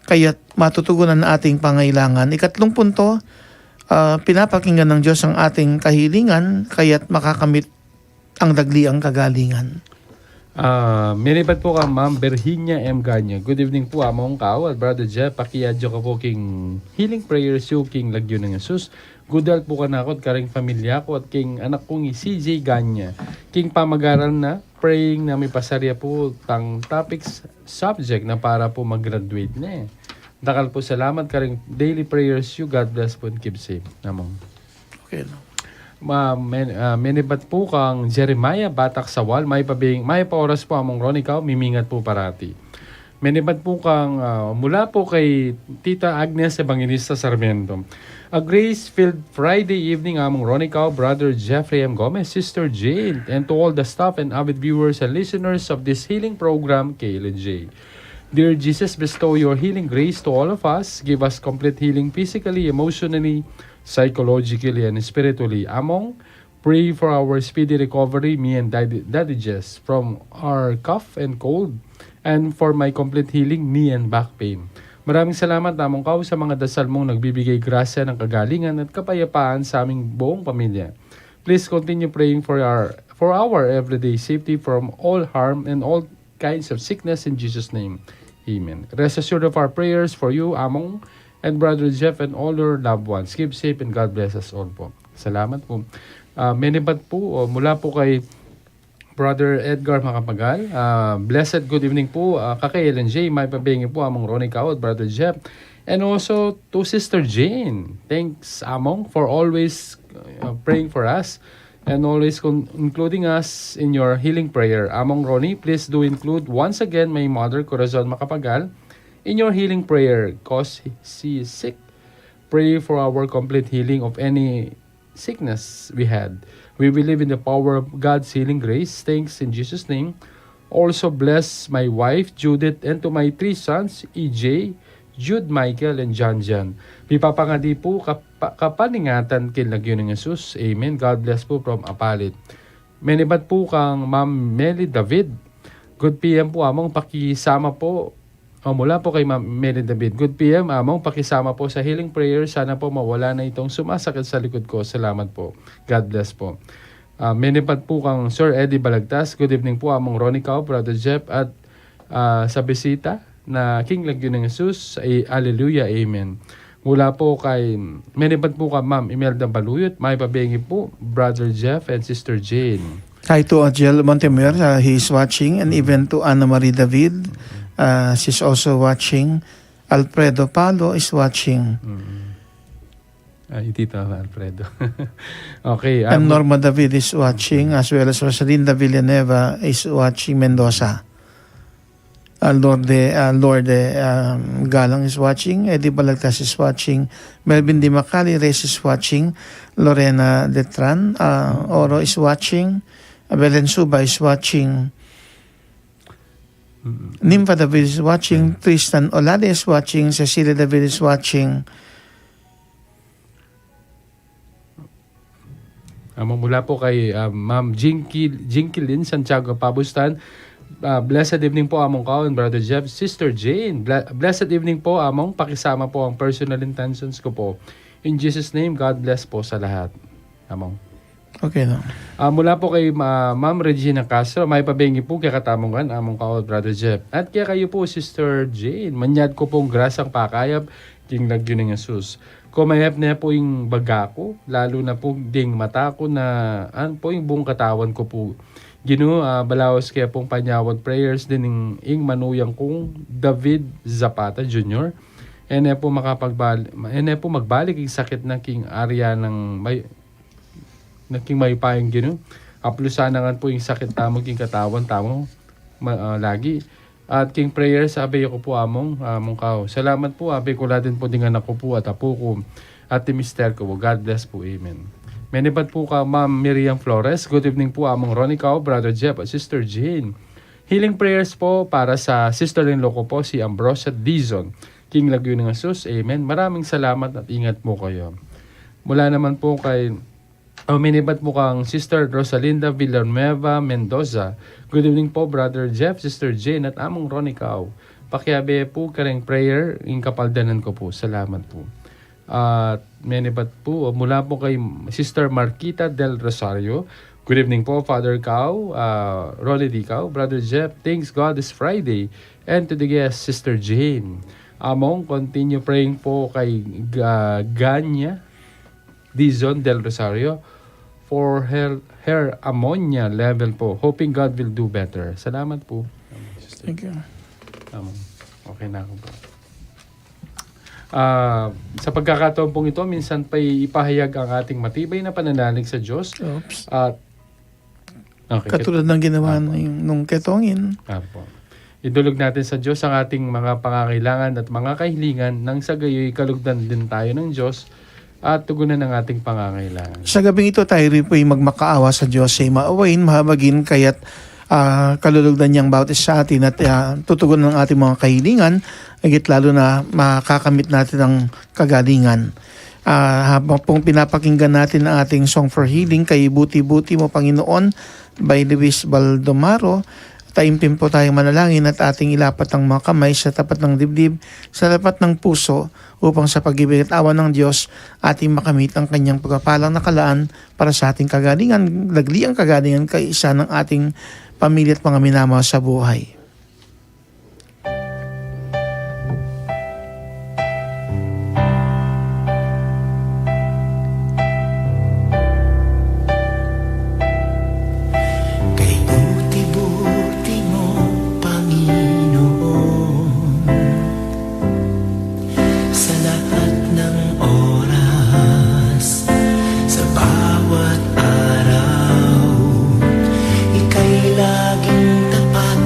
kaya't matutugunan ang ating pangailangan. Ikatlong punto, ah, pinapakinggan ng Diyos ang ating kahilingan, kaya't makakamit ang dagliang kagalingan. Ah, minibat po kang Ma'am Virginia M Ganya. Good evening po, Among Kao at Brother Jeff. Pakiadyo ka po king healing prayers yu king lagyu nang Jesus. Good health po kanaku at karing pamilya ku at king anak kung i C J Ganya. King pamagaral na, praying na mipasarya po tang topics subject na para po mag-graduate na eh. Dakal po salamat karing daily prayers yu. God bless po and keep safe. Among. Okay, no? Ma-, men-, ah, minibat po kang Jeremiah Batak Sawal, may pabing-, may pa oras po, Among Ronnie Kao, mimingat po parati. Minibat po kang, ah, mula po kay Tita Agnes Evangelista Sarmiento. A grace-filled Friday evening, Among Ronnie Kao, Brother Jeffrey M Gomez, Sister Jane, and to all the staff and avid viewers and listeners of this healing program, K L N J. Dear Jesus, bestow your healing grace to all of us. Give us complete healing physically, emotionally, psychologically, and spiritually. Among, pray for our speedy recovery, me and Daddy, Daddy Jess, from our cough and cold, and for my complete healing, knee and back pain. Maraming salamat, Among Kao, sa mga dasal mong nagbibigay grasya ng kagalingan at kapayapaan sa aming buong pamilya. Please continue praying for our, for our everyday safety from all harm and all kinds of sickness in Jesus' name. Amen. Rest assured of our prayers for you, Among, and Brother Jeff and all your loved ones. Keep safe and God bless us all po. Salamat po. Ah, minibat po, oh, mula po kay Brother Edgar Macapagal. Ah, blessed good evening po, ah, ka K L N J, may pabingi po, Among Ronnie Kao at Brother Jeff. And also to Sister Jane. Thanks, Among, for always, uh, praying for us and always con-, including us in your healing prayer. Among Ronnie, please do include once again my mother, Corazon Macapagal, in your healing prayer 'cause she is sick. Pray for our complete healing of any sickness we had. We believe in the power of God's healing grace. Thanks in Jesus' name. Also bless my wife, Judith, and to my three sons, E J, Jude, Michael, and John John. Mipapangadi po kapa-, kapaningatan king lagyu nang Jesus. Amen. God bless po from Apalit. Minibat po kang Ma'am Meli David. Good P M po, Among, pakisama po. O, mula po kay Ma'am Meli David. Good P M, Among, pakisama po sa healing prayer. Sana po mawala na itong sumasakit sa likod ko. Salamat po. God bless po. Ah, minibat po kang Sir Eddie Balagtas. Good evening po, Among Ronnie Kao, Brother Jeff, at, ah, sa bisita na king lagyu nang Jesus. Ay, Alleluia, Amen. Mula po kay, minibat po kang Ma'am Imelda Baluyot, may pabingi po, Brother Jeff and Sister Jane. Hi to Adriel Montemuer, uh, he is watching, and even to Ana Marie David, uh, she's also watching. Alfredo Palo is watching. Mm. Ah, i Tito Alfredo. Okay, ah, And Norma David is watching, as well as Rosalinda Villanueva is watching Mendoza. Uh, Lorde, uh, Lorde, um, Galang is watching. Eddie Balagtas is watching. Melvin Di Macali Reyes is watching. Lorena Detran, uh, Oro is watching. Belen Suba is watching. Mm. Nympha David is watching. Mm. Tristan Olade is watching. Cecilia David is watching. Among, mula po kay, ah, Ma'am Jinky, Jinky Lynn Santiago Pabustan. Ah, blessed evening po, Among Kao and Brother Jeff. Sister Jane, ble-, blessed evening po, Among. Pakisama po ang personal intentions ko po. In Jesus' name, God bless po sa lahat. Among. Okay lang. Ah, mula po kay Ma-, Ma'am Regina Castro, may pabingi po kaya katamu ngan, Among Kao at Brother Jeff. At kaya kayu po, Sister Jane, manyad ku pong grasang pakayap king lagyu nang Jesus. Kumayap na po ing baga ku, lalu na po ding mata ku na, an po ing buung katawan ku po. Ginu, ah, balaus ke pung panyawad prayers din ing, ing manuyang kung David Zapata Junior. E ne pu makapagbal-, e ne pu magbalik ing sakit na king arya nang may-, na king mayupayang Ginu. Aplusan na ngan pu ing sakit tamu king katawan tamu, ma-, ah, lagi. At king prayers, abe ku pu, Among, Among Kao. Salamat pu, abe ku la din pu ding anak ku pu at apu ku at ding mister ku pu. God bless pu. Amen. Menibat pu kang Ma'am Miriam Flores. Good evening pu, Among Ronnie Kao, Brother Jeff, at Sister Jane. Healing prayers po para sa sister-in-law ku po, si Ambrosia Dizon. King lagyu ning Jesus. Amen. Maraming salamat at ingat po kayu. Mula naman po kay, oh, menibat pu kang Sister Rosalinda Villanueva Mendoza. Good evening po, Brother Jeff, Sister Jane, at Among Ronnie Kao. Pakiabe pu kareng prayer ing kapaldanan ku pu. Salamat pu. At menibat pu, oh, mula pu kay Sister Marquita Del Rosario. Good evening po, Father Kao, ah, Ronnie D. Kao, Brother Jeff. Thanks God it's Friday. And to the guest, Sister Jane. Among, continue praying po kay Ga-, Ganya Dizon Del Rosario for her, her ammonia level po. Hoping God will do better. Salamat po. Thank you. Among, okay na ako po. Ah, sa pagkakataon pong ito, minsan pa'y ipahayag ang ating matibay na pananalig sa Diyos. Oops. At, okay, katulad ng ginawa Apo. Nung, nung ketongin. Apo. Idulog natin sa Diyos ang ating mga pangangailangan at mga kahilingan, nang sa gayoy kalugdan din tayo ng Diyos at tugunan ang ating pangangailangan. Sa gabing ito, tayo rin po'y magmakaawa sa Diyos, ay maawain, mahabagin, kaya't, ah, kalulugdan niyang bawat isa atin at, ah, tutugunan ang ating mga kahilingan, higit lalo na makakamit natin ang kagalingan. Ah, habang pong pinapakinggan natin ang ating Song for Healing, kay Buti-Buti Mo, Panginoon, by Luis Baldomaro, taimpin po tayong manalangin at ating ilapat ang mga kamay sa tapat ng dibdib, sa tapat ng puso, upang sa pag-ibig at awa ng Diyos, ating makamit ang kanyang pagpapalang nakalaan para sa ating kagalingan, dagliang kagalingan, kaisa ng ating pamilya at mga minamahal sa buhay. Kay buti-buti mo, Panginoon, sa lahat ng oras, sa bawat araw, ika'y laging tapat.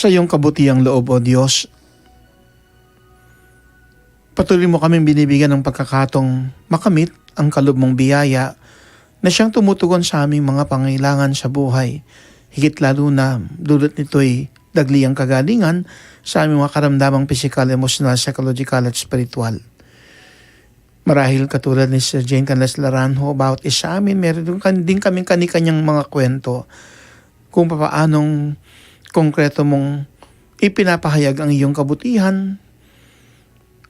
Sa iyong kabutiang loob, O Diyos, patuloy mo kaming binibigyan ng pagkakataong makamit ang kaloob mong biyaya na siyang tumutugon sa aming mga pangailangan sa buhay. Higit lalo na, dulot nito'y dagliang kagalingan sa aming mga karamdamang pisikal, emosyonal, psychological at spiritual. Marahil katulad ni Sir Jane Canlas Laranjo, bawat isa amin, meron din kan-, din kaming kani-kanyang mga kwento kung papaanong konkreto mong ipinapahayag ang iyong kabutihan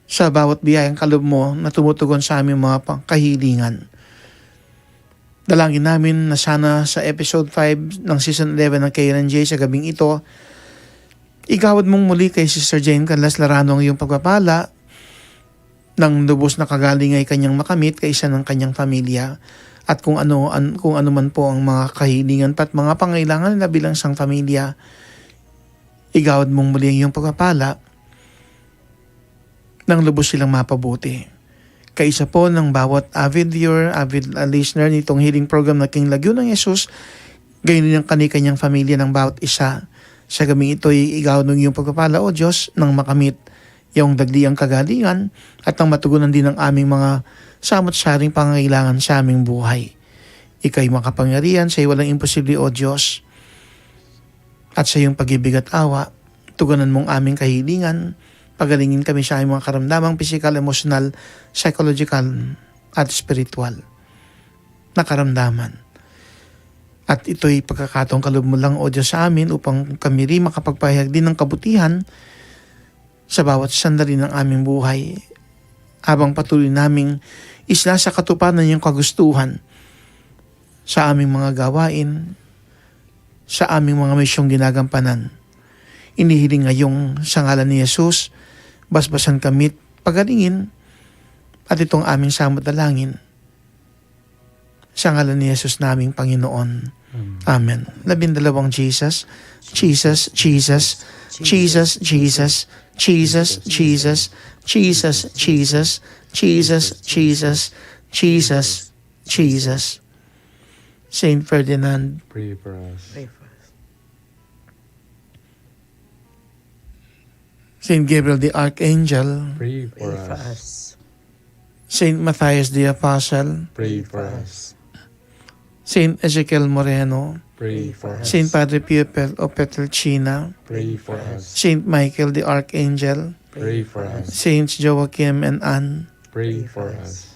sa bawat biyayang kaloob mo na tumutugon sa aming mga pang-, kahilingan. Dalangin namin na sana sa episode five ng season eleven ng K L N J sa gabing ito, igawad mong muli kay Sister Jane Canlas Laranjo ang iyong pagpapala nang lubos na kagalingan ay kanyang makamit kaisa ng kanyang pamilya, at kung ano, an-, kung ano man po ang mga kahilingan pa at mga pangailangan nila bilang isang pamilya, igawad mong muli ang iyong pagpapala nang lubos silang mapabuti. Kaisa po ng bawat avid viewer, avid, uh, listener nitong healing program na King Lagyu ng Jesus, gayon din ang kani-kanyang pamilya ng bawat isa. Sa gabing ito'y igawad mong iyong pagpapala, O Diyos, nang makamit iyong dagliang kagalingan at nang matugunan din ang aming mga samot-saring pangangailangan sa aming buhay. Ika'y makapangyarihan, sa iyo walang imposible, O Diyos. At sa iyong pag-ibig at awa, tugunan mong aming kahilingan, pagalingin kami sa aming mga karamdamang pisikal, emosyonal, psychological, at spiritual na karamdaman. At ito'y pagkakataong kaloob mo lang, O Diyos, sa amin upang kami rin makapagpahayag din ng kabutihan sa bawat sandali ng aming buhay, habang patuloy naming isla sa katuparan iyong kagustuhan sa aming mga gawain, sa aming mga misyong ginagampanan. Inihiling ngayong sa ngalan ni Jesus, basbasan kami't pagalingin, at itong aming samot dalangin sa ngalan ni Jesus naming Panginoon. Amen. Amen. Labindalawang Jesus, Jesus, Jesus, Jesus, Jesus, Jesus, Jesus, Jesus, Jesus, Jesus, Jesus, Jesus, Jesus. Saint Ferdinand. Pray for us. Pray for us. Saint Gabriel the Archangel. Pray for us. Saint Matthias the Apostle. Pray for us. Saint Ezekiel Moreno. Pray for us. Saint Padre Pio Pel-, of Pietrelcina. Pray for us. Saint Michael the Archangel. Pray for us. Saints Joachim and Anne. Pray for us.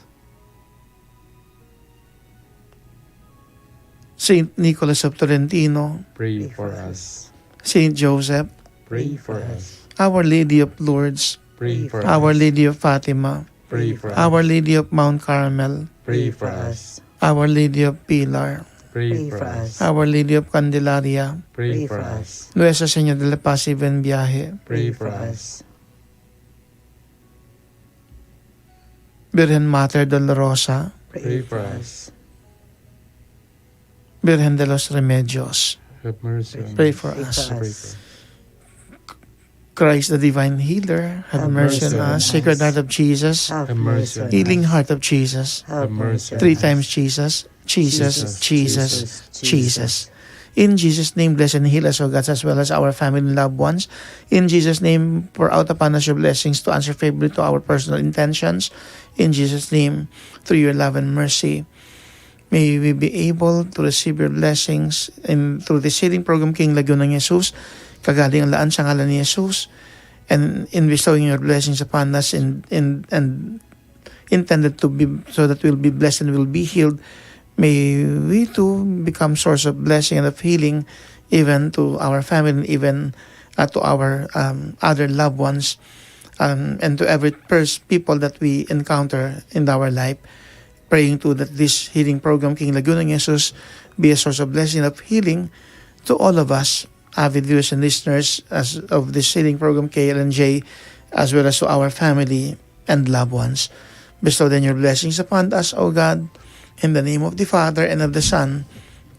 Saint Nicholas of Tolentino. Pray for us. Saint Joseph. Pray for us. Our Lady of Lourdes. Pray for us. Our Lady of Fatima. Pray for us. Our Lady of Mount Carmel. Pray for us. Our Lady of Pilar. Pray for us. Our Lady of Candelaria. Pray for us. Nuestra Señora de la Paz y Buen Viaje. Pray for us. Virgen Mater Dolorosa. Pray for us. Virgen de los Remedios. Have mercy on us. Pray for us. Pray for us. Christ the Divine Healer, have mercy on us. Have mercy on us. Sacred Heart of Jesus. Have mercy on us. Healing Heart of Jesus. Have mercy on us. Three times Jesus. Jesus, Jesus, Jesus, Jesus. Jesus. In Jesus' name, bless and heal us, O God, as well as our family and loved ones. In Jesus' name, pour out upon us your blessings to answer favorably to our personal intentions. In Jesus' name, through your love and mercy, may we be able to receive your blessings in, through this healing program, King Lagyu ng Jesus. Kagalingan laan sa ngalan ni Jesus. And in bestowing your blessings upon us in, in, and intended to be, so that we'll be blessed and we'll be healed, may we too become source of blessing and of healing, even to our family and even, uh, to our, um, other loved ones, um, and to every pers-, people that we encounter in our life. Praying too that this healing program, King Lagyu ng Jesus, be a source of blessing, of healing to all of us, avid viewers and listeners as of this healing program, K L N J, as well as to our family and loved ones. Bestow then your blessings upon us, O God, in the name of the Father, and of the Son,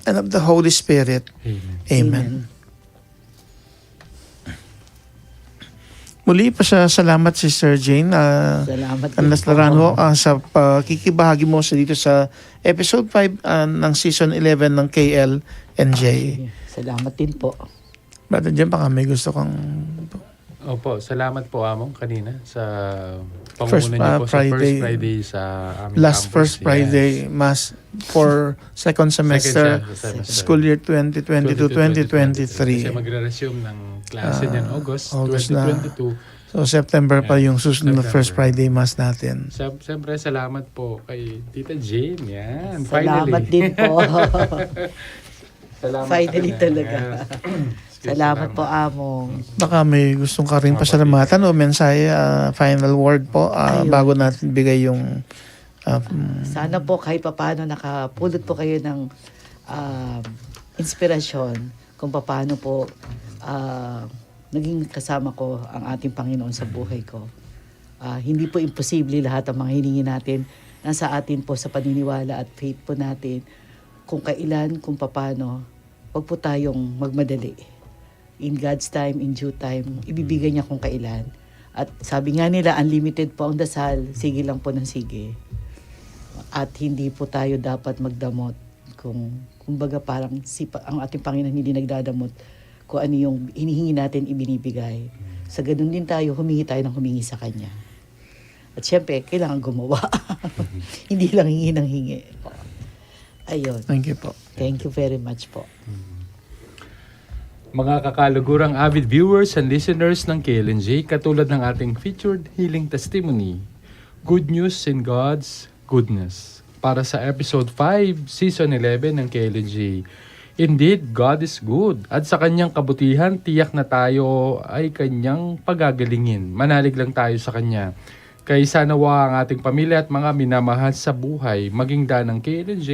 and of the Holy Spirit. Amen. Amen. Amen. Muli, pasasalamat, Sister Jane, ah, salamat din Canlas po. Laranjo, ah, sa pakikibahagi mo sa, dito sa episode five, ah, ng season eleven ng K L N J. Sige. Salamat din po. Brother Jem, baka may gusto kang Opo, salamat po, Among, kanina sa First, pangunguna niyo ah, po sa First Friday. Friday sa aming Last campus. First Friday Yes. Mass for second Second semester, sem-, semester. School year twenty twenty-two, twenty twenty-three. Kasi magre-resume ng klase Ah, niyan August August na. twenty twenty-two. So, September pa Yeah, yung susunod na First September. Friday Mass natin. Siyem-, siyempre, salamat po kay Tita Jane. Yan, Salamat finally. din po. Salamat Finally talaga. talaga. Yes. Excuse Salamat salamat. po, Among. Baka may gustong ka rin Mga pasalamatan kapatid. o mensahe, ah, final word po, ah, Ayun. bago natin bigay yung, ah, mm. Sana po kahit papaano nakapulot po kayo ng, ah, inspirasyon kung papaano po, ah, naging kasama ko ang ating Panginoon sa buhay ko. Ah, hindi po imposible lahat ng mga hiningi natin. Nasa atin po sa paniniwala at faith po natin kung kailan, kung papaano. Huwag po tayong magmadali. In God's time, in due time, ibibigay niya kung kailan. At sabi nga nila, unlimited po ang dasal, sige lang po ng sige. At hindi po tayo dapat magdamot kung, kumbaga, parang si pa-, ang ating Panginoon hindi nagdadamot kung ano yung hinihingi natin, ibinibigay. Sa ganun din tayo, humingi tayo ng humingi sa Kanya. At syempre, kailangan gumawa. Hindi lang hingi ng hingi. Ayun. Thank you po. Thank you very much po. Mga kakalugurang avid viewers and listeners ng K L N J, katulad ng ating featured healing testimony, Good News in God's Goodness, para sa episode five, season eleven ng K L N J. Indeed, God is good, at sa kanyang kabutihan, tiyak na tayo ay kanyang pagagalingin. Manalig lang tayo sa kanya. Kaya sana nawa ang ating pamilya at mga minamahal sa buhay maging daan ng K L N J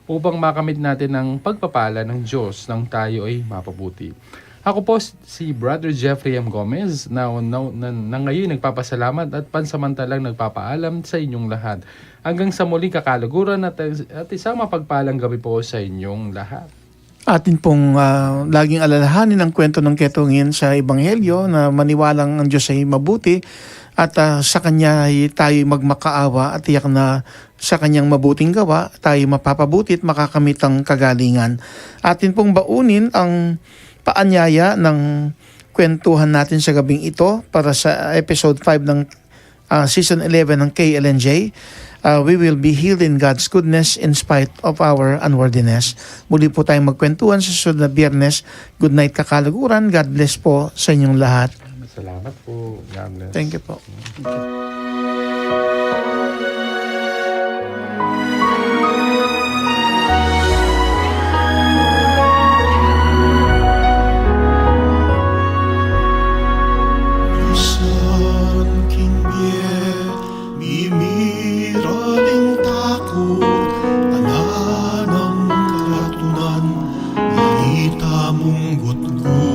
upang makamit natin ang pagpapala ng Diyos nang tayo ay mapabuti. Ako po si Brother Jeffrey M. Gomez na, na, na, na ngayon nagpapasalamat at pansamantalang nagpapaalam sa inyong lahat. Hanggang sa muli, kakaluguran, at, at isang mapagpalang gabi po sa inyong lahat. Atin pong, ah, laging alalahanin ang kwento ng ketungin sa Ebanghelyo na maniwalang ang Diyos ay mabuti at, ah, sa Kanya ay tayo'y magmakaawa at tiyak na sa Kanyang mabuting gawa tayo mapapabuti at makakamit ang kagalingan. Atin pong baunin ang paanyaya ng kwentuhan natin sa gabing ito para sa episode five ng ah, season eleven ng K L N J. Ah, we will be healed in God's goodness in spite of our unworthiness. Muli po tayong magkwentuhan sa susunod na Biyernes. Good night, kakaluguran. God bless po sa inyong lahat. Salamat po. God bless. Thank you po.